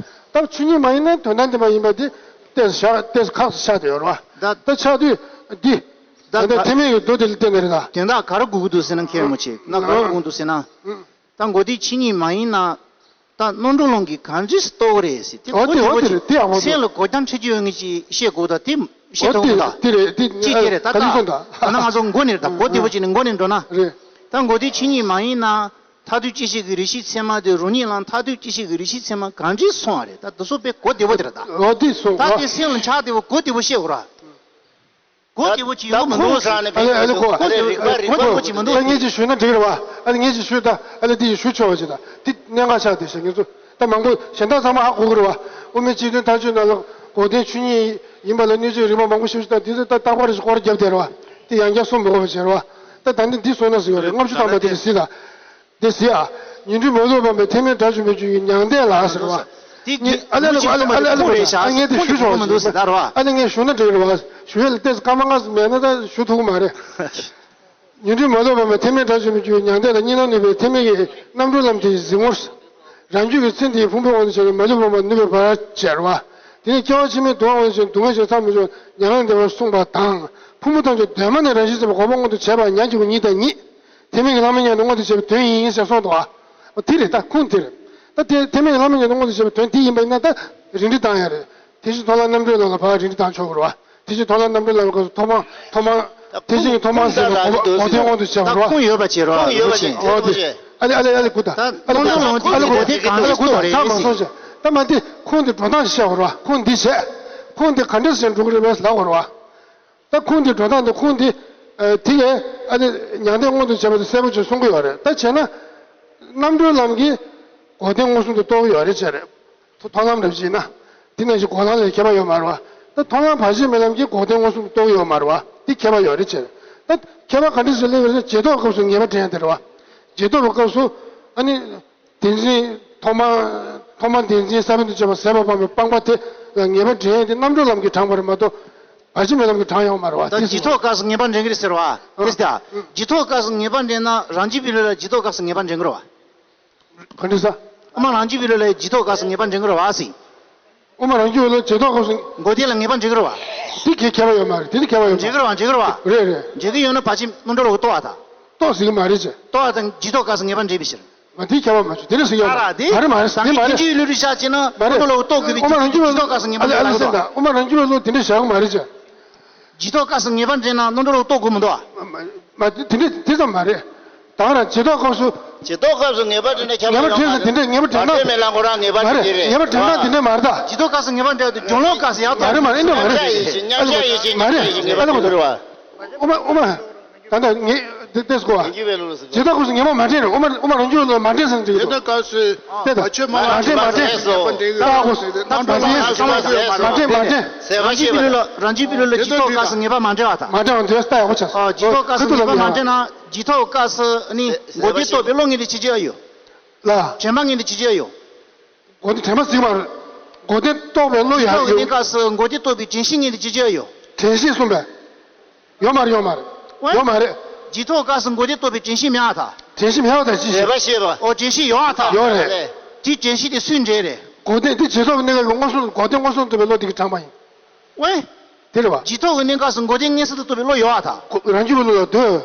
ད་ཆོས་ཉིད་མ་ཡིན་ན་དོན་དམ་བདེན་པ་ཡིན་པ་དེ་ཏོག་ཙམ་བཞག་ཏོག་ཙམ་ཁག་ཏུ་ཆགས་བསྡད་ཡོད་རེད་བ། ད་ད་ཆགས་དུས་འདི་ད་ད་ལྟ་ཐེག་དམན་གྱི་མདོ་དེ་ལ་བརྟེན་ནས་རེད་ད། དོན་དག་ག་རེ་དགོས་ཀྱི་འདུག་ཟེར་ན། མཁས་པའི་ངོ་ཆེ་ན་ག་རེ་དགོས་ཀྱི་འདུག་ཟེར་ན། ད་འགོག་བདེན་ཆོས་ཉིད་མ་ཡིན་ན། ད་རྣམ་གྲོལ་ལམ་གྱིས་གང་འདྲས་སུ་རྟོགས་རེད་ཟེར། དེ་འོ་གོ་དེ་བདེ་པོ་འོ་དེ་ཅིག་རེད། དེ་ཡག་པོ་འདུག་སེམས་ལ་གོ་རྒྱ་ཁྲིད་རྒྱུ་ཡོད་ངེས་ཅིག་བཤད་དགོས་ད། དེ་བཤད་འོ་ཐུབ་དེ་གོ་ད། རེད། དེ་རེད། དེ་གཅིག་དེ་རེད། ད་ག་ལ་ད་སོང་ད། ད་ང་ཚོ་མགོ་ནས་རེད་ད། གོ་བདེ་པོ་ཅིག་ནས་མགོ་ནས་འགྲོ་ན། རེད། ད་འགོག་བདེན་ཆོས་ཉིད་མ་ཡིན་ན། མཐར་ཐུག་སྐྱེ་ཤི་གི་རེ་ཞིག་ཚད་མ་དེ་རང་ཉིད་ལ་མཐར་ཐུག་སྐྱེ་ཤི་གི་རེ་ཞིག་ཚད་མ་གང་འདྲས་སོང་བ་རེད། ད་དེ་ཚོ་དཔེ་གོ་བདེ་པོ་དེ་རེད་ད། འོ་དེ་སོང་ད་ཨ། དེ་སེམས་ལ་འཆར་བདེ་པོ་གོ་བདེ་པོ་བཤད་དགོས་ར། གོ་བདེ་པོ་ཅིག་ཡོང་གི་མི་འདུག་ཟེར། ཨ་ལེ་ཨ་ལེ་གོ། གོ་བདེ་པོ་ཅིག་མི་འདུག་ཨ་ངས་ཅིག་ཞུས་ན་འགྲིག་རེད་བ། ཨ་ལེ་ངས་ཅིག་ཞུས་ད། ཨ་ལེ་འདི་ཞུ་ཆོག་པ་ཅིག་ད། འདི་གནད་འགག་ཆགས་བསྡད་ཤག་ངེད་ཚོ་ད་མང་པོ་གཞན་དག་ཚང་མ་ཧ་གོ་གི་རེད་བ། དབུ་མའི་སྤྱི་དོན་ཐག་གཅོད་ནང་ལ་འགོག་བདེན་ཆོས་ཉིད་ཡིན་པ་ལ་གནོད་བྱེད་རིགས་པ་མང་པོ་ཞིག་ཞུ་ད། འདི་ཚོ་ད་རྟག་པར་ཞིག་སྐོར་རྒྱབ་བསྡད་རེད་བ། འདི་ཡང་བསྐྱར་གསུངས་མི་དགོས་པ་བྱས་རེད་བ། ད་ད་འདི་འདི་གསུངས་ན་ཟེར་བ་རེད། ལྔ་བཅུ་ཐམ་པ་དེ་ལ་གཟིགས་ད། དེ་ཟེར་ཨ། ཉོན་སྒྲིབ་མ་ལུས་པ་སྤངས་པའི་ཐེག་དམན་དགྲ་བཅོམ་པའི་རྒྱུད་ཀྱི་མྱང་འདས་ལ་ཟེར་བ། དེ་ངས་ཨ་ལེ་ཨ་ལེ་ཨ་ལེ་ཨ་ལེ་ཨ་ལེ་ཁོང་རེད་ཤག་ཨ་ངས་དེ་ཁོང་ཞུ་ཆོག་ཁོང་མི་འདུག་ཟེར་ད་རེད་བ། ཨ་ལེ་ངས་ཞུ་ན་འགྲིག་རེད་བ། ཞུ་ཡས་ལ་ཏོག་ཙམ་སྐར་མ་ལྔ་ཙམ་མེད་ན་ད་ཞུ་ཐུབ་ཀྱི་མ་རེད། ཉོན་སྒྲིབ་མ་ལུས་པ་སྤངས་པའི་ཐེག་དམན་དགྲ་བཅོམ་པའི་རྒྱུད་ཀྱི་མྱང་འདས་ལ་གཉིས་སྣང་ནུབ་པའི་ཐེག་དམན་གྱི་རྣམ་གྲོལ་ལམ་དེའི་གཟིགས་ངོར། རང་རྒྱུད་ཀྱི་ཚེ་འདིའི་ཕུང་པོའི་དབང་དུ་བྱས་ནས་མ་ལུས་པ་སྤངས་ནས་ནུབ་པའི་བར་བྱེད་པ། དེ་ནས་སྐྱེ་བ་ཕྱི་མའི་སྡུག་བསྔལ་དབང་དུ་བྱས་ནས་སྡུག་བསྔལ་ཞེས་མཚམས་མི་འཇོག་མྱ་ངན་འདས་པར་གསུངས་པ་དང་། ཕུང་པོ་ཐམས་ཅད་གདོད་མ་ནས་རང་བཞིན་གསལ་བའི་གོ་འཕང་མངོན་དུ་བྱེད་པ་ཉག་གཅིག་པུ་ཉིད་དང་ཉིད། ཐེག་དམན་གྱི་ལྷག་མེད་མྱང་འདས་མངོན་དུ་བྱེད་པའི་དོན་ཡིན་ཞེས་གསུངས་འདུག་བ། འོ་དེ་རེད་ད། ཁུངས་དེ་རེད། ད་དེ་ཐེག་དམན་གྱི་ལྷག་མེད་མྱང་འདས་མངོན་དུ་བྱེད་པའི་དོན་དེ་ཡིན་པ་ཡིན་ན་ད་རིགས་འགྲེ་བཏང་ཡ་རེད། དེ་བཞིན་མཐོང་ལམ་རྣམ་གྲོལ་ལམ་ལ་ཕར་རིགས་འགྲེ་བཏང་ཆོག་གི་རེད་བ། དེ་བཞིན་མཐོང་ལམ་རྣམ་གྲོལ་ལམ་གྱི་སྐབས་སུ་ཐོག་མ་ཐོག་མ་དེ་བཞིན་གྱི་ཐོག་མར་ཟེར་བའི་གོ་འཕང་གོ་དོན་དབང་དུ་བྱས་པ་རེད་བ། ཁུངས་ཡོད་པ་བྱེད་རོགས། ཁུངས་ཡོད་པ་བྱེད། འོ་དེ་ཨ་ལེ་ཨ་ལེ་ཨ་ལེ་གུ་ད་ཨ་ལེ་གུ་ད་ཨ་ལེ་གུ་ད་ཚང་མ་སོང་ཞེས་ད་མ་དེ་ཁུངས་དེ་འགྲོ་སྟངས་ཤིག་བཤད་དགོས་རེད་བ། ཁུངས་འདི་བྱས། ཁུངས་འདི་ག་འདྲས་སེ་འགྲོ་གི་རེད་པས་ལབ་དགོས་རེད་བ། ད་ཁུངས་འདི་འགྲོ་སྟངས་འདི་ཁུངས་འདི། ཨ་དེ་གས་ཨ་ནི་མྱང་འདས་མངོན་དུ་བྱས་པ་དེ་གསལ་པོ་ཅིག་གསུང་གི་ཡོད་རེད། ད་བྱས་ན། རྣམ་གྲོལ་ལམ་གྱིས་འགོག་བདེན་མངོན་སུམ་དུ་རྟོགས་ཀྱི་ཡོད་རེད་བྱས་རེད། མཐོང་ལམ་རབ་བྱས་ན། དེ་ནང་བཞིན་འགོག་ལམ་ལ་ཁྱད་པར་ཡོད་མ་རེད་བ། ད་མཐོང་ལམ་བར་ཆད་མེད་ལམ་གྱིས་འགོག་བདེན་མངོན་སུམ་དུ་རྟོགས་ཀྱི་ཡོད་མ་རེད་བ། དེ་ཁྱད་པར་ཡོད་རེད་བྱས་རེད། ད་ཁྱད་པར་ག་འདྲ་ཞིག་སླེབས་པ་རེད་ཟེར་ན་རྗེས་ཐོབ་སྐབས་སུ་ངེས་པ་འདྲེན་ཡ་དེ་རེད་བ། རྗེས་ཐོབ་ཀྱི་སྐབས་སུ་ཨ་ནི། བདེན་འཛིན་ཐོག་མ། ཐོག་མ་བདེན་འཛིན་ས་བོན་དུ་བྱས་པ་ཟད་པ་སྤངས་པའི་སྤངས་པ་དེ་ལ་ངེས་པ་འདྲེན་ཡས་དེ་རྣམ་གྲོལ་ལམ་གྱིས་དྲངས་པ་རེད་མ་གཏོགས། བར་ཆད་མེད་ལམ་གྱིས་དྲངས་ཡོད་མ་རེད་བ། ད་དེ་རྗེས་ཐོབ་སྐབས་སུ་ངེས་པ་འདྲེན་གྱི་རེད་ཟེར་བ། ཨ། དེ་ལྟ། རྗེས་ཐོབ་སྐབས་སུ་ངེས་པ་འདྲེན་ན་རང་རྒྱུད་པའི་ལུགས་ལ་རྗེས་ཐོབ་སྐབས་སུ་ངེས་པ་འདྲེན་གྱི་རེད་བ། ག་འདྲ་ཟེར། དབུ་མ་རང་རྒྱུད་པའི་ལུགས་ལ་རྗེས་ཐོབ་སྐབས་སུ་ངེས་པ་འདྲེན་གྱི་རེད་བ་ཟེར། དབུ་མ་རང་རྒྱུད་པའི་ལུགས་རྗེས་ཐོབ་སྐབས་སུ། འགོག་བདེན་ལ་ངེས་པ་འདྲེན་གྱི་རེད་བ། དེ་གའི་ཁྱད་པར་ཡོད་མ་རེད། དེ་ནི་ཁྱད་པར་ཡོད་མ་རེད། འདྲེན་གྱི་རེད་བ། འདྲེན་གྱི་རེད་བ། རེད་རེད། འདྲེན་གྱི་ཡོད་ན་བར་ཆད་རྣམ་གྲོལ་ལ་རྟོགས་པ་དང་། རྟོགས་ཟེར་གྱི་མ་རེད་ཅེ། རྟོགས་པ་དང་རྗེས་ཐོབ་སྐབས་སུ་ངེས་པ་འདྲེན་པའི་ཕྱིར། མ་དེ་ཁྱད་པར་མ་བྱུང་། དེ་འདྲ་ཟེར་ཡོད་མ་རེད། མ་རེད་མ་རེད། དེ་མ་རེད། ད་ངས་དབྱིན་ཇིའི་ལུགས་སྲོལ་བཞག་བྱས་ན་མ་རེད། རྣམ་གྲོལ་ལ་རྟོགས་དགོས་པའི་དབུ་མ་རང་རྒྱུད་པའི་རྗེས་ཐོབ་སྐབས་སུ་ངེས་པ་འདྲེན་ལ་རེད་བ། དབུ་མ་རང་རྒྱུད་པའི་ལུགས་དེ་འདྲ་བཞག་གི་མ་རེད་ཅེ། རྗེས་ཐོབ་སྐབས་སུ་ངེས་པ་འདྲེན་ན་རྣམ་གྲོལ་ལ་རྟོགས་དགོས་མི་འདུག་བ། མ་མ་དེ་འདྲ་དེ་ཙམ་མ་རེད། ད་ང་རང་རྗེས་ཐོབ་སྐབས་སུ། རྗེས་ཐོབ་སྐབས་སུ་ངེས་པ་འདྲེན་ན་ཁྱད་པར་ཡོད་མ་རེད། ངེས་པ་འདྲེན་ས་དེ་འདྲ་ངེས་པ་འདྲེན་ན། མ་རེད། ངེས་པ་འདྲེན་ས་དེ་འདྲ་མ་རེད་ད། རྗེས་ཐོབ་སྐབས་སུ་ངེས་པ་འདྲེན་ན་དེ་འཇོག་ལོག་སྐབས་སུ་ཡག་ཐོག་མ་རེད་མ་རེད། ཨེ་འདྲ་མ་རེད། མ་རེད་མ་རེད། ཨེ་འདྲ་མ་རེད། མཉམ་བཞག་ཡེ་ཤེས་མ་རེད། ཨེ་འདྲ་མ་རེད། དབུ་མ་དབུ་མ། ད་ལྟ་ངས་དེ་ལྟས་གོ། རྗེས་ཐོབ་སྐབས་སུ་ངེས་པ་མ་འདྲེན་རེད། དབུ་མ་དབུ་མ་རང་རྒྱུད་ལ་མ་འདྲེན་ཟེར་ན་འགྲིག་གི་འདུག་དེ་ལྟ་སྐབས་སུ་དེ་ལྟ་བ་ཆོས་མ་མ་འདྲེན་མ་འདྲེན། མ་འདྲེན་མ་འདྲེན། ད་ཨ་ཁོ་མ་འདྲེན་མ་འདྲེན། རང་རྒྱུད་པའི་ལུགས་ལ་རང་རྒྱུད་པའི་ལུགས་ལ་རྗེས་ཐོབ་སྐབས་སུ་ངེས་པ་མ་འདྲེན་པ་དང་། མ་འདྲེན་པ་འདི་ལྟ་ཡག་པོ་ཆགས་སོང་། ཨ་རྗེས་ཐོབ་སྐབས་སུ་ངེས་པ་མ་འདྲེན་ན་རྗེས་ཐོབ་སྐབས་སུ་ནི་འགོག་བདེན་རྟོགས་པའི་བློ་ངེས་འདི་ཅི་བྱ་ཡོད། ལ། དྲན་པ་ངེས་འདི་ཅི་བྱ་ཡོད། འགོག་བདེན་དྲན་པ་ཟེར་མ་རེད། འགོག་བདེན་རྟོགས་པའི་བློ་ཡག་ཡོད། རྟོགས་པའི་གནས་སྐབས་སུ་འགོག་བདེན་རྟོགས་པའི་དྲན་ཤེས་ངེས་འདི་ཅི་བྱ་ཡོད། དྲན་ཤེས་གསུངས་པས། ཡོད་མ་རེད། ཡོད་མ་རེད། ཡོད་མ་རེད། རྗེས་ཐོབ་སྐབས་སུ་འགོག་བདེན་རྟོགས་པའི་དྲན་ཤེས་མེད་པ་དང་། དྲན་ཤེས་མེད་པ་དང་ཅི་ཞིག་འོ་དྲན་ཤེས་ཡོད་པ་དང་། ཡོད་རེད། དེ་དྲན་ཤེས་དེ་སུའི་འབྲས་རེད། འགོག་བདེན་དེ་རྗེས་ཐོབ་ཀྱི་གནས་སྐབས་ཀྱི་མངོན་སུམ་འགོག་བདེན་མངོན་སུམ་རྟོགས་པའི་བློ་དེ་གིས་དྲངས་པ་ཡིན། ཝེ། དེ་རེད་བ། རྗེས་ཐོབ་ཀྱི་གནས་སྐབས་སུ་འགོག་བདེན་མངོན་སུམ་དུ་རྟོགས་པའི་བློ་ཡོད་པར་ཐལ། རང་རྒྱུད་པའི་བློ་ལ་འདོད།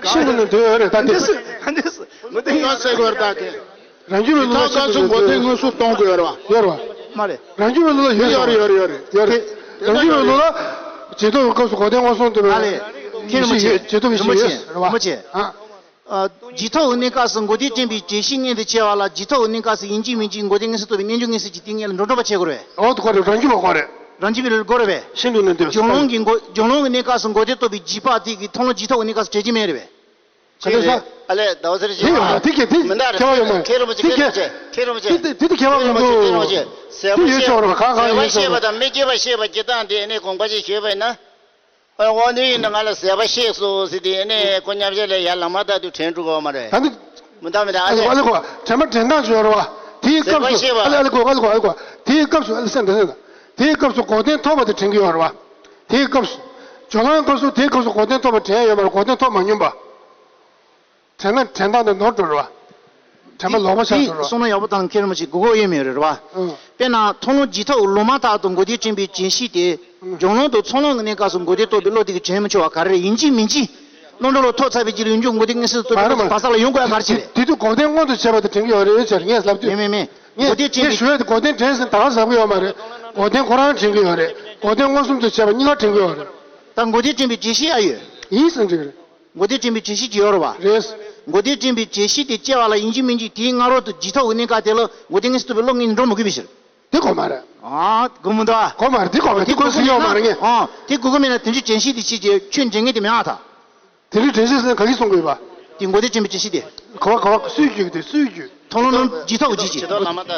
ཤིན་ཏུ་ནས་འདོད་ཡོད་རེད་ད་དེ། འདི་སུ་འདི་སུ་མུ་མཐའ་ཡོད་ཟེར་དགོས་རེད་ད་དེ། རང་རྒྱུད་པའི་བློ་ལ་ཤིན་ཏུ་ནས་འགོག་བདེན་མངོན་སུམ་གཏོང་དགོས་རེད་བ། ཡོད་རེད་བ། མ་རེད། རང་རྒྱུད་པའི་བློ་ལ་ཡོད་ཡོད་རེད་ཡོད་རེད་ཡོད་རེད། རང་རྒྱུད་པའི་བློ་ལ་རྗེས་ཐོབ་ཀྱི་སྐབས་སུ་འགོག་བདེན་མངོན་སུམ་རྟོགས་པའི། མ་རེད། མཁན་རིན་པོ་ཆེ། རྗེས་ཐོབ་ཀྱི་རིན་པོ་ཆེ། ཡོད་རེད་བ། རིན་པོ་ཆེ། ཨ། ཨ། རྗེས་ཐོབ་ཀྱི་གནས་སྐབས་སུ་འགོག་བདེན་དྲན་པའི་བརྗོད་གཞི་མངོན་དུ་བྱས་པ་ལ་རྗེས་ཐོབ་ཀྱི་གནས་སྐབས་སུ་ཡིན་གཅིག་མིན་གཅིག་འགོག་བདེན་མངོན་སུམ་རྟོགས་པའི་རྣལ་འབྱོར་མངོན་གསལ་གྱི་ཏིང་ངེ་འཛིན་ལ་འགྲོ་འགྲོ་བ་བྱེད་དགོས་རེད། འོ་དེ་ཁོ་རེད། རང་རྒྱུད་པ་ཁོ་རེད། རང་རྒྱུད་པའི་ལུགས་དགོས་རེད་པས། ཤིན་ཏུ་ནས་འདོད། སྦྱོར་ལམ་གྱི་འགོག་སྦྱོར་ལམ་གྱི་གནས་སྐབས་སུ་འགོག་བདེན་རྟོགས་པའི་འཇིགས་པ་དེ་གིས་མཐོང་ལམ་རྗེས་ཐོབ་ཀྱི་གནས་སྐབས་སུ་འབྲེལ་གྱི་མེད་རེད་པས། ག་རེ་ཟེར། ཨ་ལས་ཟླ་བ་ཚེ་རིང་། དེ་ཡོད་རེད་དེ་གས་དེ་མི་འདྲ་རེད། ཁྱད་པར་ཡོད་མ་རེད། མཁན་རིན་པོ་ཆེ། དེ་མཁན་རིན་པོ་ཆེ། མཁན་རིན་པོ་ཆེ། དེ་དེ་དེ་ཁྱད་པར་མི་འདུག་མཁན་རིན་པོ་ཆེ། ཟད་པ་ཤེས་པ་དང་མི་སྐྱེ་བ་ཤེས་པ་སྐྱེ་སྟངས་དེ་ནི་དགོངས་པ་ཅིག་ཞུས་པ་ཡིན་ན། ཨ། འོ་འདི་ཡིན་ན་ང་ལ་ཟད་པ་ཤེས་སོང་ཟེར་དེ་ནས་ཁོ་མཉམ་བཞག་ལས་ཡར་ལམ་མ་བཏགས་དུས་དྲན་འགྲོ་གི་ཡོད་མ་རེད། ད་ནི། མི་འདུག་མི་འདུག་ཨ་ཨ་ལེ་ལེ། ཨ་ལེ་ཁོ་དྲན་པ་དྲན་སྟངས་ཅིག་ཡོད་རེད་བ། དེའི་སྐབས་སུ། ཟད་པ་ཤེས་པ། ཨ་ལེ་ཨ་ལེ་ཁོ་ཨ་ལེ་ཁོ་ཨ་ལེ་ཁོ། དེའི་སྐབས་སུ་ཨ་ལེ་སེམས་དང་སེམས་དང་། དེའི་སྐབས་སུ་འགོག་བདེན་ཐོབ་པ་དེ་དྲན་གྱི་ཡོད་རེད་བ། དེའི་སྐབས་སུ། སྦྱོར་ལམ་སྐབས་སུ་དེའི་སྐབས་སུ་འགོག་བདེན་ཐོབ་པ་དྲན་ཡོད་མ་རེད། འགོག་བདེན་ཐོབ་མ་མྱོང་པ། དྲན་ན་དྲན་སྟངས་དེ་ནོར་འགྲོ་རེད་བ། དྲན་པ་ལོག་པ་ཆགས་འགྲོ་རེད་བ། གསུང་ན་ཡག་པོ་དང་མཁན་རིན་པོ་ཆེ་གོ་གོ་ཡོད་མེད་རེད་བ། ཨང་། དཔེར་ན་མཐོང་ལམ་རྗེས་ཐོབ་ལུང་མ་ཐག་ཏུ་འགོག་བདེན་དྲན་པའི་བརྗོད་གཞི་དེ། ཨང་། སྦྱོར་ལམ་དང་ཚོགས་ལམ་གྱི་གནས་སྐབས་སུ་འགོག་བདེན་རྟོགས་པའི་བློ་དེ་གིས་དྲན་མི་ཆོག་པ་ག་རེ་རེད། ཡིན་གཅིག་མིན་གཅིག་རྣམ་གྲོལ་ལམ་ཐོབ་ཚར་བའི་རྗེས་ལ་ཡོངས་གྲུབ་འགོག་བདེན་མངོན་སུམ་དུ་རྟོགས་པའི་བར་མཚམས་ལ་ཡོང་དགོས་ཡ་ག་རེ་བྱས་རེད། དེ་དུས་འགོག་བདེན་མངོན་དུ་བྱས་པ་དེ་དྲན་གྱི་ཡོད་རེད་ཟེར་ངས་ལབ་དུས། མེད་མེད་མེད། ངས་འགོག་བདེན་དྲན་ངས་པའི། ཞུ་ཡ་དེ་འགོག་བདེན་དྲན་ཟེར་ད་ག་ཟེར་གྱི་ཡོད་མ་རེད། འགོག་བདེན་ཁོ་རང་དྲན་གྱི་ཡོད་རེད། འགོག་བདེན་མངོན་སུམ་དུ་བྱས་པ་གཉིས་ཀ་དྲན་གྱི་ཡོད་རེད། ད་འགོག་བདེན་དྲན་པའི་བརྗོད་གཞི་ཡ་ཡོད། ཡིན་ཟེར་འགྲིག་གི་རེད། འགོག་བདེན་དྲན་པའི་བརྗོད་གཞི་ཅིག་ཡོད་རེད་བ། རེད། འགོག་བདེན་དྲན་པའི་བརྗོད་གཞི་དེ་སྐྱེ་བ་ལ་ཡིན་གཅིག་མིན་གཅིག་དེའི་སྔ་རོལ་དུ་རྗེས་ཐོབ་ཀྱི་གནས་སྐབས་དེ་ལ་འགོག་བདེན་མངོན་སུམ་རྟོགས་པའི་བློ་ངེས་འགྲོ་མི་དགོས་པའི་ཕྱིར། དེ་གོ་མ་རེད། ཨ། གོ་མི་འདུག་ཨ། གོ་མ་རེད། དེ་གོ་ཟིན་ཡོད་མ་རེད་ངས། ཨ། དེ་གོ་གི་མེད་ན་དོན་གཅོད་དྲན་ཤེས་དེ་ཅིག་ཅེས་ཆོས་འདྲེན་མཁན་དེ་མེད་ཨ་ད། དེ་རིང་དྲན་ཤེས་ཟེར་ན་ག་གིས་གསུང་དགོས་པ། དེ་འགོག་བདེན་དྲན་པའི་བརྗོད་གཞི་དེ། གོ་བ་གོ་བ་སུས་བརྗོད་ཀྱི་དེ་སུས་བརྗོད། མཐོང་ལམ་རྗེས་ཐོབ་ཀྱི་རྗེས་ཀྱི།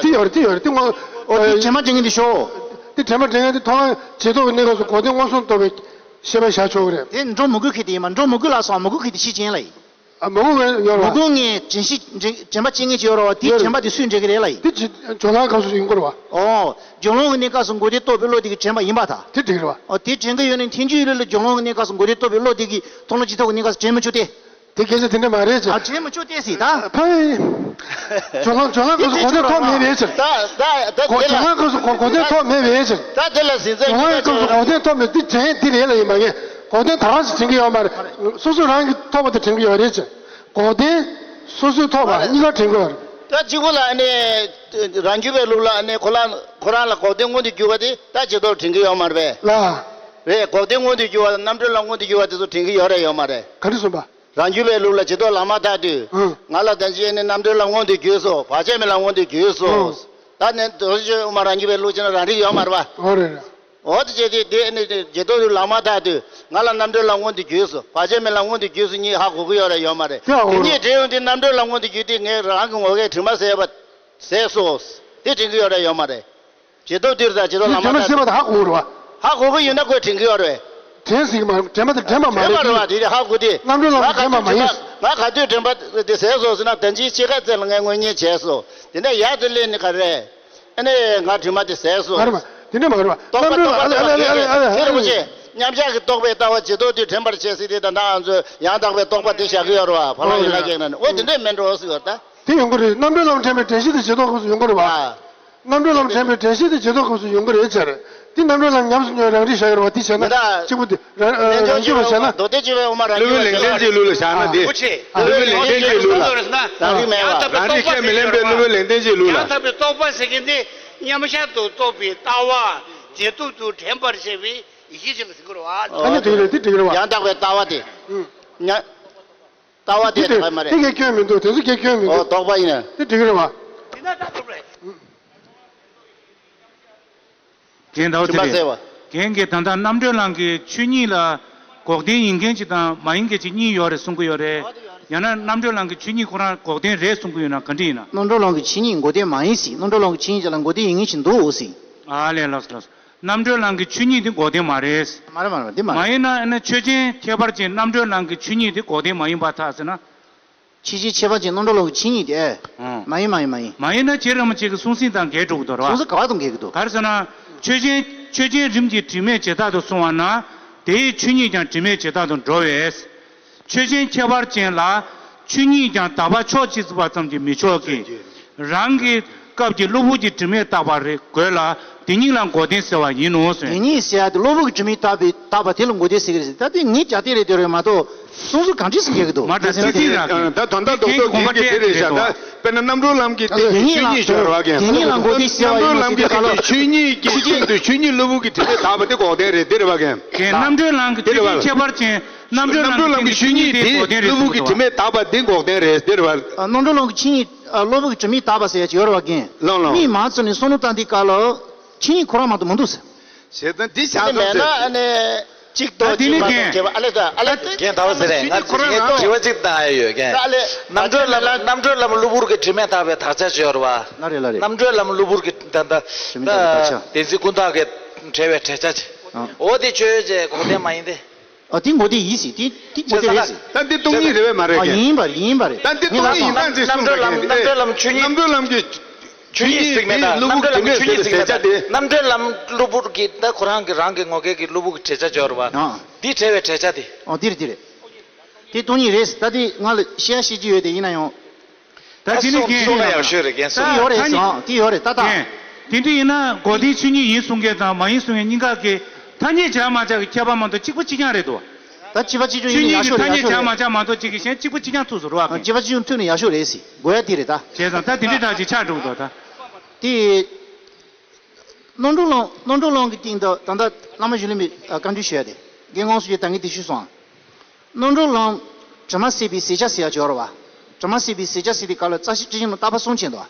དེ་ཡོད་རེད་དེ་ཡོད་རེད་དེ་ངོ་། ཨོ་དེ་དྲན་པ་དྲན་མཁན་དེ་ཤོག་དེ་དྲན་པ་དྲན་མཁན་དེ་མཐོང་ལམ་རྗེས་ཐོབ་ཀྱི་གནས་སྐབས་སུ་འགོག་བདེན་མངོན་སུམ་རྟོགས་པའི་ཤེས་པ་བཞག་ཆོག་གི་རེད། དེ་འགྲོ་མི་དགོས་མཁན་དེ་ཡིན་པ། འགྲོ་མི་དགོས་ལབ་སོང་མི་དགོས་མཁན་དེ་ཤེས་ཅན་ལ་ཡིན། ཨ་མི་དགོས་མཁན་ཡོད་རེད་བ། མི་དགོས་མཁན་དྲན་ཤེས་དྲན་དྲན་པ་བྱེད་མཁན་ཅིག་ཡོད་རེད་བ། དེ་ཡོད་རེད། དྲན་པ་དེ་སུས་འདྲེན་གི་རེད་ལབ་ཡིན། དེ་ཅི་སྦྱོར་ལམ་སྐབས་སུ་ཡོང་གི་རེད་བ། ཨོ། སྦྱོར་ལམ་གྱི་གནས་སྐབས་སུ་འགོག་བདེན་རྟོགས་པའི་བློ་དེ་གི་དྲན་པ་ཡིན་པར་ཐལ། དེ་འགྲིག་རེད་བ། ཨོ་དེ་དྲན་གི་ཡོད་ནའི་ཐལ་འགྱུར་ཡོད་ལ་སྦྱོར་ལམ་གྱི་གནས་སྐབས་སུ་འགོག་བདེན་རྟོགས་པའི་བློ་དེ་གིས་མཐོང་ལམ་རྗེས་ཐོབ་ཀྱི་གནས་སྐབས་སུ་དྲན་མི་ཆོག་སྟེ། དེ་སྐད་ཆ་དེ་འདྲ་མ་རེད་ཟེར། ཨ་དྲན་མི་ཆོག་སྟེ་ཟེར་ད། ཕ་ཡི། སྦྱོར་ལམ་སྦྱོར་ལམ་སྐབས་སུ་འགོག་བདེན་ཐོབ་མེད་པའི་ཕྱིར། ད་ད་ད་འགོག་དེ་ལ། སྦྱོར་ལམ་སྐབས་སུ་འགོག་འགོག་བདེན་ཐོབ་མེད་པའི་ཕྱིར། ད་དེ་ལ་ཟིན་ཚད་སྦྱོར་ལམ་སྐབས་སུ་འགོག་བདེན་ཐོབ་མེད་དེ་དྲན་དེ་རེད་ལ་ཡིན་པ་ངས་འགོག་བདེན་ད་ག་ཟེ་དྲན་གི་ཡོད་མ་རེད། སོ་སོ་རང་གིས་ཐོབ་པ་དེ་དྲན་གི་ཡོད་རེད་ཅེས། འགོག་བདེན་སོ་སོས་ཐོབ་པ་གཉིས་ཀ་དྲན་གི་ཡོད་རེད། ད་གཅིག་པུ་ལ་ཨ་ནི་རང་རྒྱུད་པའི་ལུགས་ལ་ཨ་ནི་ཁོ་རང་ཁོ་རང་ལ་འགོག་བདེན་མངོན་དུ་གྱུར་པ་དེ་ད་རྗེས་ཐོབ་དྲན་གི་ཡོད་མ་རེད་པས། ལ། རེད། འགོག་བདེན་མངོན་དུ་གྱུར་པ་དང་རྣམ་གྲོལ་ལམ་མངོན་དུ་གྱུར་པ་དེ་ཚོ་དྲན་གི་ཡོད་རེད་ཡོད་མ་རེད། ག་རེ་གསུངས་པ། རང་རྒྱུད་པའི་ལུགས་ལ་རྗེས་ཐོབ་ལམ་མ་ཐག་དུས། ཨང་། ང་ལ་ད་ཅི་ཨ་ནི་རྣམ་གྲོལ་ལམ་མངོན་དུ་གྱུར་སོང་། བར་ཆད་མེད་ལམ་མངོན་དུ་གྱུར་སོང་། ཨང་། ད་ནི་དོ་ཅོ་དབུ་མ་རང་རྒྱུད་པའི་ལུགས་བྱས་ན་རང་རིག་ཡོད་མ་རེད་པ། ཨོ་རེད་རེད། འོ་དེ་བྱས་ཏེ་དེ་ནི་རྗེས་ཐོབ་ལམ་མ་ཐག་དུས་ང་ལ་རྣམ་གྲོལ་ལམ་མངོན་དུ་གྱུར་སོང་། བར་ཆད་མེད་ལམ་མངོན་དུ་གྱུར་སོང་གཉིས་ཧ་གོ་གི་ཡོད་རེད་ཡོད་མ་རེད། དེ་ཧ་གོ་དེ་གཉིས་དྲན་ཡོང་དུས་རྣམ་གྲོལ་ལམ་མངོན་དུ་གྱུར་དུས་ངས་རང་གི་ངོ་སྐལ་དྲི་མ་ཟད་པ་ཟད་སོང་། དེ་དྲན་གི་ཡོད་རེད་ཡོད་མ་རེད། རྗེས་ཐོབ་དུས་ད་རྗེས་ཐོབ་ལམ་མ་ཐག་དུས། དྲི་མ་ཟད་པ་ད་ཧ་གོ་གི་རེད་པ། ཧ་གོ་གི་ཡོད་ན་ཁོས་དྲན་གི་ཡོད་རེད། དྲན་ཟིན་གི་མ་རེད། དྲན་པ་དེ་དྲན་པ་མ་དྲན་པ་རེད། རེད་པ། དེ་ཧ་གོ་དུས་ང་རྣམ་གྲོལ་ལམ་གྱི་དྲན་པ་མ་ཡིན། ང་ག་དུས་དྲན་པ་དེ་ཟད་སོང་ཟེར་ན་ད་ཅིའི་ཕྱེད་ཀ་ཙམ་ལ་ངས་དངོས་གཉེན་བྱས་སོང་། དེ་ནས་ཡར་དུ་སླེབས་ནས་ག་རེ། ཨ་ནི་ང་དྲི་མ་དེ་ཟད་སོང་། མ་རེད་པ། དེ་འདྲ་མ་རེད་པ། རྣམ་གྲོལ་ཨ་ལེ་ཨ་ལེ་ཨ་ལེ་ཨ་ལེ། མཁན་རིན་པོ་ཆེ། མཉམ་གཞག་གི་རྟོག་པས་ལྟ་བ་རྗེས་ཐོབ་དུས་དྲན་པར་བྱེད་ཟེར་དེ་ད་ལྟ་ང་ཚོས་ཡང་དག་པའི་རྟོག་པ་དེ་བཞག་གི་ཡོད་རེད་པ། ཕ་ལ་ཡི་ལ་རྒྱག་ན་ནི་འོ་དེ་འདྲས་མིན་འགྲོ་ཟེར་བ་ད། དེ་ཡོང་གི་རེད། རྣམ་གྲོལ་ལམ་དྲན་པའི་དྲན་ཤེས་དེ་རྗེས་ཐོབ་སྐབས་སུ་ཡོང་གི་རེད་པ། ཨ། རྣམ་གྲོལ་ལམ་དྲན་པའི་དྲན་ཤེས་དེ་རྗེས་ཐོབ་སྐབས་སུ་ཡོང་གི་རེད་ཟེར། དེ་རྣམ་གྲོལ་ལམ་ཉམས་སུ་མྱོང་རང་རིག་བཞག་ཡོད་རེད་པ། དེ་བྱས་ན་མི་འདྲ། གཅིག་པུ་དེ་རང་རང་རྒྱུད་པ་བྱས་ན། མདོ་སྡེ་སྤྱི་བའི་དབུ་མ་རང་རྒྱུད་པ་བྱས་ན། སློབ་དཔོན་ལེགས་ལྡན་གྱི་ལུགས་ལ་བཞག་ན་དེ། སློབ་དཔོན་ལེགས་ལྡན་གྱི་ལུགས་ལ། རང་རིག་བཤད་མི་ལེན་པའི་སློབ་དཔོན་ལེགས་ལྡན་གྱི་ལུགས་ལ། ཡང་དག་པའི་རྟོག་པ་ཟེར་མཁན་དེ་མཉམ་གཞག་ཏུ་རྟོགས་པའི་ལྟ་བ་རྗེས་ཐོབ་ཏུ་དྲན་པར་བྱེད་པའི་ཡེ་ཤེས་ཅན་ལ་ཟེར་གྱི་རེད་པ། ཨ་ནི་དེ་རེད། དེ་འགྲིག་གི་རེད་པ། ཡང་དག་པའི་ལྟ་བ་དེ། ཨུ། ཉ། ལྟ་བ་དེ་དེ་དེ་དག་མ་རེད། དེ་གའི་སྐྱོན་མི་འདུག་དེ་ཚོ་གའི་སྐྱོན་མི་འདུག་ཨོ་རྟོག་པ་ཡིན། དེ་འགྲིག་གི་རེད་པ། དེ་ན་ད་རྟོགས་རེད། རྒན་ཟླ་བ་དྲི་མ་ཚེ་རིང་། ཟད་པ། རྒན་གྱིས་ད་ལྟ་རྣམ་གྲོལ་ལམ་གྱི་ཆོས་ཉིད་ལ་འགོག་བདེན་ཡིན་མཁན་ཅིག་དང་མ་ཡིན་མཁན་ཅིག་གཉིས་ཡོད་རེད་གསུང་གི་ཡོད་རེད། ཡང་ན་རྣམ་གྲོལ་ལམ་གྱི་ཆོས་ཉིད་ཁོ་རང་འགོག་བདེན་རེད་གསུང་གི་ཡོད་ན་ག་འདྲ་ཡིན་ན། རྣམ་གྲོལ་ལམ་གྱི་ཆོས་ཉིད་འགོག་བདེན་མ་ཡིན་ཟེར། རྣམ་གྲོལ་ལམ་གྱི་ཆོས་ཉིད་ཅིག་ལ་འགོག་བདེན་ཡིན་མཁན་ཞིག་འདུག་ཟེར། ཨ་ལས། ལགས་སོ་ལགས་སོ། རྣམ་གྲོལ་ལམ་གྱི་ཆོས་ཉིད་དེ་འགོག་བདེན་མ་རེད། མ་རེད་མ་རེད་མ་རེད། འདི་མ་རེད། མ་ཡིན་ན་ཨ་ནི་ཆོས་ཅན་ཁྱད་པར་ཅན་རྣམ་གྲོལ་ལམ་གྱི་ཆོས་ཉིད་དེ་འགོག་བདེན་མ་ཡིན་པར་ཐལ་ཟེར་ན། ཆོས་ཅན་ཁྱད་པར་ཅན་རྣམ་གྲོལ་ལམ་གྱི་ཆོས་ཉིད་དེ། ཨང་། མ་ཡིན་མ་ཡིན་མ་ཡིན། མ་ཡིན་ན་རྗེ་རིན་པོ་ཆེ་གི་གསུང་ཟིན་དང་འགལ་འགྲོ་གི་འདུག་རེད་པ། གསུང་ཟིན་ག་པར་དང་འགལ་གི་འདུག་ག་རེ་ཟེར་ན། ཆོས་ཅན་ཆོས་ཅན་རིམ་གྱིས་དྲི་མེད་ཇི་ལྟར་དུ་སོང་བ་ན། དེའི་ཆོས་ཉིད་ཀྱང་དྲི་མེད་ཇི་ལྟར་དུ་འགྲོ་བས། ཆོས་ཅན་ཁྱད་པར་ཅན་ལ་ཆོས་ཉིད་ཀྱང་དག་པ་ཕྱོགས་གཅིག་པ་ཙམ་གྱིས་མི་ཆོག་གི། རང་གི་སྐབས་ཀྱི་གློ་བུར་གྱི་དྲི་མས་བཏགས་པ་རེད་དགོས་ལ། དེ་ཉིད་ལ་འགོག་བདེན་ཟེར་བ་ཡིན་ནོ་ཟེར། དེ་ཉིད་ཟེར་ཡ་དེ་གློ་བུར་གྱི་དྲི་མས་བཏགས་པའི་བཏགས་པ་དེ་ལ་འགོག་བདེན་ཟེར་གྱི་རེད་ཟེར། ད་དེ་ངའི་ལྗགས་ཐིག་རེད་དེ་རེད་མ་གཏོགས་སོ་སོ་གང་འདྲས་སུ་འགལ་གྱི་འདུག་མ་ད་དེ་ཚོ་དེ་ར་ཨ། ད་དོན་དག་རྡོག་རྡོག་དེ་གི་དེ་རེད་ཤག་ད་དཔེར་ན་རྣམ་གྲོལ་ལམ་གྱི་དེ་ཆོས་ཉིད་ཤོར་བ་གན། དེ་ཉིད་ལ་འགོག་བདེན་ཟེར་བ་ཡིན་ནོ་ཟེར་དུས་སྐབས་ལ། ཆོས་ཉིད་ཀྱི་སྟེང་དུ་ཆོས་ཉིད་གློ་བུར་གྱི་དྲི་མས་བཏགས་པ་དེ་འགོག་བདེན་རེད་དེ་རེད་བ་གན། རྣམ་གྲོལ་ལམ་གྱི་དེ་རེད་བ། ཁྱད་པར་ཅན། རྣམ་གྲོལ་ལམ་གྱི་ཆོས་ཉིད་དེ་གློ་བུར་གྱི་དྲི་མས་བཏགས་པ་དེ་འགོག་བདེན་རེད་དེ་རེད་བ། རྣམ་གྲོལ་ལམ་གྱི་ཆོས་ཉིད་གློ་བུར་གྱི་དྲི་མས་བཏགས་པ་ཟེར་ཡ་ཅིག་ཡོད་རེད་བ་གན། ལོང་ལོང་། མིག་མང་ཚོ་ནས་བསམ་བློ་བཏང་དུས་སྐབས་ལ་ཆོས་ཉིད་ཁོ་རང་མ་གཏོགས་མི་འདུག་ཟེར། ཞེ་སྡང་འདི་ཆགས་ཙམ་མེད་ན་ཟེར། ཨ་ནི་གཅིག་ད་ཏོག་དེ་གཅིག་ནི་པ་དང་རྒན་བརྒྱད་པ་ཨ་ལས་ད་ཨ་ལས་ད། རྒན་ཟླ་བ་ཟེར་རེད། ང་ཁོ་རང་ཅིག་ངས་ལ་དྲི་བ་གཅིག་བཏང་ཡ་ཡོད་རྒན། ད་ཨ་ལས་རྣམ་གྲོལ་ལམ་རྣམ་གྲོལ་ལམ་གློ་བུར་གྱི་དྲི་མས་བཏགས་པའི་དག་ཆ་ཅིག་ཡོད་རེད་བ། ལ་རེད་ལ་རེད། རྣམ་གྲོལ་ལམ་གློ་བུར་གྱི་ད་ད་དྲི་མས་བཏགས་པའི་དག་ཆ། ད་བདེན་ཚིག་ཀུན་བརྟགས་ཀྱི་བྲལ་བའི་བྲལ་ཆ་ཅིག་ཨ། འོ་དེ་ཆོས་ཅན་འགོག་བདེན་མ་ཡིན་ཏེ། ཨ་དེ་འགོག་བདེན་ཡིན་སྲིད་དེ་དེ་འགོག་བདེན་རེད་ཟེར། ད་འདི་སྟོང་ཉིད་རེད་བས་མ་རེད་ཨ་གན། ཡིན་པ་རེད་ཡིན་པ་རེད། ད་འདི་ངས་སྟོང་ལབ་ཉིད་སོང་ཡིན་ཙང་ཅིག་གསུངས་རྣམ་གྲོལ་ལམ་རྣམ་གྲོལ་ལམ་ཆོས་ཉིད། རྣམ་གྲོལ་ལམ་གྱི་ཆོས་ཉིད་ཟེར་མེད་ད། རྣམ་གྲོལ་ལམ་གྱི་ཆོས་ཉིད་ཟེར་མེད་ད། རྣམ་གྲོལ་ལམ་གློ་བུར་གྱི་ད་ཁོ་རང་གི་རང་གི་ངོ་སྐལ་གྱི་གློ་བུར་གྱི་བྲལ་ཆ་སྦྱོར་བ། ཨ། འདི་བྲལ་བའི་བྲལ་ཆ་དེ། ཨོ་འདི་རེད་འདི་རེད། དེ་སྟོང་ཉིད་རེད་ད་དེ་ང་ལ་བཤད་བཤད་ཀྱི་ཡོད་དེ་ཡིན་ན་ཡང་། ད་དེ་ནི་རྒན་གསུང་ཡིན་ན་ཡག་ཤོས་རེད་རྒན་གསུང་། དེ་ཡོད་རེད་ཟེར་ཨང་དེ་ཡོད་རེད་ད་ད། རྒན། དེ་འདྲ་ཡིན་ན་འགོག་བདེན་ཆོས་ཉིད་ཡིན་གསུང་མཁན་དང་མ་ཡིན་གསུང་མཁན་གཉིས་ཀ་གི་ཐ་སྙད་བྱ་མ་བྱ་གི་ཁྱད་པར་མ་གཏོགས་གཅིག་པ་གཅིག་རྐྱང་རེད་དོ། ད་གཅིག་པ་གཅིག་རྐྱང་ཡིན་ན་ཡག་ཤོས་རེད་ཡག་ཤོས་རེད། ཆོས་ཉིད་ཀྱི་ཐ་སྙད་བྱ་མ་བྱ་མ་གཏོགས་གཅིག་གི་གཞན་གཅིག་པ་གཅིག་རྐྱང་ཐུག་སོང་རེད་བ་གན། གཅིག་པ་གཅིག་རྐྱང་ཐུག་ན་ཡག་ཤོས་རེད་ཟེར་དགོས་ཡ་དེ་རེད་ད། བྱས་ཙང་ད་དེ་འདྲའི་དག་ཅིག་ཆགས་འགྲོ་གི་འདུག་ད། དེ། རྣམ་གྲོལ་ལམ་རྣམ་གྲོལ་ལམ་གྱི་སྟེང་དུ་ད་ལྟ་བླ་མ་གཞི་ལུས་མེད་བཀའ་འདྲི་ཞུ་ཡ་དེ་རྒན་ཁོང་སུ་ཞིག་ད་ངས་དེ་ཞུས་སོང་ཨ། རྣམ་གྲོལ་ལམ་དྲི་མ་ཟད་པའི་ཟད་བྱ་ཟེར་ཡ་ཅིག་ཡོད་རེད་བ། དྲི་མ་ཟད་པའི་ཟད་བྱ་ཟེར་དུས་སྐབས་ལ་རྩ་ཤེ་སྤྱི་ཆིངས་ནང་བརྟག་པ་གསུམ་བྱས་འདུག་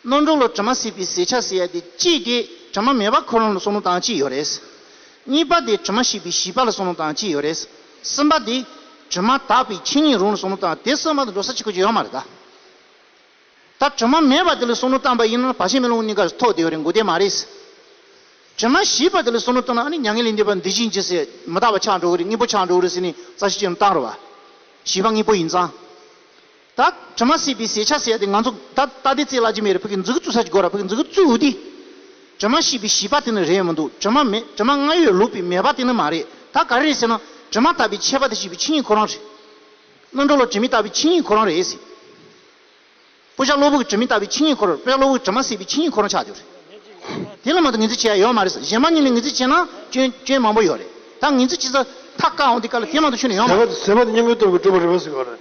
བ། རྣམ་གྲོལ་ལ་དྲི་མ་ཟད་པའི་ཟད་བྱ་ཟེར་ཡ་དེ་གཅིག་དེ་དྲི་མ་མེད་པ་ཁོ་རང་ལ་བསམ་བློ་བཏང་གཅིག་ཡོད་རེད། གཉིས་པ་དེ་དྲི་མ་ཞིག་པའི་ཞིག་པ་ལ་བསམ་བློ་བཏང་གཅིག་ཡོད་རེད། གསུམ་པ་དེ་དྲི་མ་དག་པའི་ཆོས་ཉིད་རང་ལ་བསམ་བློ་བཏང་དེ་གསུམ་མ་དང་འགྲོ་ས་གཅིག་པ་ཅིག་ཡོད་མ་རེད་ད། ད་དྲི་མ་མེད་པ་དེ་ལ་བསམ་བློ་བཏང་པ་ཡིན་ན་བར་ཆད་མེད་ལམ་གཉིས་ཀ་ཐོགས་བསྡད་ཡོད་རེད་འགོག་བདེན་མ་རེད། དྲི་མ་ཞིག་པ་དེ་ལ་བསམ་བློ་བཏང་ན་ཨ་ནི་མྱ་ངན་ལས་འདས་པ་འདི་བཞིན་གྱི་ཟེར་མི་རྟག་པ་ཆགས་འགྲོ་གི་རེད་སྙིང་པོ་ཆགས་འགྲོ་གི་རེད་ཟེར་ནས་རྩ་ཤེ་སྤྱི་ནས་བཏང་རོགས་བ། ཞིག་པ་དངོས་པོ་ཡིན་ཙང་། ད་དྲི་མ་ཟད་པའི་ཟད་བྱ་ཟེར་ཡ་དེ་ང་ཚོ་ད་ལྟ་དེ་རྩིས་ལ་ཅི་མེད་རེད་ཕ་གི་མཛུབ་གུ་བཙུགས་ས་ཅིག་དགོས་ར་ཕ་གི་མཛུབ་གུ་བཙུགས་འོ་དེ། དྲི་མ་ཞིག་པའི་ཞིག་པ་དེ་ནི་རེད་མི་འདུག་དྲི་མ་མེད་དྲི་མ་སྔར་ཡོད་ལུགས་པའི་མེད་པ་དེ་ནི་མ་རེད་ད་ག་རེ་རེད་ཟེར་ན་དྲི་མ་དག་པའི་ཆད་པ་དེ་ཞིག་པའི་ཆོས་ཉིད་ཁོ་རང་རེད། རྣམ་གྲོལ་ལ་དྲི་མས་བཏགས་པའི་ཆོས་ཉིད་ཁོ་རང་རེད་ཟེར། སྤུ་ཆ་གློ་བུར་གྱི་དྲི་མས་བཏགས་པའི་ཆོས་ཉིད་ཁོ་རང་རེད། སྤུ་ཆ་གློ་བུར་གྱི་དྲི་མ་ཟད་པའི་ཆོས་ཉིད་ཁོ་རང་ཆགས་ཡོད་རེད། དེ་ལ་མ་གཏོགས་ངོས་འཛིན་བྱེད་ཡ་ཡོད་མ་རེད་ཟེར། གཞན་མ་གཉིས་ནས་ངོས་འཛིན་བྱས་ན་སྐྱོན་སྐྱོན་མང་པོ་ཡོད་རེད། ད་ངོས་འཛིན་བྱེད་ས་ཐག་བཀག་འོང་དུས་སྐབས་ལ་དེ་མ་གཏོགས་ཆོས་ནི་ཡོད་མ་རེད། ཟད་པ་དེ་གཉེན་པོའི་སྟོབས་ཀྱིས་གྲུབ་པ་རེད་པ་ཟེར་གྱི་ཡོད་རེད།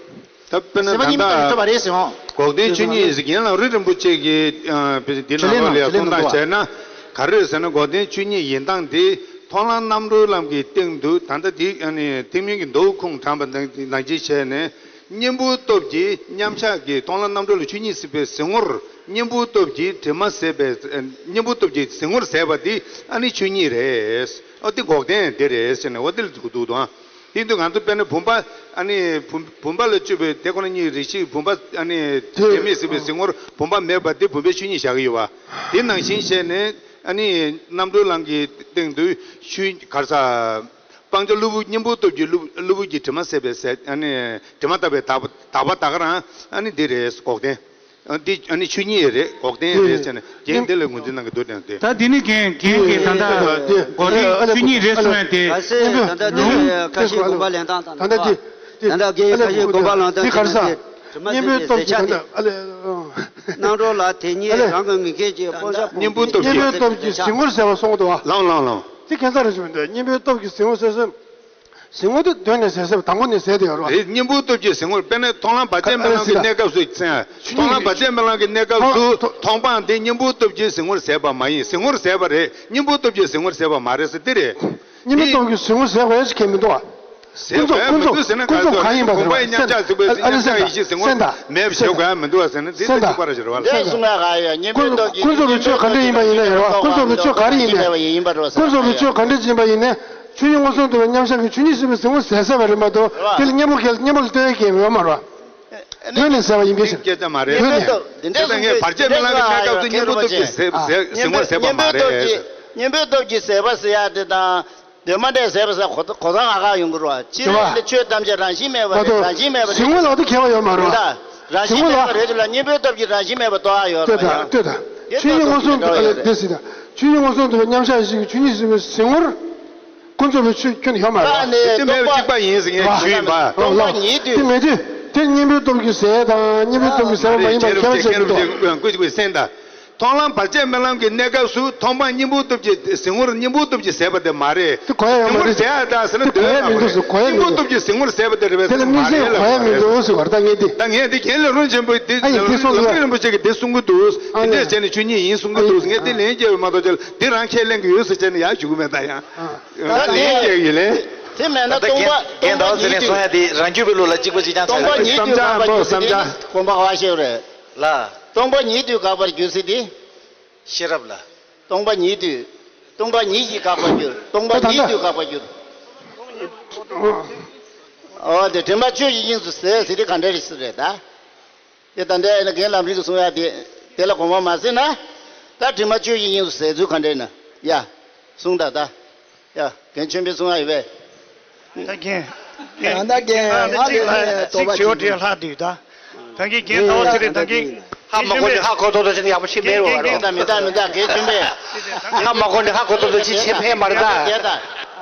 ད་དཔེར་ན་ཟད་པ་ད་གཉེན་པོའི་སྟོབས་ཀྱིས་གྲུབ་པ་རེད་ཟེར་འོང་། འགོག་བདེན་ཆོས་ཉིད་ཟེར་རྒན་ལགས་རི་རིན་པོ་ཆེ་གིས་ཨ་དེ་ནང་ལོགས་ལ་ཁུངས་དག་བྱས་ན་ག་རེ་ཟེར་ན་འགོག་བདེན་ཆོས་ཉིད་ཡིན་སྟངས་དེ་མཐོང་ལམ་རྣམ་གྲོལ་ལམ་གྱི་སྟེང་དུ་ད་ལྟ་དེ་ཨ་ནི་ཐེག་དམན་གྱི་མདོ་ཁུངས་དྲངས་པ་ནང་བཞིན་བྱས་ནས། གཉེན་པོའི་སྟོབས་ཀྱིས་མཉམ་གཞག་གི་མཐོང་ལམ་རྣམ་གྲོལ་ལ་ཆོས་ཉིད་ཟད་པའི་ཟད་ངོར་གཉེན་པོའི་སྟོབས་ཀྱིས་དྲི་མ་ཟད་པའི་གཉེན་པོའི་སྟོབས་ཀྱིས་ཟད་ངོར་ཟད་པ་འདི་ཨ་ནི་ཆོས་ཉིད་རེད། ཨོ་དེ་འགོག་བདེན་དེ་རེད་ཟེར་ནས་འོ་དེ་ལ་འདུག་འདུག་དང་། དེ་དུས་ང་ཚོ་དཔེར་ན་བུམ་པ་ཨ་ནི་བུམ་བུམ་པ་ལ་སྤྱོད་པའི་དེ་ཁོ་ན་གཉིས་རེ་ཞིག་བུམ་པ་ཨ་ནི་དེ་དྲི་མས་ཟད་པའི་ཟད་ངོར་བུམ་པ་མེད་པ་དེ་བུམ་པའི་ཆོས་ཉིད་བཞག་གི་ཡོད་པ། དེ་ནང་བཞིན་བྱས་ནས་ཨ་ནི་རྣམ་གྲོལ་ལམ་གྱི་སྟེང་དུ་ཆོས་ག་རེ་ཟ། སྤང་བྱ་གློ་བུར་གཉེན་པོའི་སྟོབས་ཀྱིས་གློ་གློ་བུར་གྱི་དྲི་མ་ཟད་པའི་ཟད་ཨ་ནི་དྲི་མ་དག་པའི་དག་པ་དག་པ་དག་རང་ཨ་ནི་འདི་རེད་འགོག་བདེན། ཨ་འདི་ཨ་ནི་ཆོས་ཉིད་རེད་འགོག་བདེན་རེད་ཟེར་ནས་རྒན་འདི་ལ་ངོས་འཛིན་གནང་གི་འདུག་དེ་ཡང་དེ། ད་འདི་ནི་རྒན་རྒན་གྱིས་ད་ལྟ་འགོག་བདེན་ཆོས་ཉིད་རེད་གསུངས་ཡ་དེ། ག་སེ་ད་ལྟ་འདི་ཁ་ཤས་དགོངས་པ་ལེན་སྟངས་དང་ད་ལྟ་འདི་ད་ལྟ་རྒན་ཁ་ཤས་དགོངས་པ་ལེན་སྟངས་འདི་ག་རེ་ཟ། གཉེན་པོའི་སྟོབས་ཀྱིས་ད་ལྟ་ཨ་ལས། རྣམ་གྲོལ་ལ་དེ་ཉིད་རང་གི་མི་སྐད་ཀྱི་སྤང་བྱ་གཉེན་པོའི་སྟོབས་ཀྱིས་གཉེན་པོའི་སྟོབས་ཀྱིས་ཟད་ངོར་ཟད་པ་གསུངས་འདུག་བ། ལའང་ལའང་ལའང་། དེ་ཁྱད་མཚར་རེ་ཞིག་མི་འདུག་གཉེན་པོའི་སྟོབས་ཀྱིས་ཟད་ངོར་ཟད་ཟད། ཟད་ངོ་དེ་གདོད་ནས་ཟད་ཟད་པ་དང་པོ་ནས་ཟད་དེ་ཡོད་རེད་བ། རེད། གཉེན་པོའི་སྟོབས་ཀྱིས་ཟད་ངོར་དཔེར་ན་མཐོང་ལམ་བར་ཆད་མེད་ལམ་གྱི་གནས་སྐབས་སུ་ཟེར། མཐོང་ལམ་བར་ཆད་མེད་ལམ་གྱི་གནས་སྐབས་སུ་མཐོང་སྤང་དེ་གཉེན་པོའི་སྟོབས་ཀྱིས་ཟད་ངོར་ཟད་པ་མ་ཡིན། ཟད་ངོར་ཟད་པ་རེད། གཉེན་པོའི་སྟོབས་ཀྱིས་ཟད་ངོར་ཟད་པ་མ་རེད་ཟེར་དེ་རེད། གཉེན་པོའི་སྟོབས་ཀྱིས་ཟད་ངོར་ཟད་པ་ཡང་ཞིག་ཁྱད་མི་འདུག་བ། ཟད་ངོར་ཟད་པ་ཡང་མི་འདུག་ཟེར་ན་ག་ཚོད་ཀུན་རྫོབ་ཀུན་རྫོབ་ཀུན་རྫོབ་ཀྱི་མཉམ་གཞག་ཟེར་བའི་ཨ་ལེ་ཟེར་ན་ཀུན་རྫོབ་ཀྱི་ཟད་ངོར་མེད་པ་བྱེད་དགོས་ཡ་མི་འདུག་བ་ཟེར་ན་འདི་ལྟ་ཅིག་པ་ར་ཞེས་རེད་བ། ལགས། ཀུན་རྫོབ་ཀུན་རྫོབ་ཀྱི་ཆོས་ག་འདྲ་ཡིན་པ་ཡིན་ན་ཡང་རེད་བ། ཀུན་རྫོབ་ཀྱི་ཆོས་ག་རེ་ཡིན་ནའི། ཀུན་རྫོབ་ཀྱི་ཆོས་ག་འདྲ་ཡིན་པ་ཡིན་ནའི། ཆོས་ཉིད་མངོན་སུམ་དུ་བའི་མཉམ་གཞག་གི་ཆོས་ཉིད་ཟད་པའི་ཟད་ངོར་ཟད་ཟད་པ་རེད་མ་གཏོགས་དེ་ལ་གཉེན་པོ་གལ་གཉེན་པོ་ལ་ལྟོས་ཡ་གལ་ཡོད་མ་རེད་བ། གདོད་ནས་ཟད་པ་ཡིན་པའི་ཕྱིར། སྐད་ཆ་མ་རེད། གདོད་ནས། དེ་འདྲ་ངས་བར་ཆད་མེད་ལམ་གྱི་གནས་སྐབས་སུ་གཉེན་པོའི་སྟོབས་ཀྱིས་ཟད་ཟད་ཟད་ངོར་ཟད་པ་མ་རེད། གཉེན་པོའི་སྟོབས་ཀྱིས་ཟད་པ་ཟེར་ཡ་དེ་དང་། གདོད་མ་ནས་ཟད་པ་ཟེར་གོ་གོ་ཐང་ང་ག་ཡོང་གི་རེད་བ། སྤྱིར་ལ་ཆོས་ཐམས་ཅད་རང་བཞིན་མེད་པ་རེད། རང་བཞིན་མེད་པ་རེད། ཟད་ངོ་ལ་དེ་ཁྱད་པར་ཡོད་མ་རེད་བ། རང་བཞིན་མེད་པ་རེད་དེ་ལ་གཉེན་པོའི་སྟོབས་ཀྱིས་རང་བཞིན་མེད་པ་རྟོགས་ཡ་ཡོད་རེད་བ། ལྟོས་དང་ལྟོས་དང་། ཆོས་ཉིད་མངོན་སུམ་དུ་ཨ་ལེ་དེ་ཟེར་དང་། ཆོས་ཉིད་མངོན་སུམ་དུ་བའི་མཉམ་གཞག་ཡེ་ཤེས་ཀྱི་ཆོས་ཉིད་ཟད་པའི་ཟད་ངོར། ཀུན་རྫོབ་པའི་ཆོས་ཁྱོན་ནས་ཡོད་མ་རེད་བ། དེ་མེད་པ་གཅིག་པ་ཡིན་ཟེར་མཁན་ཞུ་ཡིན་པ། རྟོགས་པ་ཉིད་དུ། དེ་མེད་དུས་ དེ་གཉེན་པོའི་སྟོབས་ཀྱིས་ཟད་དང་གཉེན་པོའི་སྟོབས་ཀྱིས་ཟད་པ་མ་ཡིན་པར་ཁྱད་པར་ཅན་མི་འདུག། ཀུན་གྱིས་གསན་དང་། མཐོང་ལམ་བར་ཆད་རྨི་ལམ་གྱི་གནས་སྐབས་སུ་མཐོང་སྤང་གཉེན་པོའི་སྟོབས་ཀྱིས་གཟིགས་ངོར་གཉེན་པོའི་སྟོབས་ཀྱིས་ཟད་པ་དེ་མ་རེད། དེ་གོ་ཡ་ཡོད་མ་རེད། ཟད་ཡ་དང་ཟེར་ན་དེ་གོ་ཡ་མི་འདུག་ཟེར། གོ་ཡ་མི་འདུག། གཉེན་པོའི་སྟོབས་ཀྱིས་གཟིགས་ངོར་ཟད་པ་དེ་རེད་པས། དེ་ལ་མ་དམིགས་བསལ་རེད་ལབ་གོ་ཡ་མ་མི་རེད། འདུག་ཟེར་བ་རེད། ད་ངས་འདི་རྒན་ལས་རུང་ཆེན་པོས་འདི་ཨ་ཡིན་འདི་གསུངས་ལམ་རིམ་རིན་པོ་ཆེ་གིས་འདི་གསུང་གི་འདུག། ཨ་འདི་ཡ། འདྲས་བྱས་ནས་ཆོས་ཉིད་ཡིན་གསུང་གི་འདུག། ངས་འདི་ལན་རྒྱག་པ་མ་གཏོགས་ཅི་ལ་འདི་རང་ཁས་ལེན་གྱི་ཡོད་ཟེར་བྱས་ནས་ཡར་ཞུ་གི་མེད། ད་ཡང་། ད་ལན་རྒྱག་གི་ལན། དེ་མེད་ན་ད་ལྟ་སྟོང་པ་རྒན་སྟོང་པ་རྒན་ཟླ་བ་ཚེ་རིང་གསུང་ཡ་དེ་རང་རྒྱུད་པའི་ལུགས་ལ་གཅིག་པ་གཅིག་རྐྱང་ཆགས་རེད། སྟོང་པ་ཉིད་དུ་བཀག་པར་འགྱུར་ཟེར་དེ་གོམས་པ་ག་བ་ཤེས་རེད། ལ། སྟོང་པ་ཉིད་དུ་བཀག་པར་འགྱུར་ཟེར་དེ། ཤེས་རབ་ལ། སྟོང་པ་ཉིད་དུ། སྟོང་པ་ཉིད་ཀྱིས་བཀག་པར་འགྱུར། སྟོང་པ་ད་ཉིད་དུ་བཀག་པར་འགྱུར། འོ་དེ་དྲི་མ་ཆོས་ཀྱི་དབྱིངས་སུ་ཟད་ཟེར་དེ་ག་འདྲ་རེད་ཟེར་རེད་ད། དེ་ད་འདྲ་ཡིན་ན་རྒན་ལམ་རིམ་གྱིས་གསུང་ཡ་དེ་དེ་ལ་གོམས་པ་མ་ཟིན་ན། ད་དྲི་མ་ཆོས་ཀྱི་དབྱིངས་སུ་ཟད་ཚུལ་ག་འདྲ་ཡིན་ན། ཡ། གསུང་དང་ད། ཡ། རྒན་ཆོས་འཕེལ་གསུང་ཡ་ཡོད་པས། ད་རྒན། ད་ལྟ་རྒན་ང་ལ་ནས་དོགས་པ་ཅིག་ཡོད་དྲན་ལྷག་འདུག་ད། ད་གིན་རྒན་ཟླ་བ་ཚེ་རིང་ད་གིན། ཧ་མ་གོ་ནས་ཧ་གོ་ཐོག་ཐོག་ཅིག་ཡག་པོ་ཞིག་མེད་རོ་བ་རོ། མི་ད་མི་ད་མི་ད་རྒན་ཆོས་འཕེལ། ཧ་མ་གོ་ནས་ཧ་གོ་ཐོག་ཐོག་ཅིག་ཆེ་ཕན་མ་རེད་ད། རྒན་ད།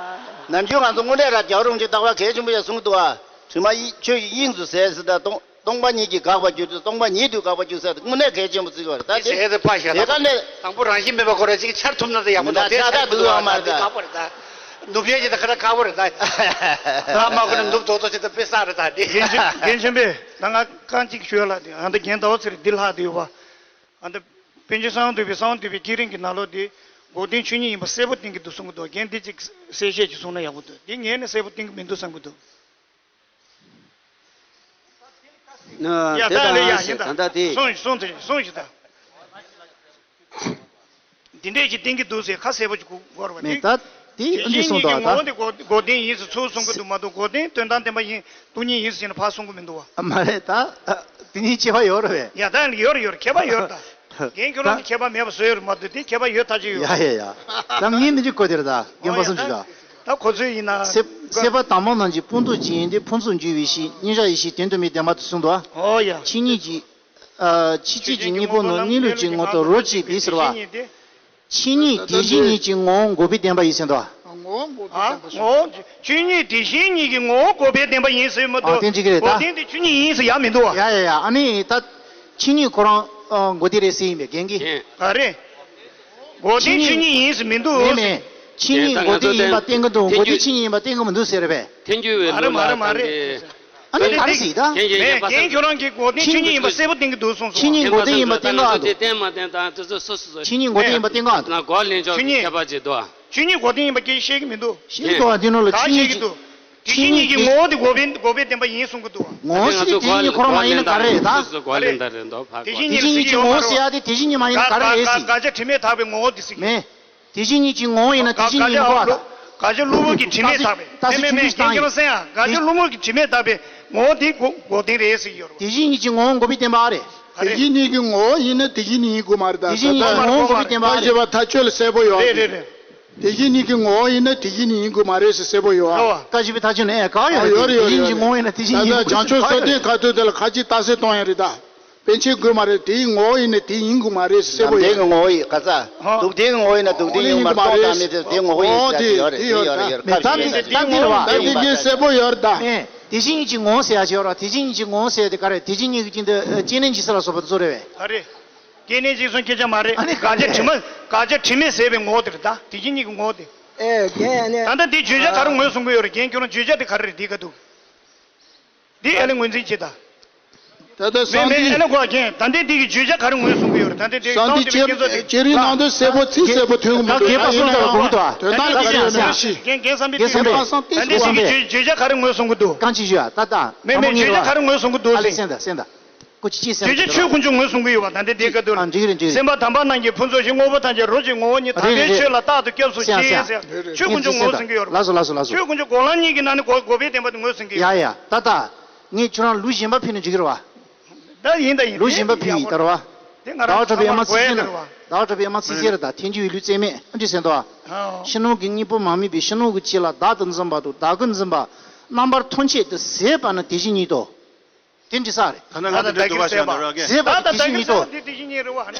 ནམ་རྒྱུན་ང་ཚོ་དངོས་གནས་ར་རྒྱལ་བ་རིན་པོ་ཆེས་རྟག་པར་གལ་ཆེན་པོ་ཡང་གསུང་གི་འདུག་བ། དྲི་མ་ཡི་ཆོས་ཀྱི་དབྱིངས་སུ་ཟད་ཟེར་ད་སྟོང་། སྟོང་པ་ཉིད་ཀྱིས་དགག་པར་འགྱུར་ཏེ་སྟོང་པ་ཉིད་དུ་དགག་པར་འགྱུར་ཟེར་ཏེ་དངོས་གནས་གལ་ཆེན་པོ་བརྩི་དགོས་རེད་ད། དེ་ཟེར་ཏེ་ཕར་བཞག་ད། དེ་ག་ནས། དང་པོ་རང་བཞིན་མེད་པ་ཁོ་རང་གཅིག་འཆར་ཐུབ་ན་ད་ཡག་པོ་མི་འདུག། ད་དེ་ཆགས་འཆར་ཐུབ་ཡོད་མ་རེད་ད། དགག་པ་རེད་ད། ནུབ་ཡས་ཀྱི་ད་ཁ་ད་དགག་པ་རེད་ད། ད་མ་གོ་ནས་ནུབ་དོག་དོག་ཅིག་ད་དཔེ་བསགས་རེད་ད་དེ། རྒན་ཆོས་རྒན་ཆོས་འཕེལ་ད་ང་རྐང་གཅིག་ཞུ་ཡ་ལ་དེ་ཨ་ད་རྒན་ཟླ་བ་ཚེ་རིང་འདི་ལྷག་དེ་ཡོད་པ། ཨ་ད་པཎ་ཆེན་གསང་བ་འདུས་པའི་གསང་བ་འདུས་པའི་བསྐྱེད་རིམ་གྱི་ནང་ལོགས་དེ་འགོག་བདེན་ཆོས་ཉིད་ཡིན་པ་གསལ་པོ་བསྟན་གྱི་འདུག་གསུང་གི་འདུག། རྒན་འདི་གཅིག་གསལ་བཤད་ཅིག་གསུང་ན་ཡག་པོ་འདུག། འདི་ངས་ནི་གསལ་པོ་བསྟན་གྱི་མི་འདུག་བསམ་གྱི་འདུག། ཡ་ད་ལེ་ཡ་ཡིན་ད། ད་དེ་སོང་ཞིག་སོང་དེ་སོང་ཞིག་ད། འདི་འདྲས་ཀྱི་བསྟན་གྱི་འདུག་ཟེར་ཁ་གསལ་པོ་ཅིག་གོ་དགོས་རེད་བ། མེད་ད་དེ་ཨ་འདི་གསུངས་དོ་ད། དེ་བཞིན་ཉིད་ཀྱི་ངོ་བོ་དེ་འགོག་བདེན་ཡིན་ཟེར་ཚུར་གསུང་གི་འདུག་མ་གཏོགས་འགོག་བདེན་དོན་དམ་བདེན་པ་ཡིན་སྟོང་ཉིད་ཡིན་ཟེར་ནས་ཕར་གསུང་གི་མི་འདུག་བ། མ་རེད་ད། དེ་གཉིས་ཁྱད་པར་ཡོད་རེད་བས། ཡ་ད་ཡོད་རེད་ཡོད་རེད་ཁྱད་པར་ཡོད་རེད་ད། རྒན་ཁྱོད་རང་གི་ཁྱད་པར་མེད་པ་བཟོས་ཡོད་རེད་མ་གཏོགས་དེ་ཁྱད་པར་ཡོད་ཐག་ཆོད་ཡོད། ཡ་ཡ་ཡ། ད་ངས་མི་འཇིགས་གོ་དེ་རེད་ད་རྒན་པ་སུམ་ཅུ་ད། ད་ཁོ་ཚོས་ཡིན་ན། སྲེད་པ་དང་པོ་རྣམས་ཀྱི་སྤངས་རྟོགས་ཅན་ཡིན་ཏེ་ཕུན་ཚོགས་འབྱུང་བའི་གཤིས་མཉམ་གཞག་ཡེ་ཤེས་དོན་དམ་པའི་བདེན་པ་དེ་གསུངས་འདུག་ཨ། ཨོ་ཡ། ཆོས་ཉིད་ཀྱི། ཨ། ཆོས་ཅན་གྱི་གཉེན་པོ་རྣམས་གནས་ལུགས་ཀྱི་ངོ་བོར་རོ་གཅིག་པས་ཟེར་བ། ཆོས་ཉིད་དེ་བཞིན་ཉིད་ཀྱི་ངོ་བོ་འགོག་པའི་བདེན་པ་ཡིན་ཟེར་འདུག་ཨ། ངོ་བོ་འགོག་པའི་བདེན་པ་ཟེར། ཆོས་ཉིད་དེ་བཞིན་ཉིད་ཀྱི་ངོ་བོ་འགོག་པའི་བདེན་པ་ཡིན་ཟེར་མ་གཏོགས། དེ་འགྲིག་གི་རེད་ད། འགོག་བདེན་དེ་ཆོས་ཉིད་ཡིན་ཟེར་ཡ་མི་འདུག་ཨ། ཡ་ཡ་ཡ། ཨ་ནི་ད། ཆོས་ཉིད་ཁོ་རང་། ཨ། འགོག་བདེན་རེད་ཟེར་ཡིན་པས་རྒན་གྱིས། ག་རེ། འགོག་བདེན་ཆོས་ཉིད་ཡིན་ཟེར་མི་འདུག། མེད་མེད། ཆོས་ཉིད་འགོག་བདེན་ཡིན་པ་བསྟན་གྱི་འདུག། འགོག་བདེན་ཆོས་ཉིད་ཡིན་པ་བསྟན་གྱི་མི་འདུག་ཟེར་བས། ཐལ་འགྱུར་བའི་ལུགས་ལ་དང་པོ། ཨ་ནི་ག་རེ་ཟེར་ད། མེད་རྒན་ཁྱོད་རང་གིས་འགོག་བདེན་ཆོས་ཉིད་ཡིན་པ་གསལ་པོ་བསྟན་གྱི་འདུག་གསུངས་སོང་། ཆོས་ཉིད་འགོག་བདེན་ཡིན་པ་བསྟན་གྱི་འདུག། བསྟན་མ་བསྟན་དང་དེ་ཚོ་སོ་སོ་སོ། ཆོས་ཉིད་འགོག་བདེན་ཡིན་པ་བསྟན་གྱི་འདུག། ང་འགོག་ལེན་ཕྱོགས་ཀྱི་ཁྱད་པར་ཅིག་འདུག། ཆོས་ཉིད་འགོག་བདེན་ཡིན་པ་སྐད་ཆ་བཤད་ཀྱི་མི་འདུག། ཤེས་དོ་འདི་ནང་ལ་ཆོས་ཉིད་ཀྱི། དེ་བཞིན་ཉིད་ཀྱི་ངོ་བོ་དེ་འགོག་པའི་འགོག་པའི་བདེན་པ་ཡིན་གསུང་གི་འདུག་བ། ངོ་བོ་ཟེར་དེ་དེ་བཞིན་ཉིད་ཁོ་རང་མ་ཡིན་ན་ག་རེ་རེད་ད། འགོག་ལེན་དང་རེད་འདུག་བ། དེ་བཞིན་ཉིད་ཟེར་གྱི་ཡོད་མ་རེད་བ། དེ་བཞིན་ཉིད་མ་ཡིན་ན་ག་རེ་རེད་ཟེར། དགག་བྱ་དྲི་མས་དག་པའི་ངོ་བོ་དེ་ཟེར་གྱི། མེད། དེ་བཞིན་ཉིད་ཀྱི་ངོ་བོ་ཡིན་ན་དེ་བཞིན་ཉིད་ཡིན་གོ་བ་དང་། དགག་བྱ་བླུན་པོ་གི་དྲི་མས་དག་པའི། མེད་མེད་མེད་རྒན་ཁྱོད་རང་གསན་ཡ། དགག་བྱ་བླུན་པོ་གི་དྲི་མས་དག་པའི་ངོ་བོ་དེ་འགོག་བདེན་རེད་ཟེར་གྱི་ཡོད་རེད་བ། དེ་བཞིན་ཉིད་ཀྱི་ངོ་བོ་འགོག་པའི་བདེན་པ་རེད། དེ་བཞིན་ཉིད་ཀྱི་ངོ་བོ་ཡིན་ན་དེ་བཞིན་ཉིད་ཡིན་དགོས་མ་རེད་ད། དེ་བཞིན་ཉིད་ཀྱི་ངོ་བོ་འགོག་པའི་བདེན་པ་རེད། ད་ཞེས་པ་ཐག་ཆོད་ལ་གསལ་པོ་ཡོད་རེད། རེད་རེད། དེ་བཞིན་ཉིད་ཀྱི་ངོ་བོ་ཡིན་ན་དེ་བཞིན་ཉིད་ཡིན་དགོས་མ་རེད་ཟེར་གསལ་པོ་ཡོད་ཨ། ལྟ་ཞིབ་པའི་ཐག་ཆོད་ནས་ཨེ་ག་ཡོད་རེད། ཡོད་རེད་ཡོད་རེད། དེ་བཞིན་ཉིད་ཀྱི་ངོ་བོ་ཡིན་ན་དེ་བཞིན་ཉིད་ཡིན་དགོས་མ་རེད། ད་བྱང་ཆུབ་སོ་ཐར་ག་ཐུག་དེ་ལ་ཁ་ཅིག་རྟགས་གསལ་གཏོང་ཡ་རེད་ད། པཎ་ཆེན་དགོས་མ་རེད། དེའི་ངོ་བོ་ཡིན་ན་དེ་ཡིན་དགོས་མ་རེད་ཟེར་གསལ་པོ་ཡོད། ལམ་བདེན་གྱི་ངོ་བོ་ཡིན་ག་ས། སྡུག་བདེན་གྱི་ངོ་བོ་ཡིན་ན་སྡུག་བདེན་ཡིན་དགོས་མ་རེད། ལྟོགས་དང་མི་ལྟོགས་དེའི་ངོ་བོ་ཡིན་ཟེར་ཡ་དེ་ཡོད་རེད། དེ་ཡོད་རེད་ཡོད་རེད། ད་དེ་དེ་དེ་ཡིན་གསལ་པོ་ཡོད་རེད་ད། དེ་བཞིན་ཉིད་ཀྱི་ངོ་བོ་ཟེར་ཡ་ཅིག་ཡོད་རེད། དེ་བཞིན་ཉིད་ཀྱི་ངོ་བོ་ཟེར་ཡ་དེ་ག་རེད། དེ་བཞིན་ཉིད་ཀྱི་སྟེང་དུ་སྐྱེ་གནས་འཇིག་ཚོགས་ལ་སོགས་པ་དེ་ཚོ་རེད་པས། ག་རེ། སྐྱེ་གནས་འཇིག་གསུམ་སྐྱེ་ཆ་མ་རེད། ཨ་ནི་དགག་བྱ་དྲི་མ་དགག་བྱ་དྲི་མས་ཟད་པའི་ངོ་བོ་དེ་རེད་ད། དེ་བཞིན་ཉིད་ཀྱི་ངོ་བོ་དེ། ཨེ་རྒན་ཨ་ནི། ད་ལྟ་འདི་བརྗོད་བྱ་ག་རེ་ངོས་བཟུང་གི་ཡོད་རེད། རྒན་ཁྱོད་རང་བརྗོད་བྱ་དེ་ག་རེ་རེད་འདི་ག་འདུག། འདི་ཨ་ནི་ངོས་འཛིན་བྱེད་ད། ད་ལྟ་མེད་མེད་ཨ་ནི་གོ་རྒན་ད་ལྟ་འདི་གི་བརྗོད་བྱ་ག་རེ་ངོས་བཟུང་གི་ཡོད་རེད། ད་ལྟ་འདི་གསང་འདི་སྟོང་ཐུན་པའི་བསྐྱེད་རྫོགས་དེ་ལྕེ་རིའི་ནང་དུ་གསལ་པོ་ཚིག་གསལ་པོ་ཐོན་གི་མི་འདུག། ད་རྒན་པ་སོང་ཙང་གོ་གི་འདུག་ཨ། དོན་དག་ལ་ག་རེ་ཡོད་ན་ཤི། རྒན་རྒན་བསམ་འཕེལ་རྒན་བསམ་འཕེལ། ད་ལྟ་འདི་གི་བརྗོད་བྱ་ག་རེ་ངོས་བཟུང་གི་འདུག། རྐང་གཅིག་ཞུ་ཨ། ད་ལྟ་མེད་མེད་བརྗོད་བྱ་ག་རེ་ངོས་བཟུང་གི་འདུག་ཟེར། གསན་དང་གསན་དང་། སྐུ་མཁྱེན་གསན་དང་། བརྗོད་བྱ་ཆོས་དཀོན་མཆོག་ངོས་བཟུང་གི་ཡོད་པ་ད་ལྟ་འདི་ག་འདུག། ཨ་འགྲིག་རེད་འགྲིག་རེད། སེམས་པ་དམ་པ་རྣམས་ཀྱི་ཕུན་ཚོགས་ཤིང་། དངོས་པོ་ཐམས་ཅད་རོ་གཅིག་ངོ་བོ་ཉིད། དམ་པའི་ཆོས་ལ་རྟག་ཏུ་སྐྱབས་སུ་མཆི་ཟེར། ཆོས་དཀོན་མཆོག་ངོས་བཟུང་གི་ཡོད་རེད། ལགས་སོ་ལགས་སོ་ལགས་སོ། ཆོས་དཀོན་མཆོག་འགོག་ལམ་གཉིས་ཀྱི་ནང་ནས་འགོག་འགོག་པའི་བདེན་པ་དེ་ངོས་བཟུང་གི་ཡོད། ཡ་ཡ་ད་ལྟ། ངས་ཁྱོད་རང་ལུགས་གཞན་པ་ཕུལ་ན་འགྲིག་གི་རེད་བ། ད་ཡིན་ད་ཡིན། ལུགས་གཞན་པ་ཕུལ་ཡིན་ད་རེད་བ། ཟླ་བ་གྲགས་པའི་ཨ་མ་ཚིག་གཅིག་ན། ཟླ་བ་གྲགས་པའི་ཨ་མ་ཚིག་གཅིག་རེད་ད། ཐལ་འགྱུར་བའི་ལུས་རྩེ་མེད་ཨ་འདྲི་ཟེར་འདུག་བ། ཕྱི་ནང་གི་གཉེན་པོ་མ་དམིགས་པའི་ཕྱི་ནང་གི་ཆོས་ལ་བདག་ཏུ་འཛིན་པ་དང་བདག་གིར་འཛིན་པ། རྣམ་པར་ཐམས་ཅད་དུ་ཟད་པ་ནི་དེ་བཞིན་ཉིད་དོ། དེ་འདྲི་ས་རེད། ད་ནི་ང་ཚོ་འདྲ་འདུག་བ་ཤ་འདྲ་བ་གས། ཟད་པ་དེ་དེ་བཞིན་ཉིད་དོ། དེ་དེ་བཞིན་ཉིད་རེད་བ།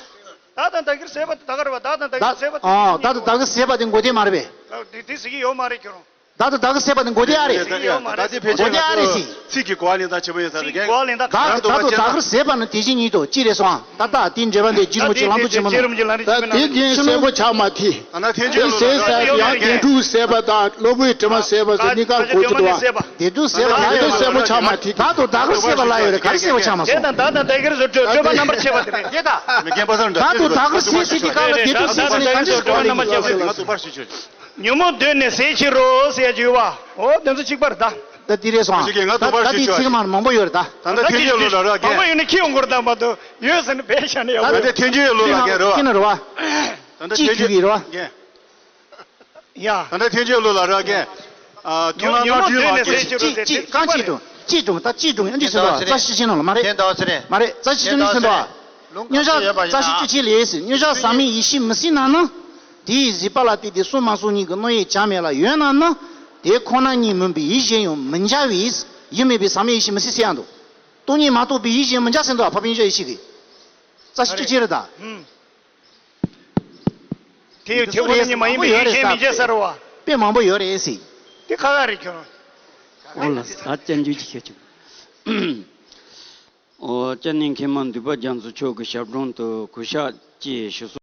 ད་ད་ད་གིར་ཟད་པ་དེ་ད་ག་རེད་བ། ད་ད་ད་གིར་ཟད་པ་དེ་ཨ་ད་ད་ད་གིར་ཟད་པ་དེ་འགོག་བདེན་མ་རེད་པས། དེ་དེ་ཟེར་གྱི་ཡོད་མ་རེད་ཁྱོད་རང་། བདག་དང་བདག་གིར་ཟད་པ་ནི་མགོ་བདེ་ཨ་རེད། ད་དེ་ཕལ་ཆེར་ང་ཚོ་ཚིག་གི་གོ་བ་ལེན་སྟངས་ཆེན་པོ་ཡིན་ས་རེད། ཚིག་གི་གོ་བ་ལེན་སྟངས། བདག་གི་བདག་དང་བདག་གིར་ཟད་པ་ནི་དེ་བཞིན་ཉིད་དོ། ཅི་རེད་སོང་ཨ། ད་ལྟ་དེ་འགྲེལ་པ་འདི་བརྒྱུད་རིམ་གྱི་ལམ་དུ་ཆེན་པོ་མིན། ད་དེ་རྒྱན་གསལ་པོ་ཆགས་མ་ཐིག་ད་ན་ཐེན་ཅིག་ལོ་ལ་དེ་ཡང་བདེན་གྲུབ་ཟད་པ་དང་གློ་བུར་དྲི་མ་ཟད་པ་ཟེར་གཉིས་ཀ་གོ་གི་འདུག་བ། བདེན་གྲུབ་ཟད་པ་ལ་ཡོད་རེད། གསལ་པོ་ཆགས་མ་ཐིག་བདག་དང་བདག་གིར་ཟད་པ་ལ་ཡོད་རེད། ག་རེ་གསལ་པོ་ཆགས་མ་སོང་། དེ་དང་བདག་དང་བདག་གིར་བཟོ་སྤྲོས་སྤྲོས་པ་རྣམ་པར་ཕྱེ་བ་དེ་རེད། དེ་དང་། མི་རྒན་པ་སང་འདྲ། བདག་དང་བདག་གིར་ཟད་ཟེར་དེ་གང་ལ་བདེན་གྲུབ་ཟད་ཟེར་ནས་གང་ཞིག་གོ་ནས་མ་ཁྱབ་ཟེར། ང་ཚོ་པར་ཞུ་ཆོག་ཉོན་མོངས་གདོན་ནི་ཟད་ཕྱིར་རོ་ཟེར་ཡ་བརྗོད་པ། འོ་དེ་ཚོ་གཅིག་པ་རེད་ད། ད་འདི་རེད་སོང་། ཁྱེད་ཀྱིས་ང་ད་ཚོ་པར་ད་ཞུ་འདི་ཆོག་ཚིག་མ་མང་པོ་ཡོད་རེད་ད། ད་ལྟ་ཐེན་ཅིན་ལོ་ལ་རག་མང་པོ་གན། ཡོད་ན་ཁྱི་ཡོང་གོ་རེད་ད་མ་གཏོགས་ཡོད་ཟེར་ན་བས་ཤ་ནས་ཡག་པོ་ད་རེད། ལྟས་ཐེན་ཅིན་ལོ་ལ་གན་རེད་བ། ཁྱི་ན་རེད་བ། ད་ལྟ་ཅི་ཐེན་ཅིན་ཁྱི་གི་རེད་བ། གན། ཡ། ད་ལྟ་ཐེན་ཅིན་ལོ་ལ་རག་གན། ཨ་ཐུགས་ཉོན་ཉོན་མོངས་གདོན་ནི་ཟད་ཕྱིར་རོ་ཟེར་ཅི་ཅི་གང་ཅི་དྲུང་ཅི་དྲུང་ད་ཅི་དྲུང་ཨ་འདི་ཟེར་བ་རྩ་ཤེ་ཤེ་ནང་ལ་མ་རེད། ཐེན་ཏོ་ཟེར་རེད། མ་རེད། རྩ་ཤེ་ཤེ་ནང་ཟེར་བ། མཉམ་བཞག་རྩ་ཤེ་བཅུ་གཅིག་ལས་ཟེར། མཉམ་བཞག་ཟག་མེད་ཡེ་ཤེས་མི་སྲིད་ན་ན། དེ་ཡི་བཟོད་པ་ལ་བརྟེན་ཏེ་སྲོག་མ་སོང་ཉིད་ཀྱི་རྣམ་དབྱེ་བྱ་མེད་ལ་ཡོད་ན་ན། དེ་ཁོ་ན་ཉིད་མིན་པའི་ཡིད་གཞན་ཡང་མི་འཇལ་བས་ཡུལ་མེད་པའི་ཟག་མེད་ཡེ་ཤེས་མི་སྲིད་ཟེར་ཡང་འདུག་སྟོང་ཉིད་མ་རྟོགས་པའི་ཡིད་གཞན་མི་འཇལ་ཟེར་འདུག་ཨ་ཕ་བན་ཤ་ཡེ་ཤེས་ཀྱི། རྩ་ཤེ་བཅུ་གཅིག་རེད་ད། ཨུམ། དེ་ཡི་དེ་ཁོ་ན་ཉིད་མ་ཡིན་པའི་ཡིད་གཞན་མི་འཇལ་ཟེར་བ། དཔེ་མང་པོ་ཡོད་རེད་ཟེར། དེ་ཁ་ཁ་རེད་ཁྱོད། འོ་ལ་ད་སྐྱབས་འཇུག་ཅིག་ཁྱེད་ཆུང་། ཨོ་སྐྱབས་གནས་མཁན་མ་འདུས་པ་རྒྱ་མཚོ་མཆོག་གི་ཞབས་དྲུང་དུ་གུས་ཕྱག་ཅེས་ཞུ་གསོལ།